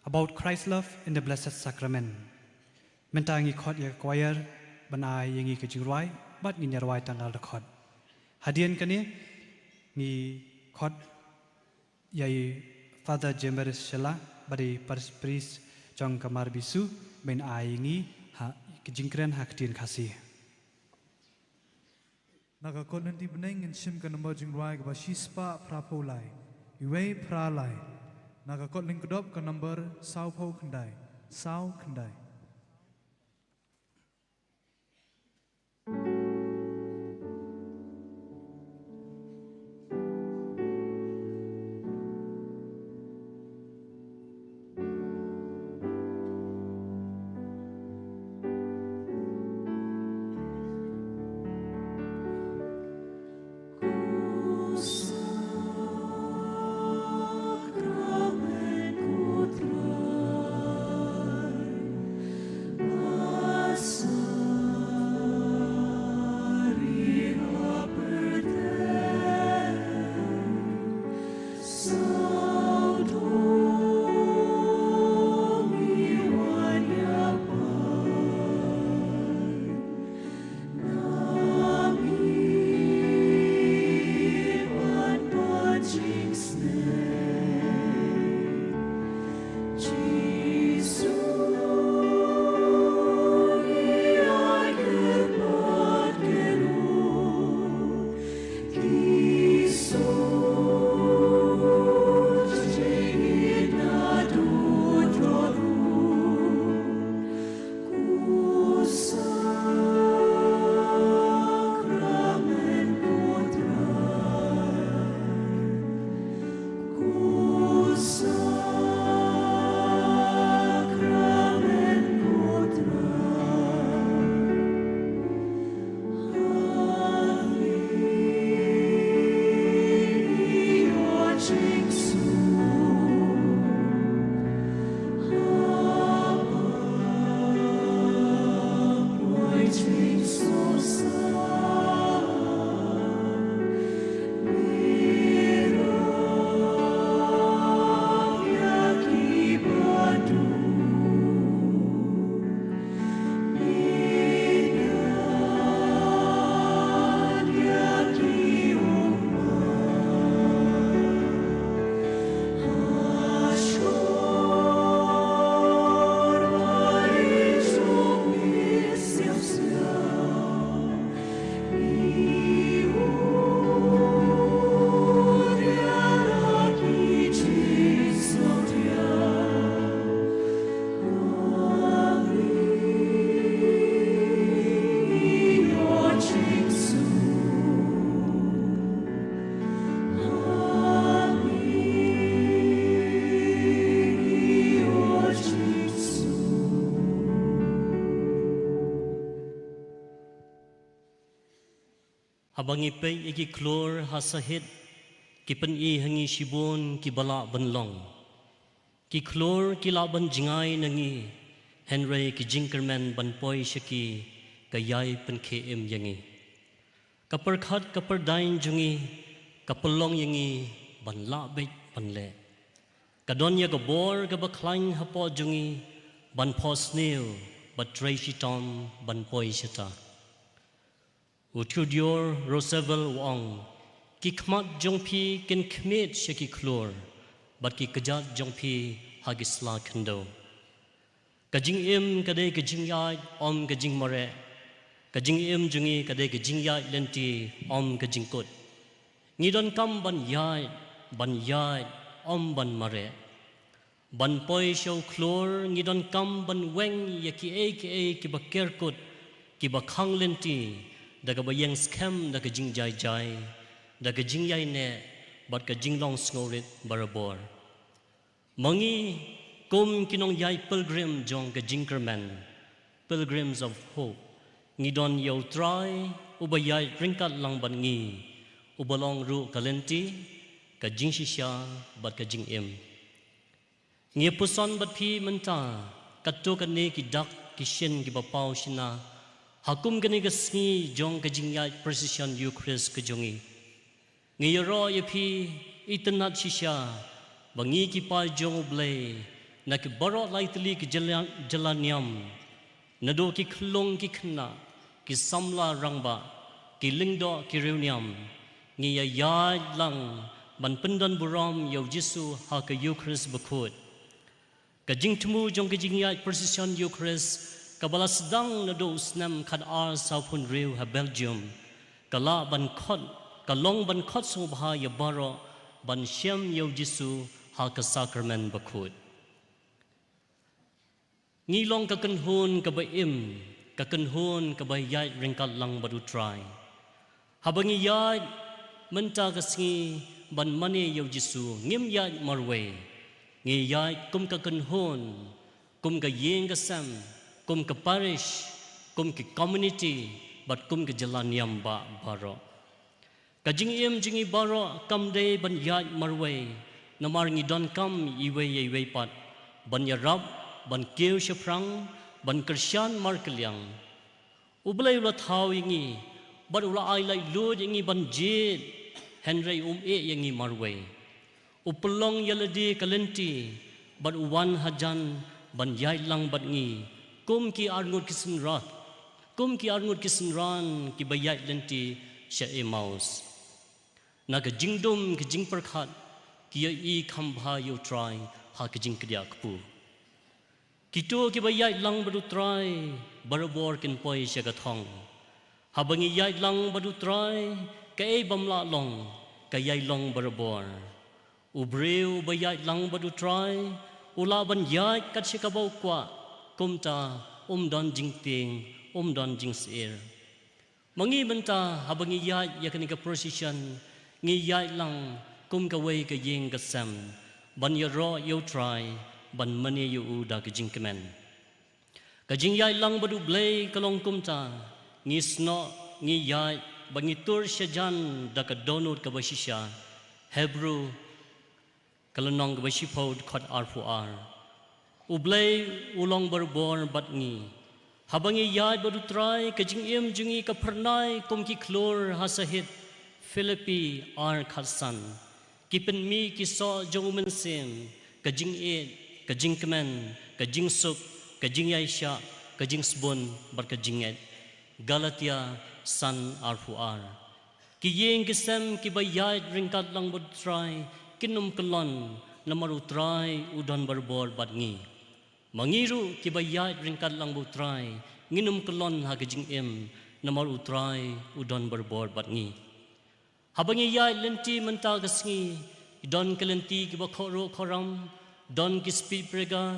about Christ's love in the Blessed Sacrament? Mynta ngi khot ïa ka choir ban ai ïa ngi ka jingrwai, bad ngin ïa rwai tang ar dkhot. Hadien kane ngi khot ïa i Father James Shella bad i Parish Priest jong ka Mar Bisu ban ai ïa ngi ha ka jingkren ha ka ktien Khasi. Na ka kot lynti bneng ngin shim ka number jingrwai kaba shispah phraphew lai, iwei phra lai. Na ka kot lyngkdop ka number sawphew khyndai, saw khyndai. Haba ngi peit ïa ki khlur ha sahit, ki pyni ha ngi shibun kiba lah ban long. Ki khlur ki lah ban jngai na ngi, hynrei ki jingkyrmen ban poi sha ki ka ïai pynkhie im ïa ngi. Ka pyrkhat ka pyrdain jong ngi ka pynlong ïa ngi ban lah beit ban leh. Ka don ïa ka bor kaba khlaiñ hapoh jong ngi ban phohsniew bad trei shitom ban poi shata. U Theodore Roosevelt u ong, ki khmat jong phi kin khmied sha ki khlur bad ki kjat jong phi ha ki sla khyndew. Ka jingim ka dei ka jingïaid, ym ka jingmareh. Ka jingim jong ngi ka dei ka jingïaid lynti, ym ka jingkut. Ngi donkam ban ïaid, ban ïaid, ym ban mareh. Ban poi sha u khlur ngi donkam ban weng ïa kiei kiei kiba kerkut, kiba khang lynti, da kaba ïeng skhem da ka jingjai jai, da ka jingïaineh bad ka jinglong sngewrit barabor. Ma ngi kum ki nongïaid pilgrim jong ka jingkyrmen, pilgrims of hope, ngi don ïa U Trai uba ïaid ryngkat lang bad ngi, uba long ruh ka lynti, ka jingshisha bad ka jingim. Ngi puson bad phi mynta katto katne ki dak ki shin kiba paw shynna ha kum kane ka sngi jong ka jingïaid Procession Eucharist ka jong ngi. Ngi ïaroh ïa phi itynnad shisha ba ngi ki paid jong U Blei na ki baroh lai tylli ki jylla, jylla niam, naduh ki khyllung ki khynnah, ki samla rangbah, ki lyngdoh ki riewniam, ngi ïaid lang ban pyndonburom ïa U Jisu ha ka Eucharist bakhuid. Ka jingthmu jong ka jingïaid Procession Eucharist kaba la sdang naduh u snem khatar sawphew hynriew ha Belgium, ka lah ban khot, ka long ban khot sngewbha ïa baroh ban shem ïa U Jisu ha ka Sakramen bakhuid. Ngi long ka kynhun kaba im, ka kynhun kaba ïaid ryngkat lang bad U Trai. Haba ngi ïaid mynta ka sngi ban mane ïa U Jisu, ngim ïaid marwei. Ngi ïaid kum ka kynhun, kum ka ïing ka sem, kum ka parish, kum ka community, bad kum ka jylla niam ba baroh. Ka jingim jong ngi baroh kam dei ban ïaid marwei, namar ngi donkam iwei ïa iwei pat ban ïarap, ban kiew shaphrang, ban kyrshan markylliang. U Blei u la thaw ïa ngi bad u la ai laitluid ïa ngi ban jied, hynrei um ïeh ïa ngi marwei. U pynlong ïa lade ka lynti bad u wan hajan ban ïaid lang bad ngi, kum ki arngut ki synran, kum ki arngut ki synran kiba ïaid lynti sha Emmaus. Na ka jingdum ka jingpyrkhat ki ïohi kham bha ïa U Trai ha ka jingkdiah kpu. Kito kiba ïaid lang bad U Trai barabor kin poi sha ka thong. Haba ngi ïaid lang bad U Trai, kaei bym lah long ka ïai long barabor. U briew uba ïaid lang bad U Trai u lah ban ïaid kat shaba u kwah, kumta um don jingtieng, um don jingsyier. Ma ngi mynta haba ngi ïaid ïa kane ka procession, ngi ïaid lang kum kawei ka ïing ka sem ban ïaroh ïa U Trai, ban mane ïa u da ka jingkmen. Ka jingïaid lang bad U Blei ka long kumta, ngi snoh, ngi ïaid bad ngi tur shajan da ka dohnud kaba shisha. Hebru ka lynnong kaba shiphew, dkhot arphew ar. U Blei u long barabor bad ngi. Haba ngi ïaid bad U Trai, ka jingim jong ngi ka phyrnai kum ki khlur ha sahit. Philippi ar, khatsan. Ki pynmih ki soh jong U Mynsiem, ka jingïeit, ka jingkmen, ka jingsuk, ka jingïaishah, ka jingsbun bad ka jingngeit. Galatia san, arphew ar. Ki ïing ki sem kiba ïaid ryngkat lang bad U Trai kin ym kyllon, namar U Trai u don barabor bad ngi. Ma ngi ruh kiba ïaid ryngkat lang bad U Trai ngin ym kyllon ha ka jingim, namar U Trai u don barabor bad ngi. Haba ngi ïaid lynti mynta ka sngi, don ki lynti kiba khroh khram, don ki speed breaker,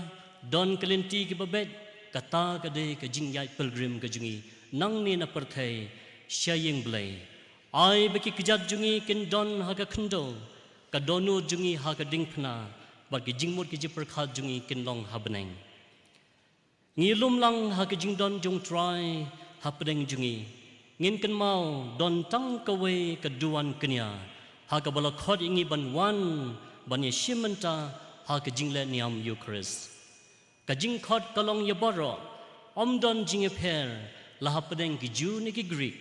don ki lynti kiba beit, kata ka dei ka jingïaid pilgrim ka jong ngi nangne na pyrthei sha ïing Blei. Ai ba ki kjat jong ngi kin don ha ka khyndew, ka dohnud jong ngi ha ka diengphna, bad ki jingmut ki jingpyrkhat jong ngi kin long ha bneng. Ngi lum lang ha ka jingdon jong U Trai hapdeng jong ngi. Ngin kynmaw don tang kawei ka duwan kñia ha kaba la khot ïa ngi ban wan ban ïashim bynta ha ka jingleh niam Eukharist. Ka jingkhot ka long ïa baroh, ym don jingïapher la hapdeng ki Jiw ne ki Grik,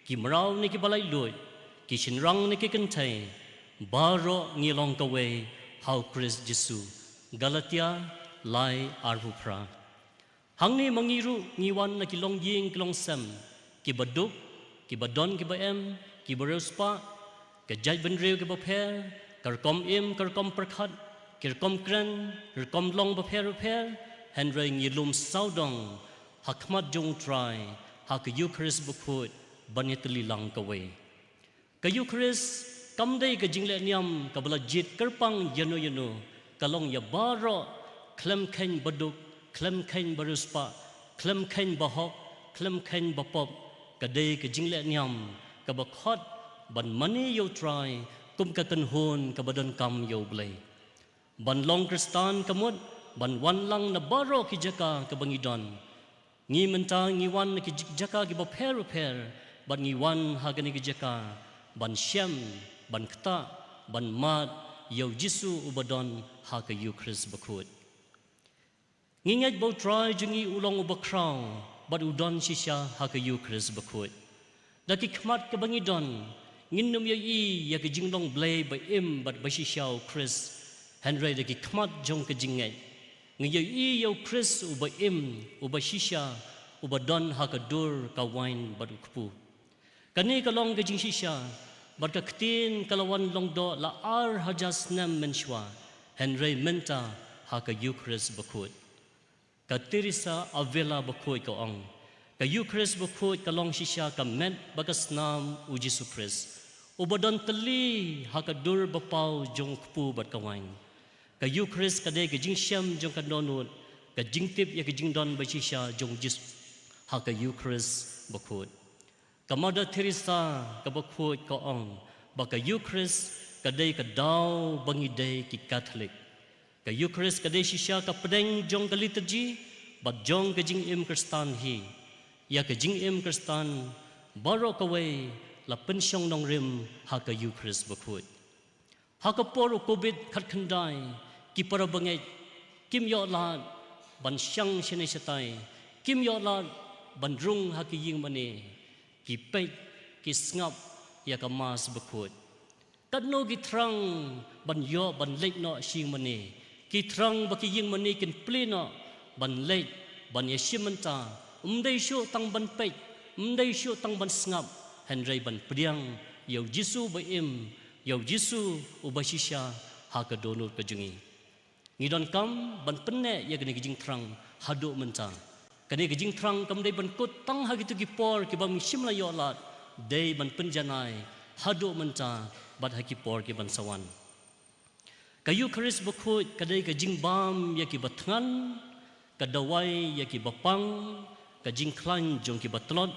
ki mraw ne ki ba laitluid, ki shynrang ne ki kynthei, baroh ngi long kawei ha u Khrist Jisu. Galatia lai arphew phra. Hangne ma ngi ruh ngi wan na ki longïing ki longsem, ki baduk, ki badon ki baem, ki bariewspah, ka jaitbynriew ki bapher, ka rukom im ka rukom pyrkhat, ki rukom kren, rukom long bapher bapher, hynrei ngi lum sawdong ha khmat jong U Trai ha ka Eukharist bakhuid ban ïatylli lang kawei. Ka Eukharist kam dei ka jingleh niam kaba la jied kyrpang ïano ïano, ka long ïa baroh, khlem kheiñ baduk, khlem kheiñ bariewspah, khlem kheiñ bahok, khlem kheiñ bapop. Ka dei ka jingleh niam kaba khot ban mane ïa U Trai kum ka kynhun kaba donkam ïa U Blei. Ban long Khristan ka mut ban wan lang na baroh ki jaka kaba ngi don. Ngi mynta ngi wan na ki jik-, jaka ki bapher bapher, bad ngi wan ha kane ki jaka ban shem, ban ktah, ban mad ïa U Jisu uba don ha ka Eukharist bakhuid. Ngi ngeit ba U Trai jong ngi u long uba khraw bad u don shisha ha ka Eukharist bakhuid. Da ki khmat kaba ngi don, ngin ym ïohi ïa ka jinglong Blei ba im bad ba shisha U Khrist, hynrei da ki khmat jong ka jingngeit ngi ïohi ïa U Khrist uba im, uba shisha, uba don ha ka dur, ka wain bad u kpu. Kane ka long ka jingshisha bad ka ktien ka la wan long doh la ar hajar snem mynshuwa, hynrei mynta ha ka Eukharist bakhuid. Ka Teresa Avila bakhuid ka ong, ka Eukharist bakhuid ka long shisha ka met bad ka snam U Jisu Khrist, uba don tylli ha ka dur bapaw jong u kpu bad ka wain. Ka Eukharist ka dei ka jingshem jong ka dohnud, ka jingtip ïa ka jingdon ba shisha jong U Jisu ha ka Eukharist bakhuid. Ka Mother Teresa kaba khuid ka ong ba ka Eukharist ka dei ka daw ba ngi dei ki Katholik. Ka Eukharist ka dei shisha ka pdeng jong ka liturgi bad jong ka jingim Khristan hi. Ïa ka jingim Khristan baroh kawei la pynshong nongrim ha ka Eukharist bakhuid. Ha ka por u Covid khatkhyndai, ki para bangeit kim ïoh lad ban shang shane shatai, kim ïoh lad ban rung ha ki ïing mane, ki peit, ki sngap ïa ka Mass bakhuid. Katno ki thrang ban ïoh ban leit noh sha ïing mane, ki thrang ba ki ïing mane kin plie noh ban leit ban ïashim bynta, ym dei shuh tang ban peit, ym dei shuh tang ban sngap, hynrei ban pdiang ïa U Jisu ba im, ïa U Jisu uba shisha ha ka dohnud ka jong ngi. Ngi donkam ban pynneh ïa kane ka jingthrang haduh mynta. Kane ka jingthrang kam dei ban kut tang ha kito ki por kiba ngim shym la ïoh lad, dei ban pynjanai haduh mynta bad ha ki por kiban sa wan. Ka Eukharist bakhuid ka dei ka jingbam ïa kiba thngan, ka dawai ïa kiba pang, ka jingkhlaiñ jong kiba tlot,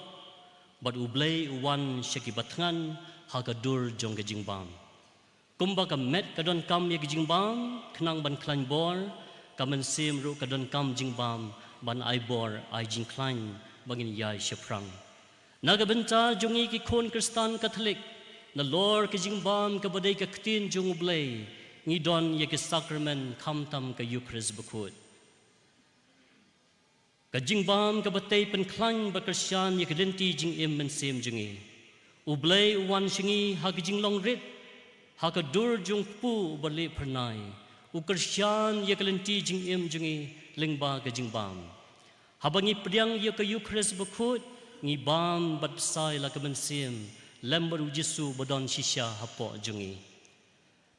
bad U Blei u wan sha kiba thngan ha ka dur jong ka jingbam. Kumba ka met ka donkam ïa ka jingbam khnang ban khlaiñ bor, ka mynsiem ruh ka donkam jingbam ban ai bor, ai jingkhlaiñ ba ngin ïai shaphrang. Na ka bynta jong ngi ki khun Khristan Katholik, nalor ka jingbam kaba dei ka ktien jong U Blei, ngi don ïa ki sakramen, khamtam ka Eukharist bakhuid. Ka jingbam kaba tei pynkhlaiñ bad kyrshan ïa ka lynti jingim mynsiem jong ngi. U Blei u wan sha ngi ha ka jinglong rit, ha ka dur jong u kpu uba lieh phyrnai. U kyrshan ïa ka lynti jingim jong ngi lyngba ka jingbam. Haba ngi pdiang ïa ka Eukharist bakhuid, ngi bam bad bsai la ka mynsiem lem bad U Jisu ba don shisha hapoh jong ngi.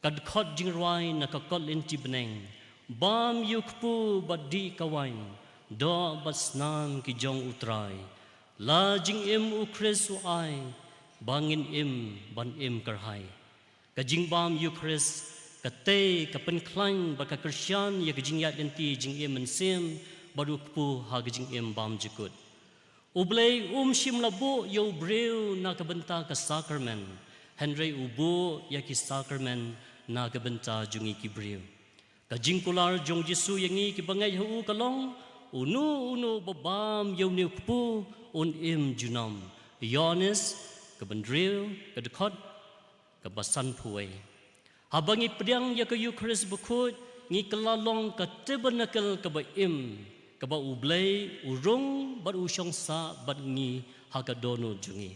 Ka dkhot jingrwai na ka kot lynti bneng: Bam ïa u kpu bad dih ka wain, doh bad snam ki jong U Trai. La jingim U Khrist u ai, ba ngin im ban im kyrhai. Ka jingbam Eukharist ka tei, ka pynkhlaiñ bad ka kyrshan ïa ka jingïaid lynti jingim mynsiem bad u kpu ha ka jingim bymjukut. U Blei um shym la buh ïa u briew na ka bynta ka sakramen, hynrei u buh ïa ki sakramen na ka bynta jong ngi ki briew. Ka jingkular jong U Jisu ïa ngi kiba ngeit ha u ka long: Uno uno ba bam ïa une u kpu un im junom. Ïoannis, ka ba hynriew, ka dkhot, ka ba sanphew wei. Haba ngi pdiang ïa ka Ïukharist bakhuid, ngi kylla long ka tabernacle ka ba im, ka ba U Blei u rung bad u shong sah bad ngi ha ka dohnud jong ngi.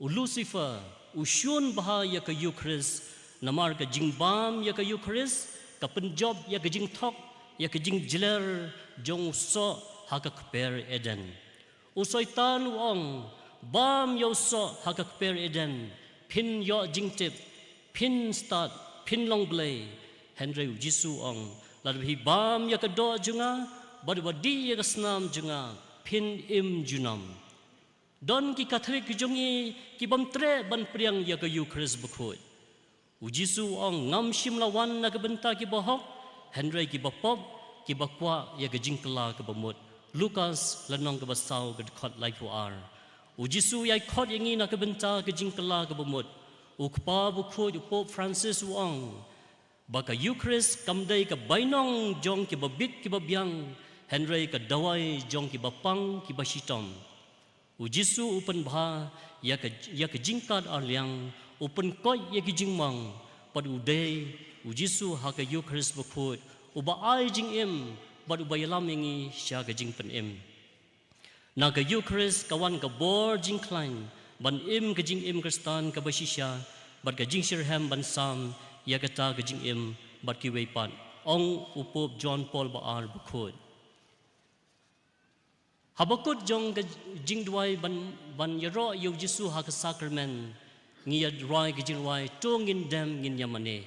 U Lucifer u shun bha ïa ka Ïukharist, namar ka jingbam ïa ka Ïukharist ka pynjop ïa ka jingthok, ïa ka jingjler jong u soh ha ka kper Eden. U Soitan u ong, bam ïa u soh ha ka kper Eden, phin ïoh jingtip, phin stad, phin long Blei. Hynrei U Jisu u ong, lada phi bam ïa ka doh jong nga bad ba dih ïa ka snam jong nga, phin im junom. Don ki Katholik ki jong ngi ki bym treh ban pdiang ïa ka Ïukharist bakhuid. U Jisu u ong, ngam shym la wan na ka bynta ki bahok, hynrei ki bapop, ki ba kwah ïa ka jingkylla ka bamut. Lukas lynnong ka ba saw, ka dkhot laiphew ar. U Jisu u ïai khot ïa ngi na ka bynta ka jingkylla ka bamut. U Kpa bakhuid, u Pope Francis u ong ba ka Ïukharist kam dei ka bainong jong ki babit ki babiang, hynrei ka dawai jong ki bapang ki bashitom. U Jisu u pynbha ïa ka, ïa ka jingkat arliang, u pynkoit ïa ki jingmong, bad u dei U Jisu ha ka Ïukharist bakhuid, u ba ai jingim, bad u ba ïalam ïa ngi sha ka jingpynim. Na ka Ïukharist ka wan ka bor jingkhlaiñ ban im ka jingim Khristan ka ba shisha, bad ka jingshitrhem ban sam ïa kata ka jingim bad kiwei pat, ong u Pope John Paul ba ar bakhuid. Haba kut jong ka jingduwai ban, ban ïaroh ïa U Jisu ha ka sakramen, ngi ïa rwai ka jingrwai, to ngin dem ngin ïa mane.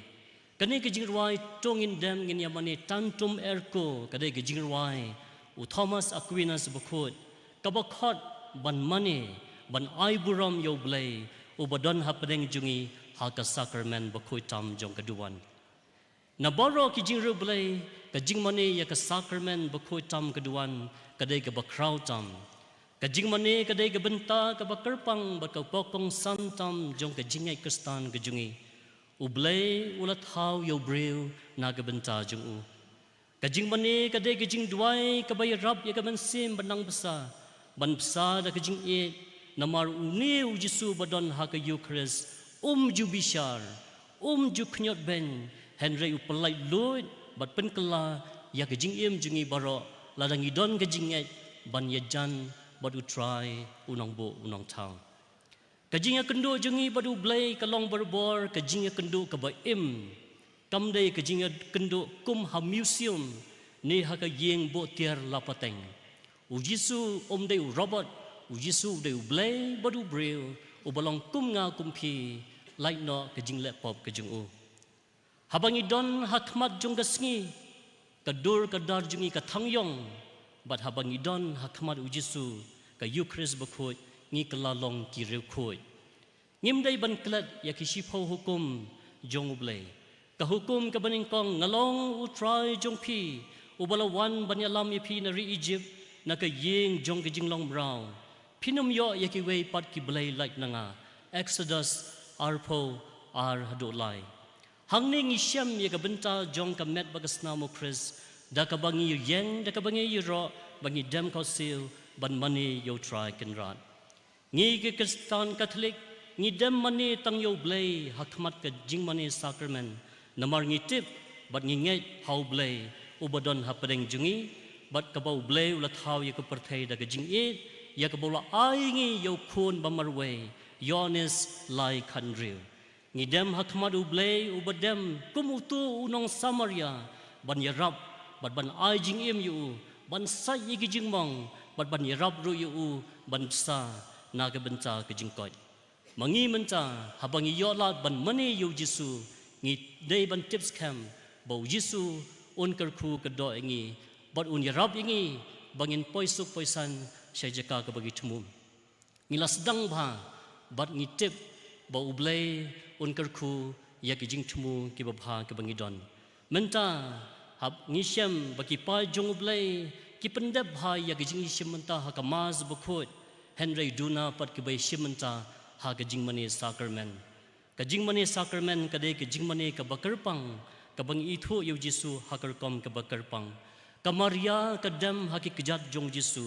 Kane ka jingrwai to ngin dem ngin ïa mane, Tantum ergo, ka dei ka jingrwai u Thomas Aquinas bakhuid, ka ba khot ban mane, ban ai burom ïa U Blei u ba don hapdeng jong ngi ha ka sakramen bakhuid tam jong ka duwan. Na baroh ki jingriewblei, ka jingmane ïa ka sakramen bakhuid tam ka duwan ka dei ka ba khraw tam. Ka jingmane ka dei ka bynta ka ba kyrpang bad ka ba kongsan tam jong ka jingngeit Khristan ka jong ngi. U Blei u la thaw ïa u briew na ka bynta jong u. Ka jingmane ka dei ka jingduwai ka ba ïarap ïa ka mynsiem ba nang bsa, ban bsa da ka jingïeit, namar une U Jisu ba don ha ka Ïukharist um ju bishar, um ju khñiot beiñ, hynrei u pyllait luid bad pynkylla ïa ka jingim jong ngi baroh, lada ngi don ka jingngeit ban ïajan bad U Trai, U Nongbuh U Nongthaw. Ka jingïakynduh jong ngi bad U Blei ka long barabor ka jingïakynduh ka ba im. Kam dei ka jingïakynduh kum ha museum ne ha ka ïing buh tiar la pateng. U Jisu um dei u robot, U Jisu u dei U Blei bad u briew, u ba long kum nga kum phi, lait noh ka jingleh pop ka jong u. Haba ngi don ha khmat jong ka sngi, ka dur ka dar jong ngi ka thang ïong, bad haba ngi don ha khmat U Jisu, ka Ïukharist bakhuid, ngi kylla long ki riewkhuid. Ngim dei ban klet ïa ki shiphew hukum jong U Blei. Ka hukum ka ba nyngkong, nga long U Trai jong phi, u ba la wan ban ïalam ïa phi na ri Ijipt, na ka ïing jong ka jinglong mraw. Phin ym ïoh ïa kiwei pat ki blei lait na nga. Exodus arphew ar haduh lai. Hangne ngi shem ïa ka bynta jong ka met bad ka snam U Khrist, da kaba ngi ïeng, da kaba ngi ïaroh, ba ngi dem khohsiew ban mane ïa U Trai Kynrad. Ngi ki Khristan Katholik, ngi dem mane tang ïa U Blei ha khmat ka jingmane sakramen, namar ngi tip bad ngi ngeit ha U Blei u ba don hapdeng jong ngi, bad kaba U Blei u la thaw ïa ka pyrthei da ka jingïeit, ïa kaba u la ai ngi ïa U Khun ba marwei, Ïoannis lai khathynriew. Ngi dem ha khmat U Blei u ba dem kum utu u nong Samaria, ban ïarap, bad ban ai jingim ïa u, ban sait ïa ki jingmong, bad ban ïarap ruh ïa u ban bsa na ka bynta ka jingkoit. Ma ngi mynta, haba ngi ïoh lad ban mane ïa U Jisu, ngi dei ban tip skhem ba U Jisu un kyrkhu kyrdoh ïa ngi, bad un ïarap ïa ngi ba ngin poi suk poi saiñ sha jaka kaba ngi thmu. Ngi la sdang bha, bad ngi tip ba U Blei un kyrkhu ïa ki jingthmu kiba bha kiba ngi don. Mynta, haba ngi shem ba ki paid jong U Blei ki pyndep bha ïa ka jingïashim bynta ha ka Mass bakhuid, hynrei duna pat kiba ïashim bynta ha ka jingmane sakramen. Ka jingmane sakramen ka dei ka jingmane kaba kyrpang, kaba ngi ithuh ïa U Jisu ha ka rukom kaba kyrpang. Ka Maria ka dem ha ki kjat jong U Jisu,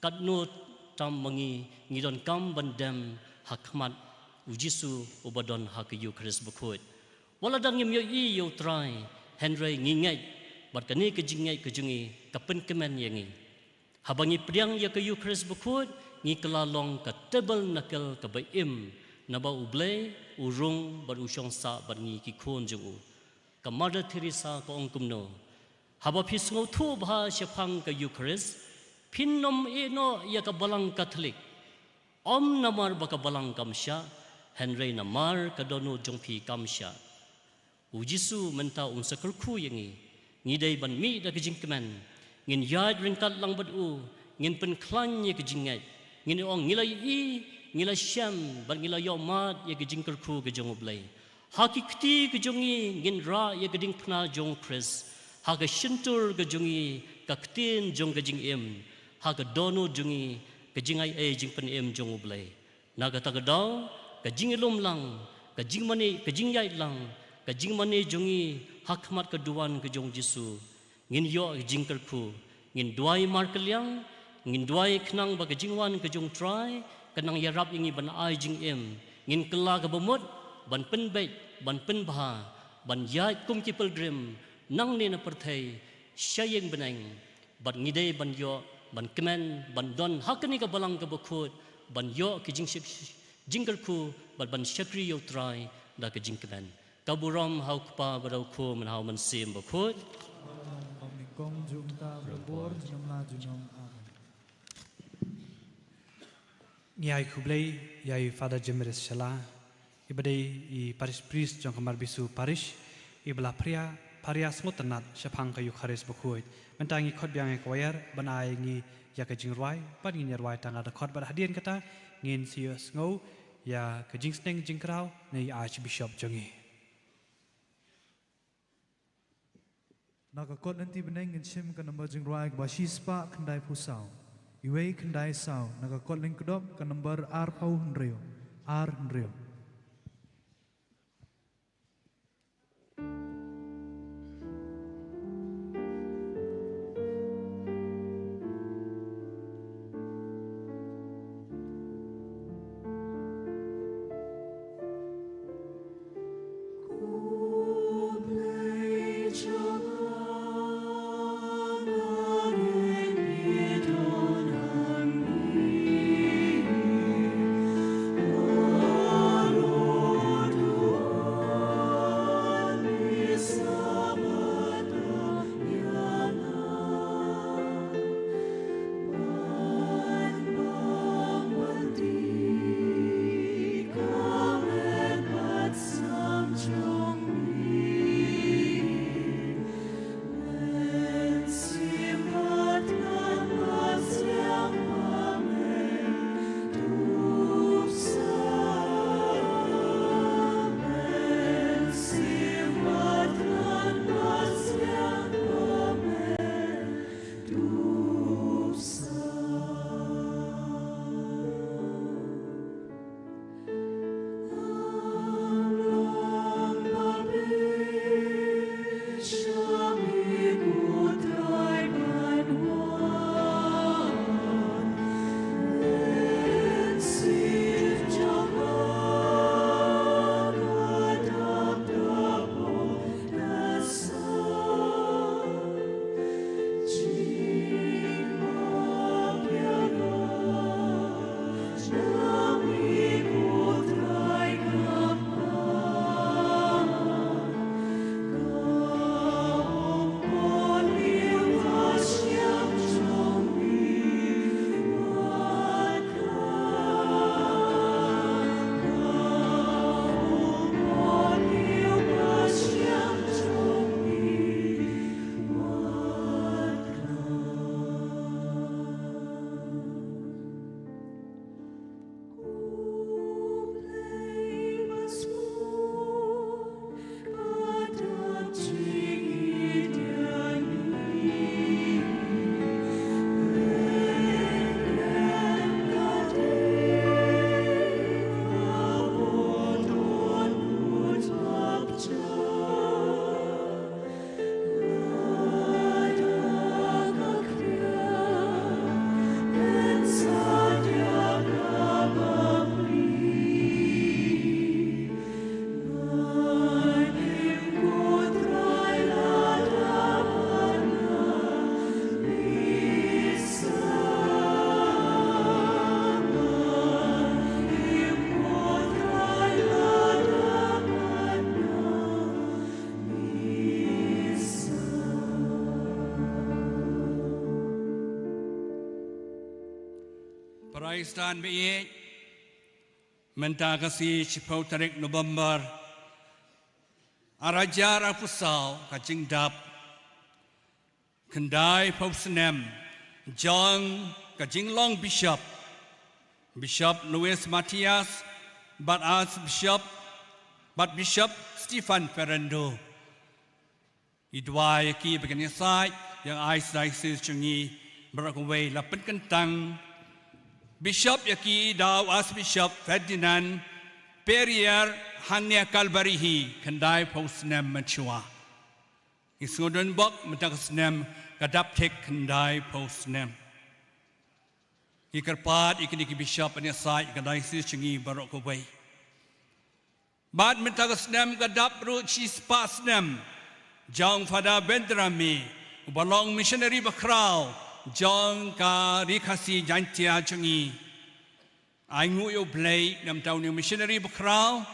katno tam ma ngi, ngi donkam ban dem ha khmat u Jisu uba don ha ka Eukharist bakhuid. Wat la dang ngim ïohi ïa u Trai, hynrei ngi ngeit bad kane ka jingngeit ka jong ngi ka pynkmen ïa ngi. Haba ngi pdiang ïa ka Eukharist bakhuid, ngi kylla long ka tabernakl kaba im, naba U Blei u rung bad u shong sah bad ngi ki khun jong u. Ka Mother Teresa ka ong kumno: Haba phi sngewthuh bha shaphang ka Eukharist, phin ym ïeh noh ïa ka Balang Katholik. Ym namar ba ka Balang kam shah, hynrei namar ka dohnud jong phi kam shah. U Jisu mynta un sa kyrkhu ïa ngi. Ngi dei ban mih da ka jingkmen. Ngin ïaid ryngkat lang bad u. Ngin pynkhlaiñ ïa ka jingngeit. Ngin ong ngi la ïohi, ngi la shem, bad ngi la ïohmad ïa ka jingkyrkhu ka jong U Blei. Ha ki kti ka jong ngi ngin rah ïa ka diengphna jong u Khrist. Ha ka shyntur ka jong ngi ka ktien jong ka jingim. Ha ka dohnud jong ngi ka jingai ei jingpynim jong U Blei. Na kata ka daw, ka jingïalum lang, ka jingmane, ka jingïaid lang, ka jingmane jong ngi ha khmat ka duwan ka jong u Jisu. Ngin ïoh ka jingkyrkhu, ngin duwai markylliang, ngin duwai khnang ba ka jingwan ka jong u Trai kan nang ïarap ïa ngi ban ai jingim. Ngin kylla ka bamut ban pynbeit, ban pynbha, ban ïaid kum ki pilgrim nangne na pyrthei sha ïing bneng. Bad ngi dei ban ïoh, ban kmen, ban don ha kane ka Balang kaba khuid, ban ïoh ki jingshak-, jingkyrkhu, bad ban shakri ïa u Trai da ka jingkmen. Ka burom ha u Kpa bad ha u Khun bad ha u Mynsiem Bakhuid. Ong nyngkong, junom, junom. Amen. Ngi ai khublei ïa i Father Jimeres Shala, i ba dei i Parish Priest jong ka Marbisu Parish, i ba la pharia, pharia sngewtynnat shaphang ka Eukharist bakhuid. Mynta ngi khot biang ïa ka wayar ban ai ngi ïa ka jingrwai, bad ngin ïarwai tang da khot, bad hadien kata ngin sa ïohsngew ïa ka jingsneng jingkraw na i Archbishop jong ngi. Na ka kot lynti bneng ngin shim ka number jingrwai kaba shispah khyndaiphew saw. Iwei khyndai saw, na ka kot lyngkdop ka number arphew hynriew, ar hynriew. Khristan baieit, mynta ka sngi shiphew tarik November, ar hajar arphew saw, ka jingdap khyndaiphew snem jong ka jinglong Bishop, Bishop Luis Matias, bad Archbishop, bad Bishop Stephen Ferrando. Ngi duwai ïa ki ba kin ïasaid ïa ka Archdiocese jong ngi baroh kawei, la pynkyntang Bishop ïa ki da u Archbishop Ferdinand Perier hangne ha Kalbari hi, khyndaiphew snem mynshuwa. Ngi sngewdon bok mynta ka snem ka dap thik khyndaiphew snem. Ngi kyrpad ïa kine ki Bishop ban ïasaid ïa ka Diocese jong ngi baroh kawei. Bad mynta ka snem ka dap ruh shispah snem jong Father Bendrami, uba long missionary bakhraw jong ka Ri Khasi Jaiñtia jong ngi. Ai nguh ïa U Blei namar une u missionary bakhraw,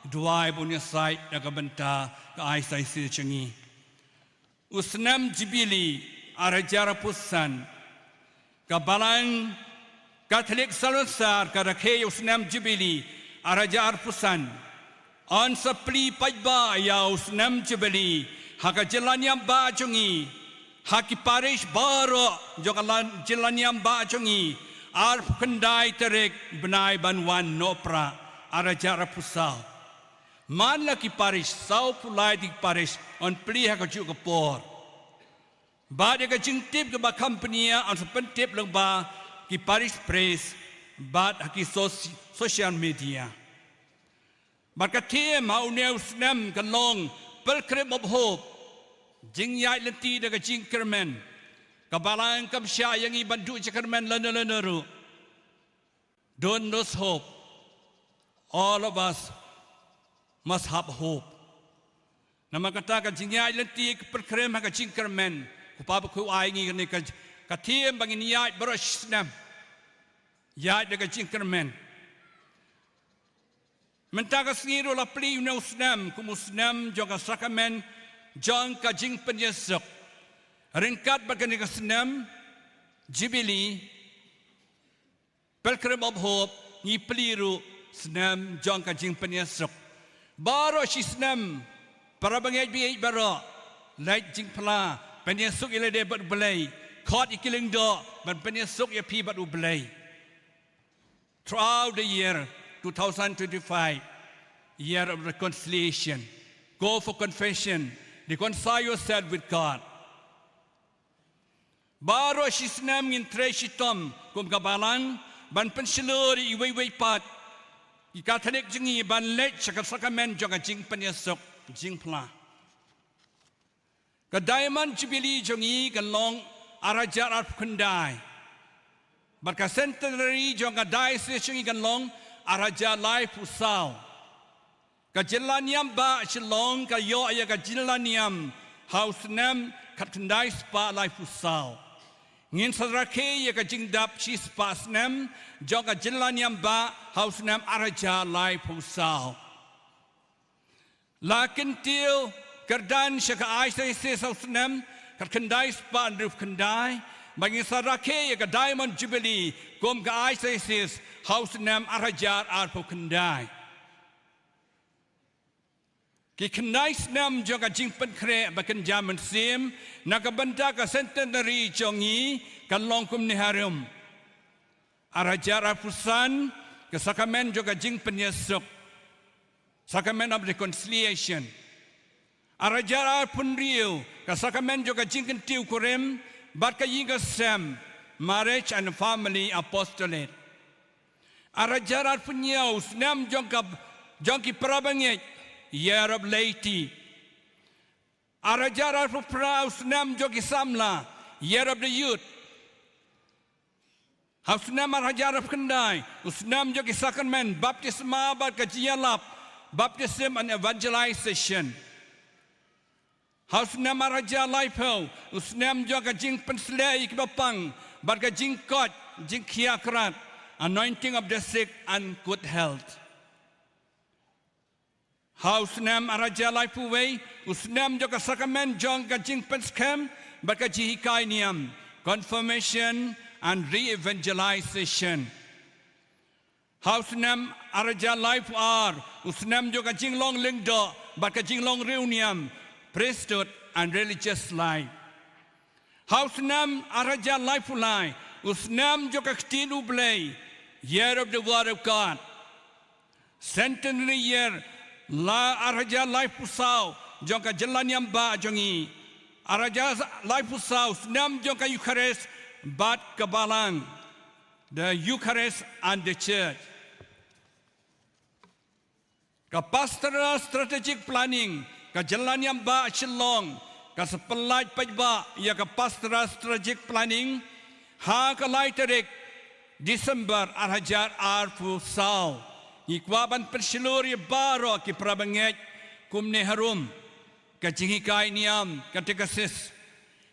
duwai ba un ïasaid da ka bynta ka Archdiocese jong ngi. U snem Jubili ar hajar arphew san. Ka Balang Katholik Salonsar ka rakhe ïa u snem Jubili ar hajar arphew san. Yn sa plie paidbah ïa u snem Jubili ha ka jylla niam bah jong ngi, ha ki parish baroh jong ka la-, jylla niam bah jong ngi, arphew khyndai tarik bnai ban wan Nohprah ar hajar arphew saw. Man la ki parish, sawphew lai tylli ki parish, yn plie ha kajuh ka por. Bad ïa ka jingtip kaba kham pynïar yn sa pyntip lyngba ki parish priest bad ha ki soc-, social media. Bad ka theme ha une u snem ka long Pilgrim of Hope, jingïaid lynti da ka jingkyrmen. Ka Balang kam shah ïa ngi ban duh jingkyrmen lano lano ruh. Don't lose hope. All of us must have hope. Namar kata ka jingïaid lynti, ka pilgrim ha ka jingkyrmen, Kpa Bakhuid u ai ngi kane ka, ka theme ba ngin ïaid baroh shi snem. Ïaid da ka jingkyrmen. Mynta ka sngi ruh la plie une u snem kum u snem jong ka sakramen jong ka jingpynïasuk. Ryngkat bad kane ka snem Jubili, Pilgrim of Hope, ngi plie ruh snem jong ka jingpynïasuk. Baroh shi snem, para bangeit baieit baroh, leit jingphla, pynïasuk ïa lade bad U Blei, khot ïa ki lyngdoh ban pynïasuk ïa phi bad U Blei. Throughout the year two thousand twenty-five, year of reconciliation, go for confession, reconcile yourself with God. Baroh shi snem ngin trei shitom kum ka Balang ban pynshlur ïa iwei iwei pat ki Katholik jong ngi ban leit sha ka sakramen jong ka jingpynïasuk, jingphla. Ka Diamond Jubilee jong ngi kan long ar hajar arphew khyndai. Bad ka Centenary jong ka Diocese jong ngi kan long ar hajar laiphew saw. Ka jylla niam bah Shillong ka ïoh ïa ka jylla niam ha u snem khatkhyndai spah laiphew saw. Ngin sa rakhe ïa ka jingdap shispah snem jong ka jylla niam bah ha u snem ar hajar laiphew saw. La kyntiew kyrdan sha ka Archdiocese ha u snem khatkhyndai spah hynriewphew khyndai, ba ngin sa rakhe ïa ka Diamond Jubilee kum ka Archdiocese ha u snem ar hajar arphew khyndai. Ki khyndai snem jong ka jingpynkhreh ba kynja mynsiem na ka bynta ka Centenary jong ngi kan long kumne harum. Ar hajar arphew san, ka sakramen jong ka jingpynïasuk, Sacrament of Reconciliation. Ar hajar arphew hynriew, ka sakramen jong ka jingkyntiew kurim bad ka ïing ka sem, Marriage and Family Apostolate. Ar hajar arphew hynñiew, u snem jong ka, jong ki para bangeit, Year of Laity. Ar hajar arphew phra, u snem jong ki samla, Year of the Youth. Ha u snem ar hajar arphew khyndai, u snem jong ki sakramen baptisma bad ka jingïalap, baptism and evangelization. Ha u snem ar hajar laiphew, u snem jong ka jingpynsleh ïa kiba pang bad ka jingkoit jingkhia krat, anointing of the sick and good health. Ha u snem ar hajar laiphew wei, u snem jong ka sakramen jong ka jingpynskhem bad ka jinghikai niam, confirmation and re-evangelization. Ha u snem ar hajar laiphew ar, u snem jong ka jinglong lyngdoh bad ka jinglong riewniam, priesthood and religious life. Ha u snem ar hajar laiphew lai, u snem jong ka ktien U Blei, Year of the Word of God. Centenary year, la ar hajar laiphew saw jong ka jylla niam bah jong ngi. Ar hajar laiphew saw, snem jong ka Eucharist bad ka Balang. The Eucharist and the Church. Ka Pastoral Strategic Planning ka jylla niam bah Shillong ka sa pyllait paidbah ïa ka Pastoral Strategic Planning ha ka lai tarik December ar hajar arphew saw. Ngi kwah ban pynshlur ïa baroh ki para bangeit kumne harum. Ka jinghikai niam, catechesis.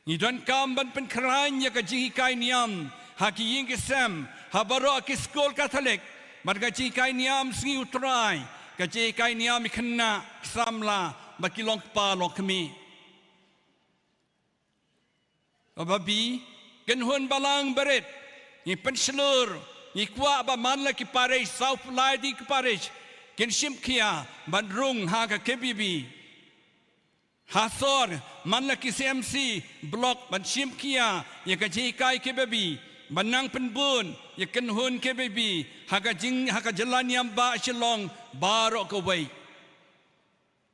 Ngi donkam ban pynkhlaiñ ïa ka jinghikai niam ha ki ïing ki sem, ha baroh ki skul Katholik, bad ka jinghikai niam sngi U Trai, ka jinghikai niam ïa ki khynnah, ki samla, bad ki longkpa longkmie. Kaba bi, kynhun balang barit, ngi pynshlur, ngi kwah ba man la ki parish, saw phew lai tylli ki parish, kin shim khia ban rung ha ka K B B. Ha sor, man la ki C M C block ban shim khia ïa ka jinghikai K B B, ban nang pynbun ïa kynhun K B B ha ka jing, ha ka jylla niam bah Shillong baroh kawei.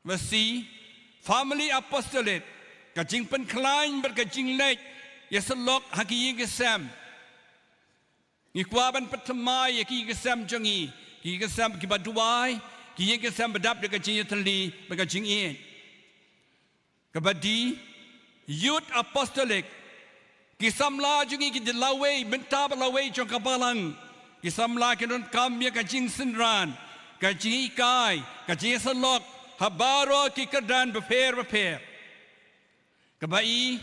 Ba shi, Family Apostolate, ka jingpynkhlaiñ bad ka jingleit ïasyllok ha ki ïing ki sem. Ngi kwah ban pynthymmai ïa ki ïing ki sem jong ngi, ki ïing ki sem kiba duwai, ki ïing ki sem ba dap da ka jingïatylli bad ka jingïeit. Kaba dei, Youth Apostolate, ki samla jong ngi ki dei lawei, mynta ba lawei jong ka balang. Ki samla ki donkam ïa ka jingsynran, ka jinghikai, ka jingïasyllok ha baroh ki kyrdan bapher bapher. Kaba i,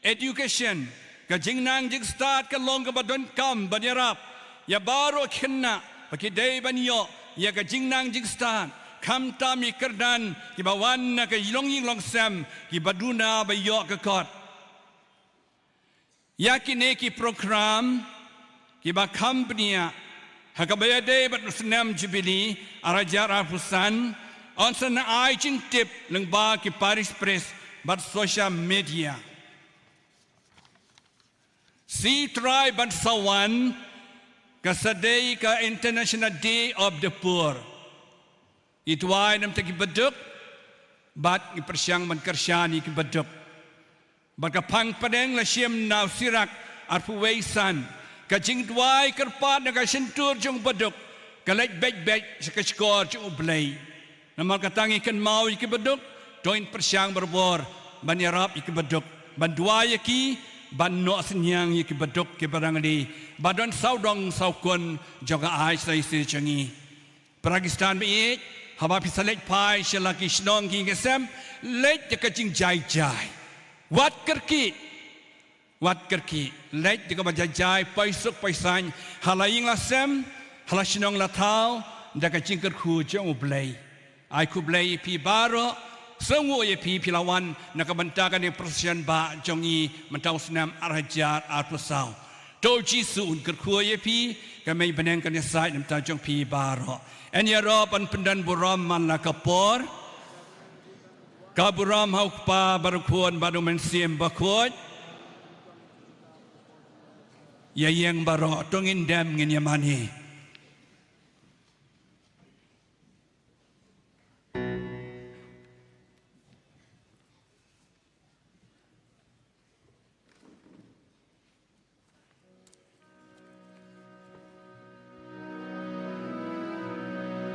education, ka jingnang jingstad ka long kaba donkam ban ïarap ïa baroh ki khynnah ba ki dei ban ïoh ïa ka jingnang jingstad, khamtam ïa ki kyrdan kiba wan na ka longïing longsem, kiba duna ba ïoh ka kot. Ïa kine ki program kiba kham bniah ha kaba ïadei bad u snem Jubilee ar hajar arphew san, yn sa ai jingtip lyngba ki parish priest bad social media. Shi Trai ban sa wan, ka sa dei ka International Day of the Poor. Ngi duwai namar ki baduk, bad ngi pyrshang ban kyrshan ïa ki baduk. Bad ka phang pdeng la shim na u Sirak arphew wei san, ka jingduwai kyrpad na ka shyntur jong u baduk, ka leit beit beit sha ka shkor jong U Blei. Namar kata ngi kynmaw ïa ki baduk, to ngin pyrshang barabor ban ïarap ïa ki baduk, ban duwai ïa ki, ban noh synñiang ïa ki baduk kiba rangli, ba don sawdong sawkun jong ka Archdiocese jong ngi. Para Khristan ba ïeit, haba phi sa leit phai sha la ki shnong ki ïing ki sem, leit da ka jingjai jai. Wat kyrkieh, wat kyrkieh, leit da kaba jai jai, poi suk poi saiñ ha la ïing la sem, ha la shnong la thaw, da ka jingkyrkhu jong U Blei. Ai khublei ïa phi baroh, sngewnguh ïa phi, phi la wan na ka bynta kane ka procession bah jong ngi mynta u snem ar hajar arphew saw. To U Jisu un kyrkhu ïa phi, ka mei bneng kan ïasaid na ka bynta jong phi baroh. Yn ïaroh ban pyndon burom man la ka por. Ka burom ha U Kpa bad U Khun bad U Mynsiem Bakhuid. Ïa ïeng baroh, to ngin dem ngin ïamane.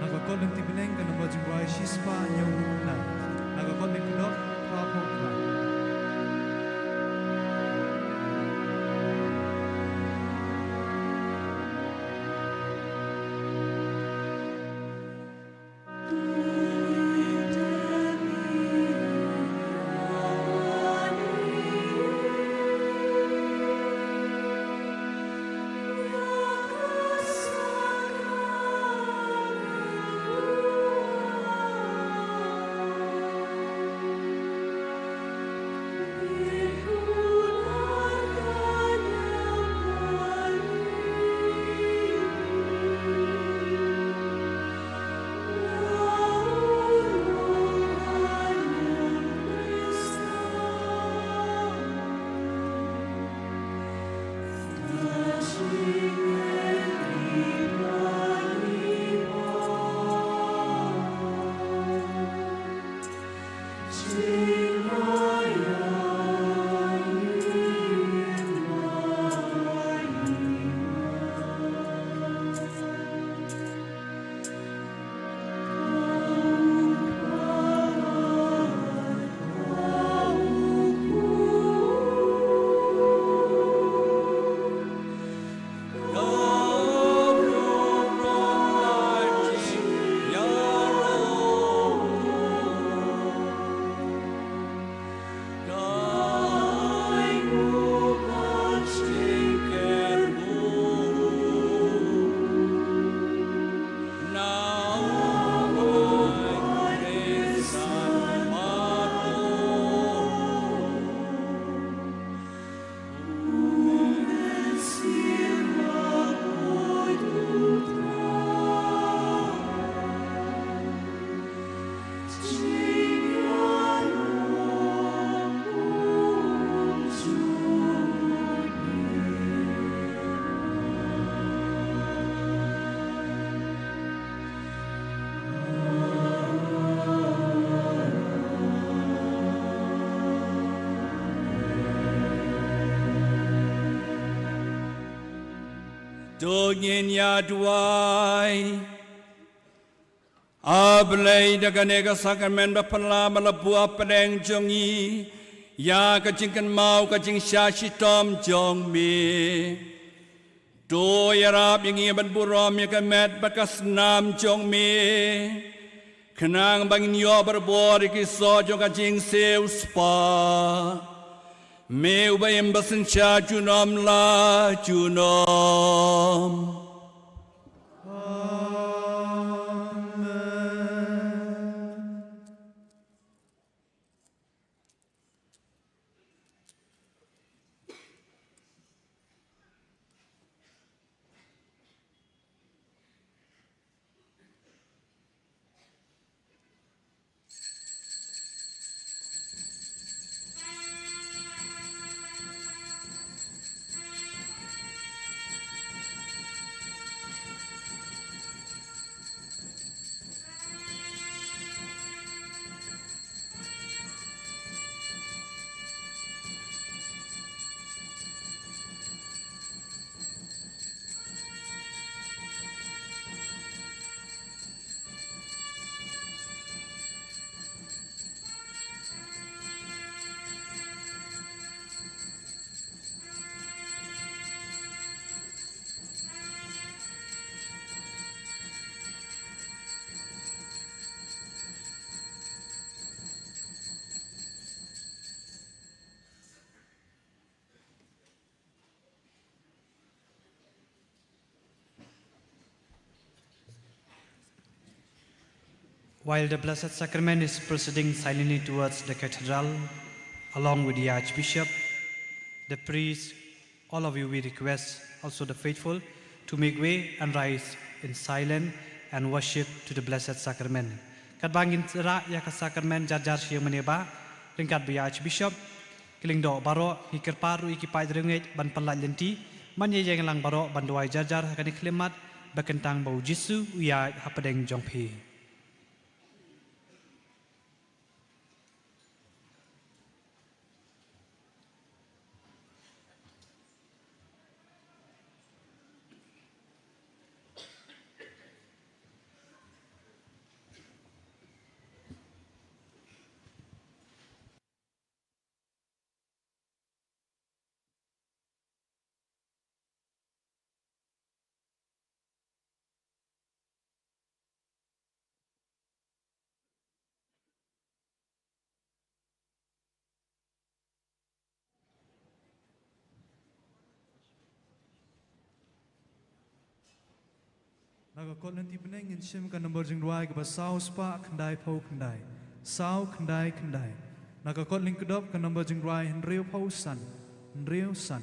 Na ka kot lynti bneng ka nombor jingduwai shispah hynñiewphew khyndai. Na ka kot lynti khyndok phaphew khyndai. To ngin ïa duwai. A Blei, da kane ka sakramen ba phylla ba la buh hapdeng jong ngi ïa ka jingkynmaw ka jingshah shitom jong me. To ïarap ïa ngi ban burom ïa ka met bad ka snam jong me, khnang ba ngin ïoh barabor ïa ki soh jong ka jingsiewspah. Me uba im ba synshar junom la junom. Amen. While the Blessed Sacrament is proceeding silently towards the cathedral, along with the Archbishop, the priest, all of you, we request also the faithful to make way and rise in silence and worship to the Blessed Sacrament. Katba ngin rah ïa ka sakramen jar jar sha ïing mane bah, ryngkat bad ïa Archbishop, ki lyngdoh baroh, ngi kyrpad ruh ïa ki paid riewngeit ban pyllait lynti, ban ïeng lang baroh ban duwai jar jar ha kane ka khyllipmat, ba kyntang ba U Jisu u ïaid hapdeng jong phi. Na ka kot lynti bneng ngin shim ka nombor jingduwai kaba saw spah khyndai phew khyndai. Saw khyndai khyndai. Na ka kot lyngkdop ka nombor jingduwai hynriew phew san. Hynriew san.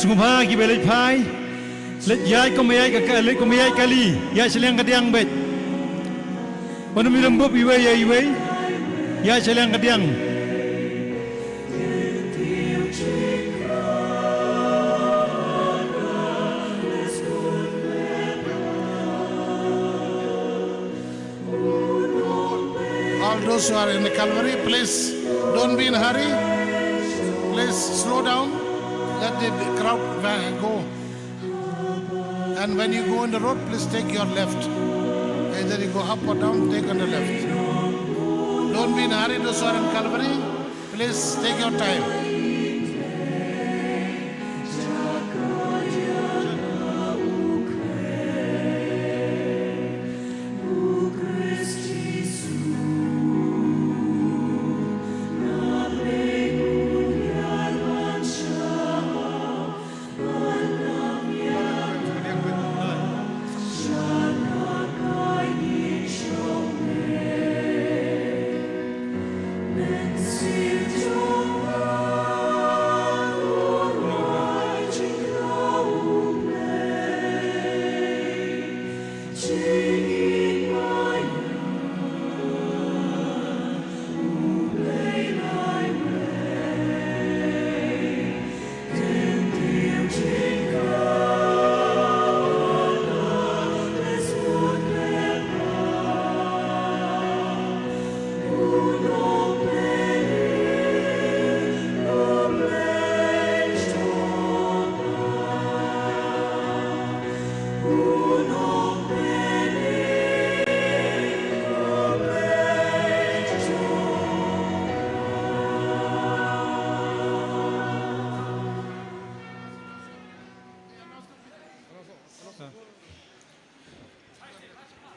Sngewbha kiba leit phai. Leit ïaid kum ïaid ka, leit kum ïaid kali. Ïaid sha liang ka diang beit. Wat nym ïalum bup iwei ïa iwei. Ïaid sha liang ka diang. All those who are in the Calvary, please don't be in a hurry. Please slow down. Let the crowd va-, go. And when you go on the road, please take your left. Either you go up or down, take on the left. Don't be in a hurry, those who are in Calvary. Please take your time.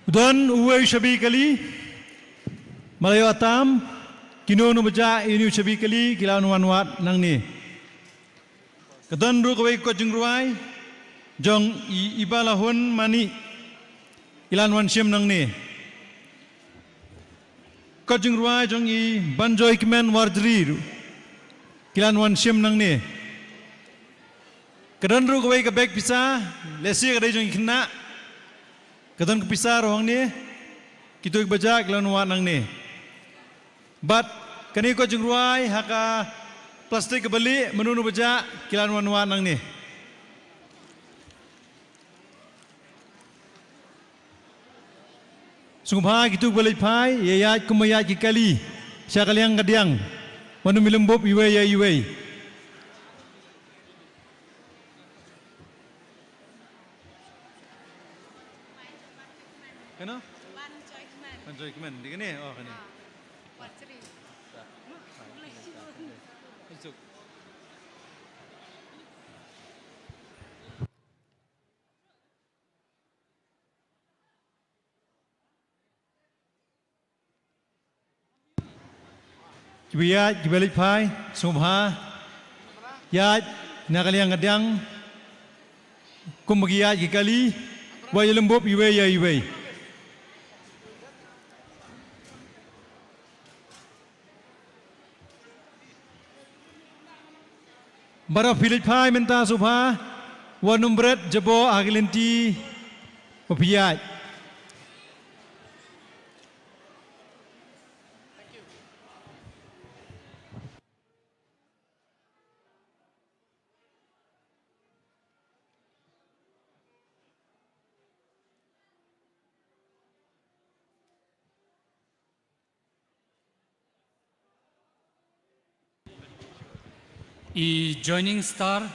U don uwei u shabi kali. Ma la ïoh tam, kino kino ba jah ïa une u shabi kali ki la wan wad nangne. Ka don ruh kawei ka kot jingrwai jong i Ibalahun Mani, ki la wan shim nangne. Kot jingrwai jong i Banjoikmen Warjri ruh ki la wan shim nangne. Ka don ruh kawei ka bag pisa, lehse ka dei jong ki khynnah. Ka don ka pisa ruh hangne. Kito kiba jah ki la wan wad nangne. Bad kane ka kot jingrwai ha ka plastik kaba lieh, mano mano ba jah ki la wan wad nangne. Sngewbha kito kiba leit phai, ïa ïaid kumba ïaid ki kali sha ka liang ka diang. Wat nym ïalum bup iwei ïa iwei. Kano? Banjoikmen. Dei kane? Oh, kane. Kiba ïaid, kiba leit phai, sngewbha ïaid na ka liang ka diang. Kumba ki ïaid ki kali, wat ïalum bup iwei ïa iwei. Baroh phi leit phai mynta sngewbha, wat nym bret jaboh ha ki lynti ba phi ïaid. I Joining Star,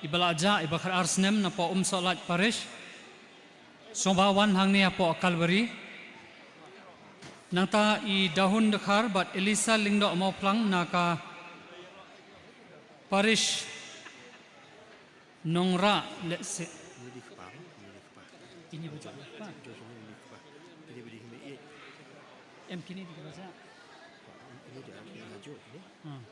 iba la jah, iba khatar snem napoh Umsohlait Parish. Sngewbha wan hangne hapoh Calvary. Nangta i Dahun Dkhar bad Elisa Lyngdoh Mawphlang na ka Parish Nongrah lehse. Ini ba jah kpa. Em kine dei ba jah. Hmm.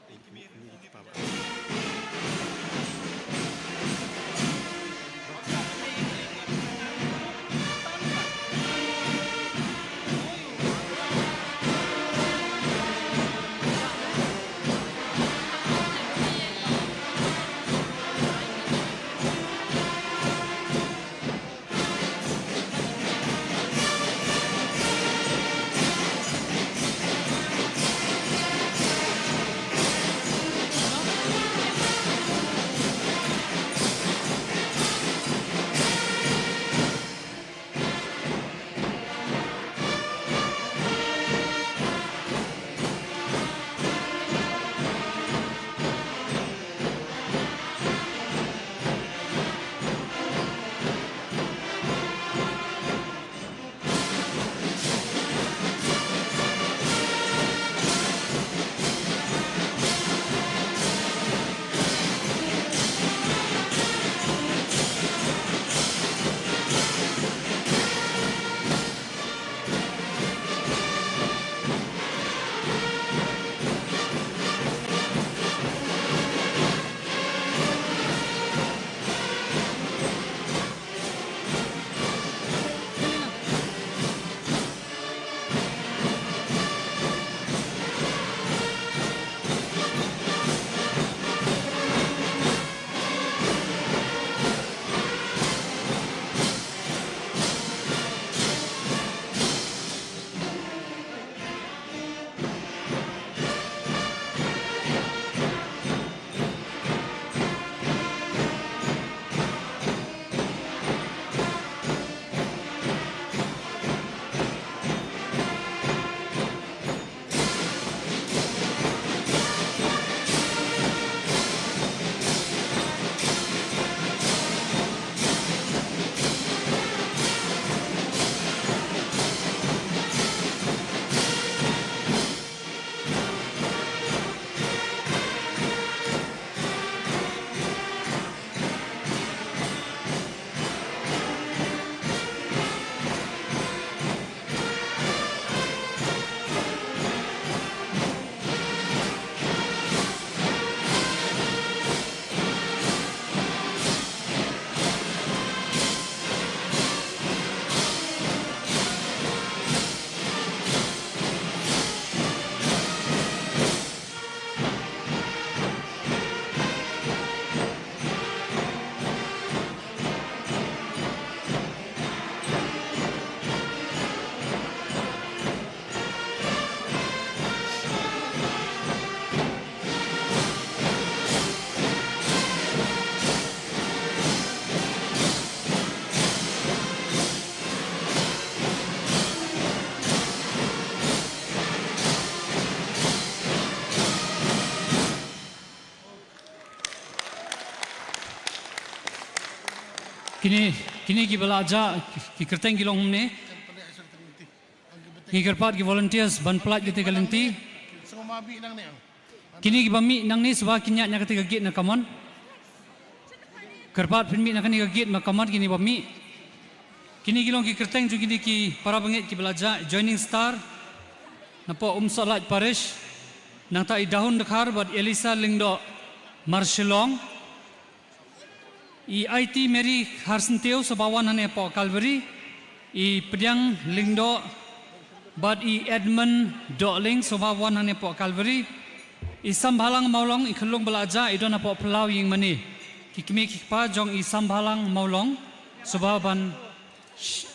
Kine, kine ki ba la jah, ki kyrteng ki long kumne. Ngi kyrpad ki volunteers ban pyllait kata ka lynti. Kine ki ba mih nangne sngewbha kin ïaid na kata ka gate na kamon. Kyrpad phin mih na kane ka gate na kamon kine ba mih. Kine ki long ki kyrteng jong kine ki para bangeit ki ba la jah, Joining Star napoh Umsohlait Parish, nangta i Dahun Dkhar bad Elisa Lyngdoh Marshillong. I Aiti Mary Kharsyntiew sngewbha wan hangne hapoh Calvary. I Pdiang Lyngdoh bad i Edmund Dohling sngewbha wan hangne hapoh Calvary. I Sambhalang Mawlong, i khyllung ba la jah, i don hapoh phyllaw ïingmane. Ki kmie ki kpa jong i Sambhalang Mawlong sngewbha ban Sh-,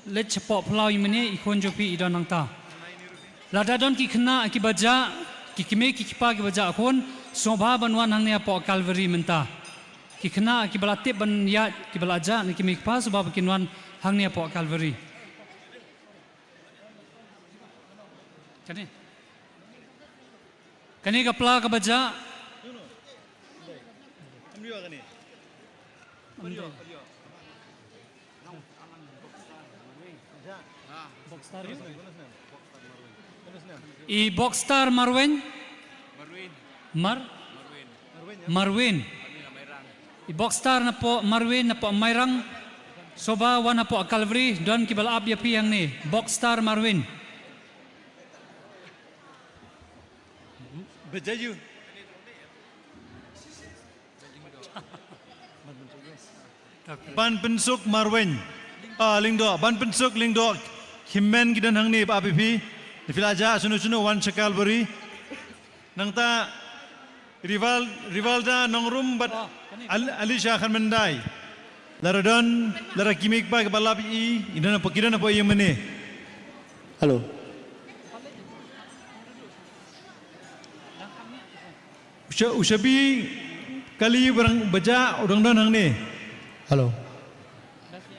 leit shapoh phyllaw ïingmane, i khun jong phi i don hangta. Lada don ki khynnah ki ba jah, ki kmie ki kpa ki ba jah khun, sngewbha ban wan hangne hapoh Calvary mynta. Ki khynnah ki ba la tip ban ïaid, ki ba la jah, ne ki kmie ki kpa sngewbha ba kin wan hangne hapoh Calvary. Kane. Kane ka pla ka ba jah. I Boxstar Marwein. Mar? Marwein. I Boxstar napoh Marwein napoh Mairang. Sngewbha wan hapoh Calvary, don ki ba la ap ïa phi hangne. Boxstar Marwein. Bejayu. Ban Pynsuk Marwein. Ah, Lyngdoh. Ban Pynsuk Lyngdoh. Hynmen ki don hangne ba ap ïa phi. Phi la jah shano shano wan sha Calvary. Nangta Rival, Rivalda Nongrum bad Al-, Alisha Kharmyndai. Lada don, lada ki kmie ki kpa ki ba la ap ïa i, i don hapoh, ki don hapoh ïingmane. Hello. U sha-, u shabi kali ba dang ba jah u dang don hangne. Hello.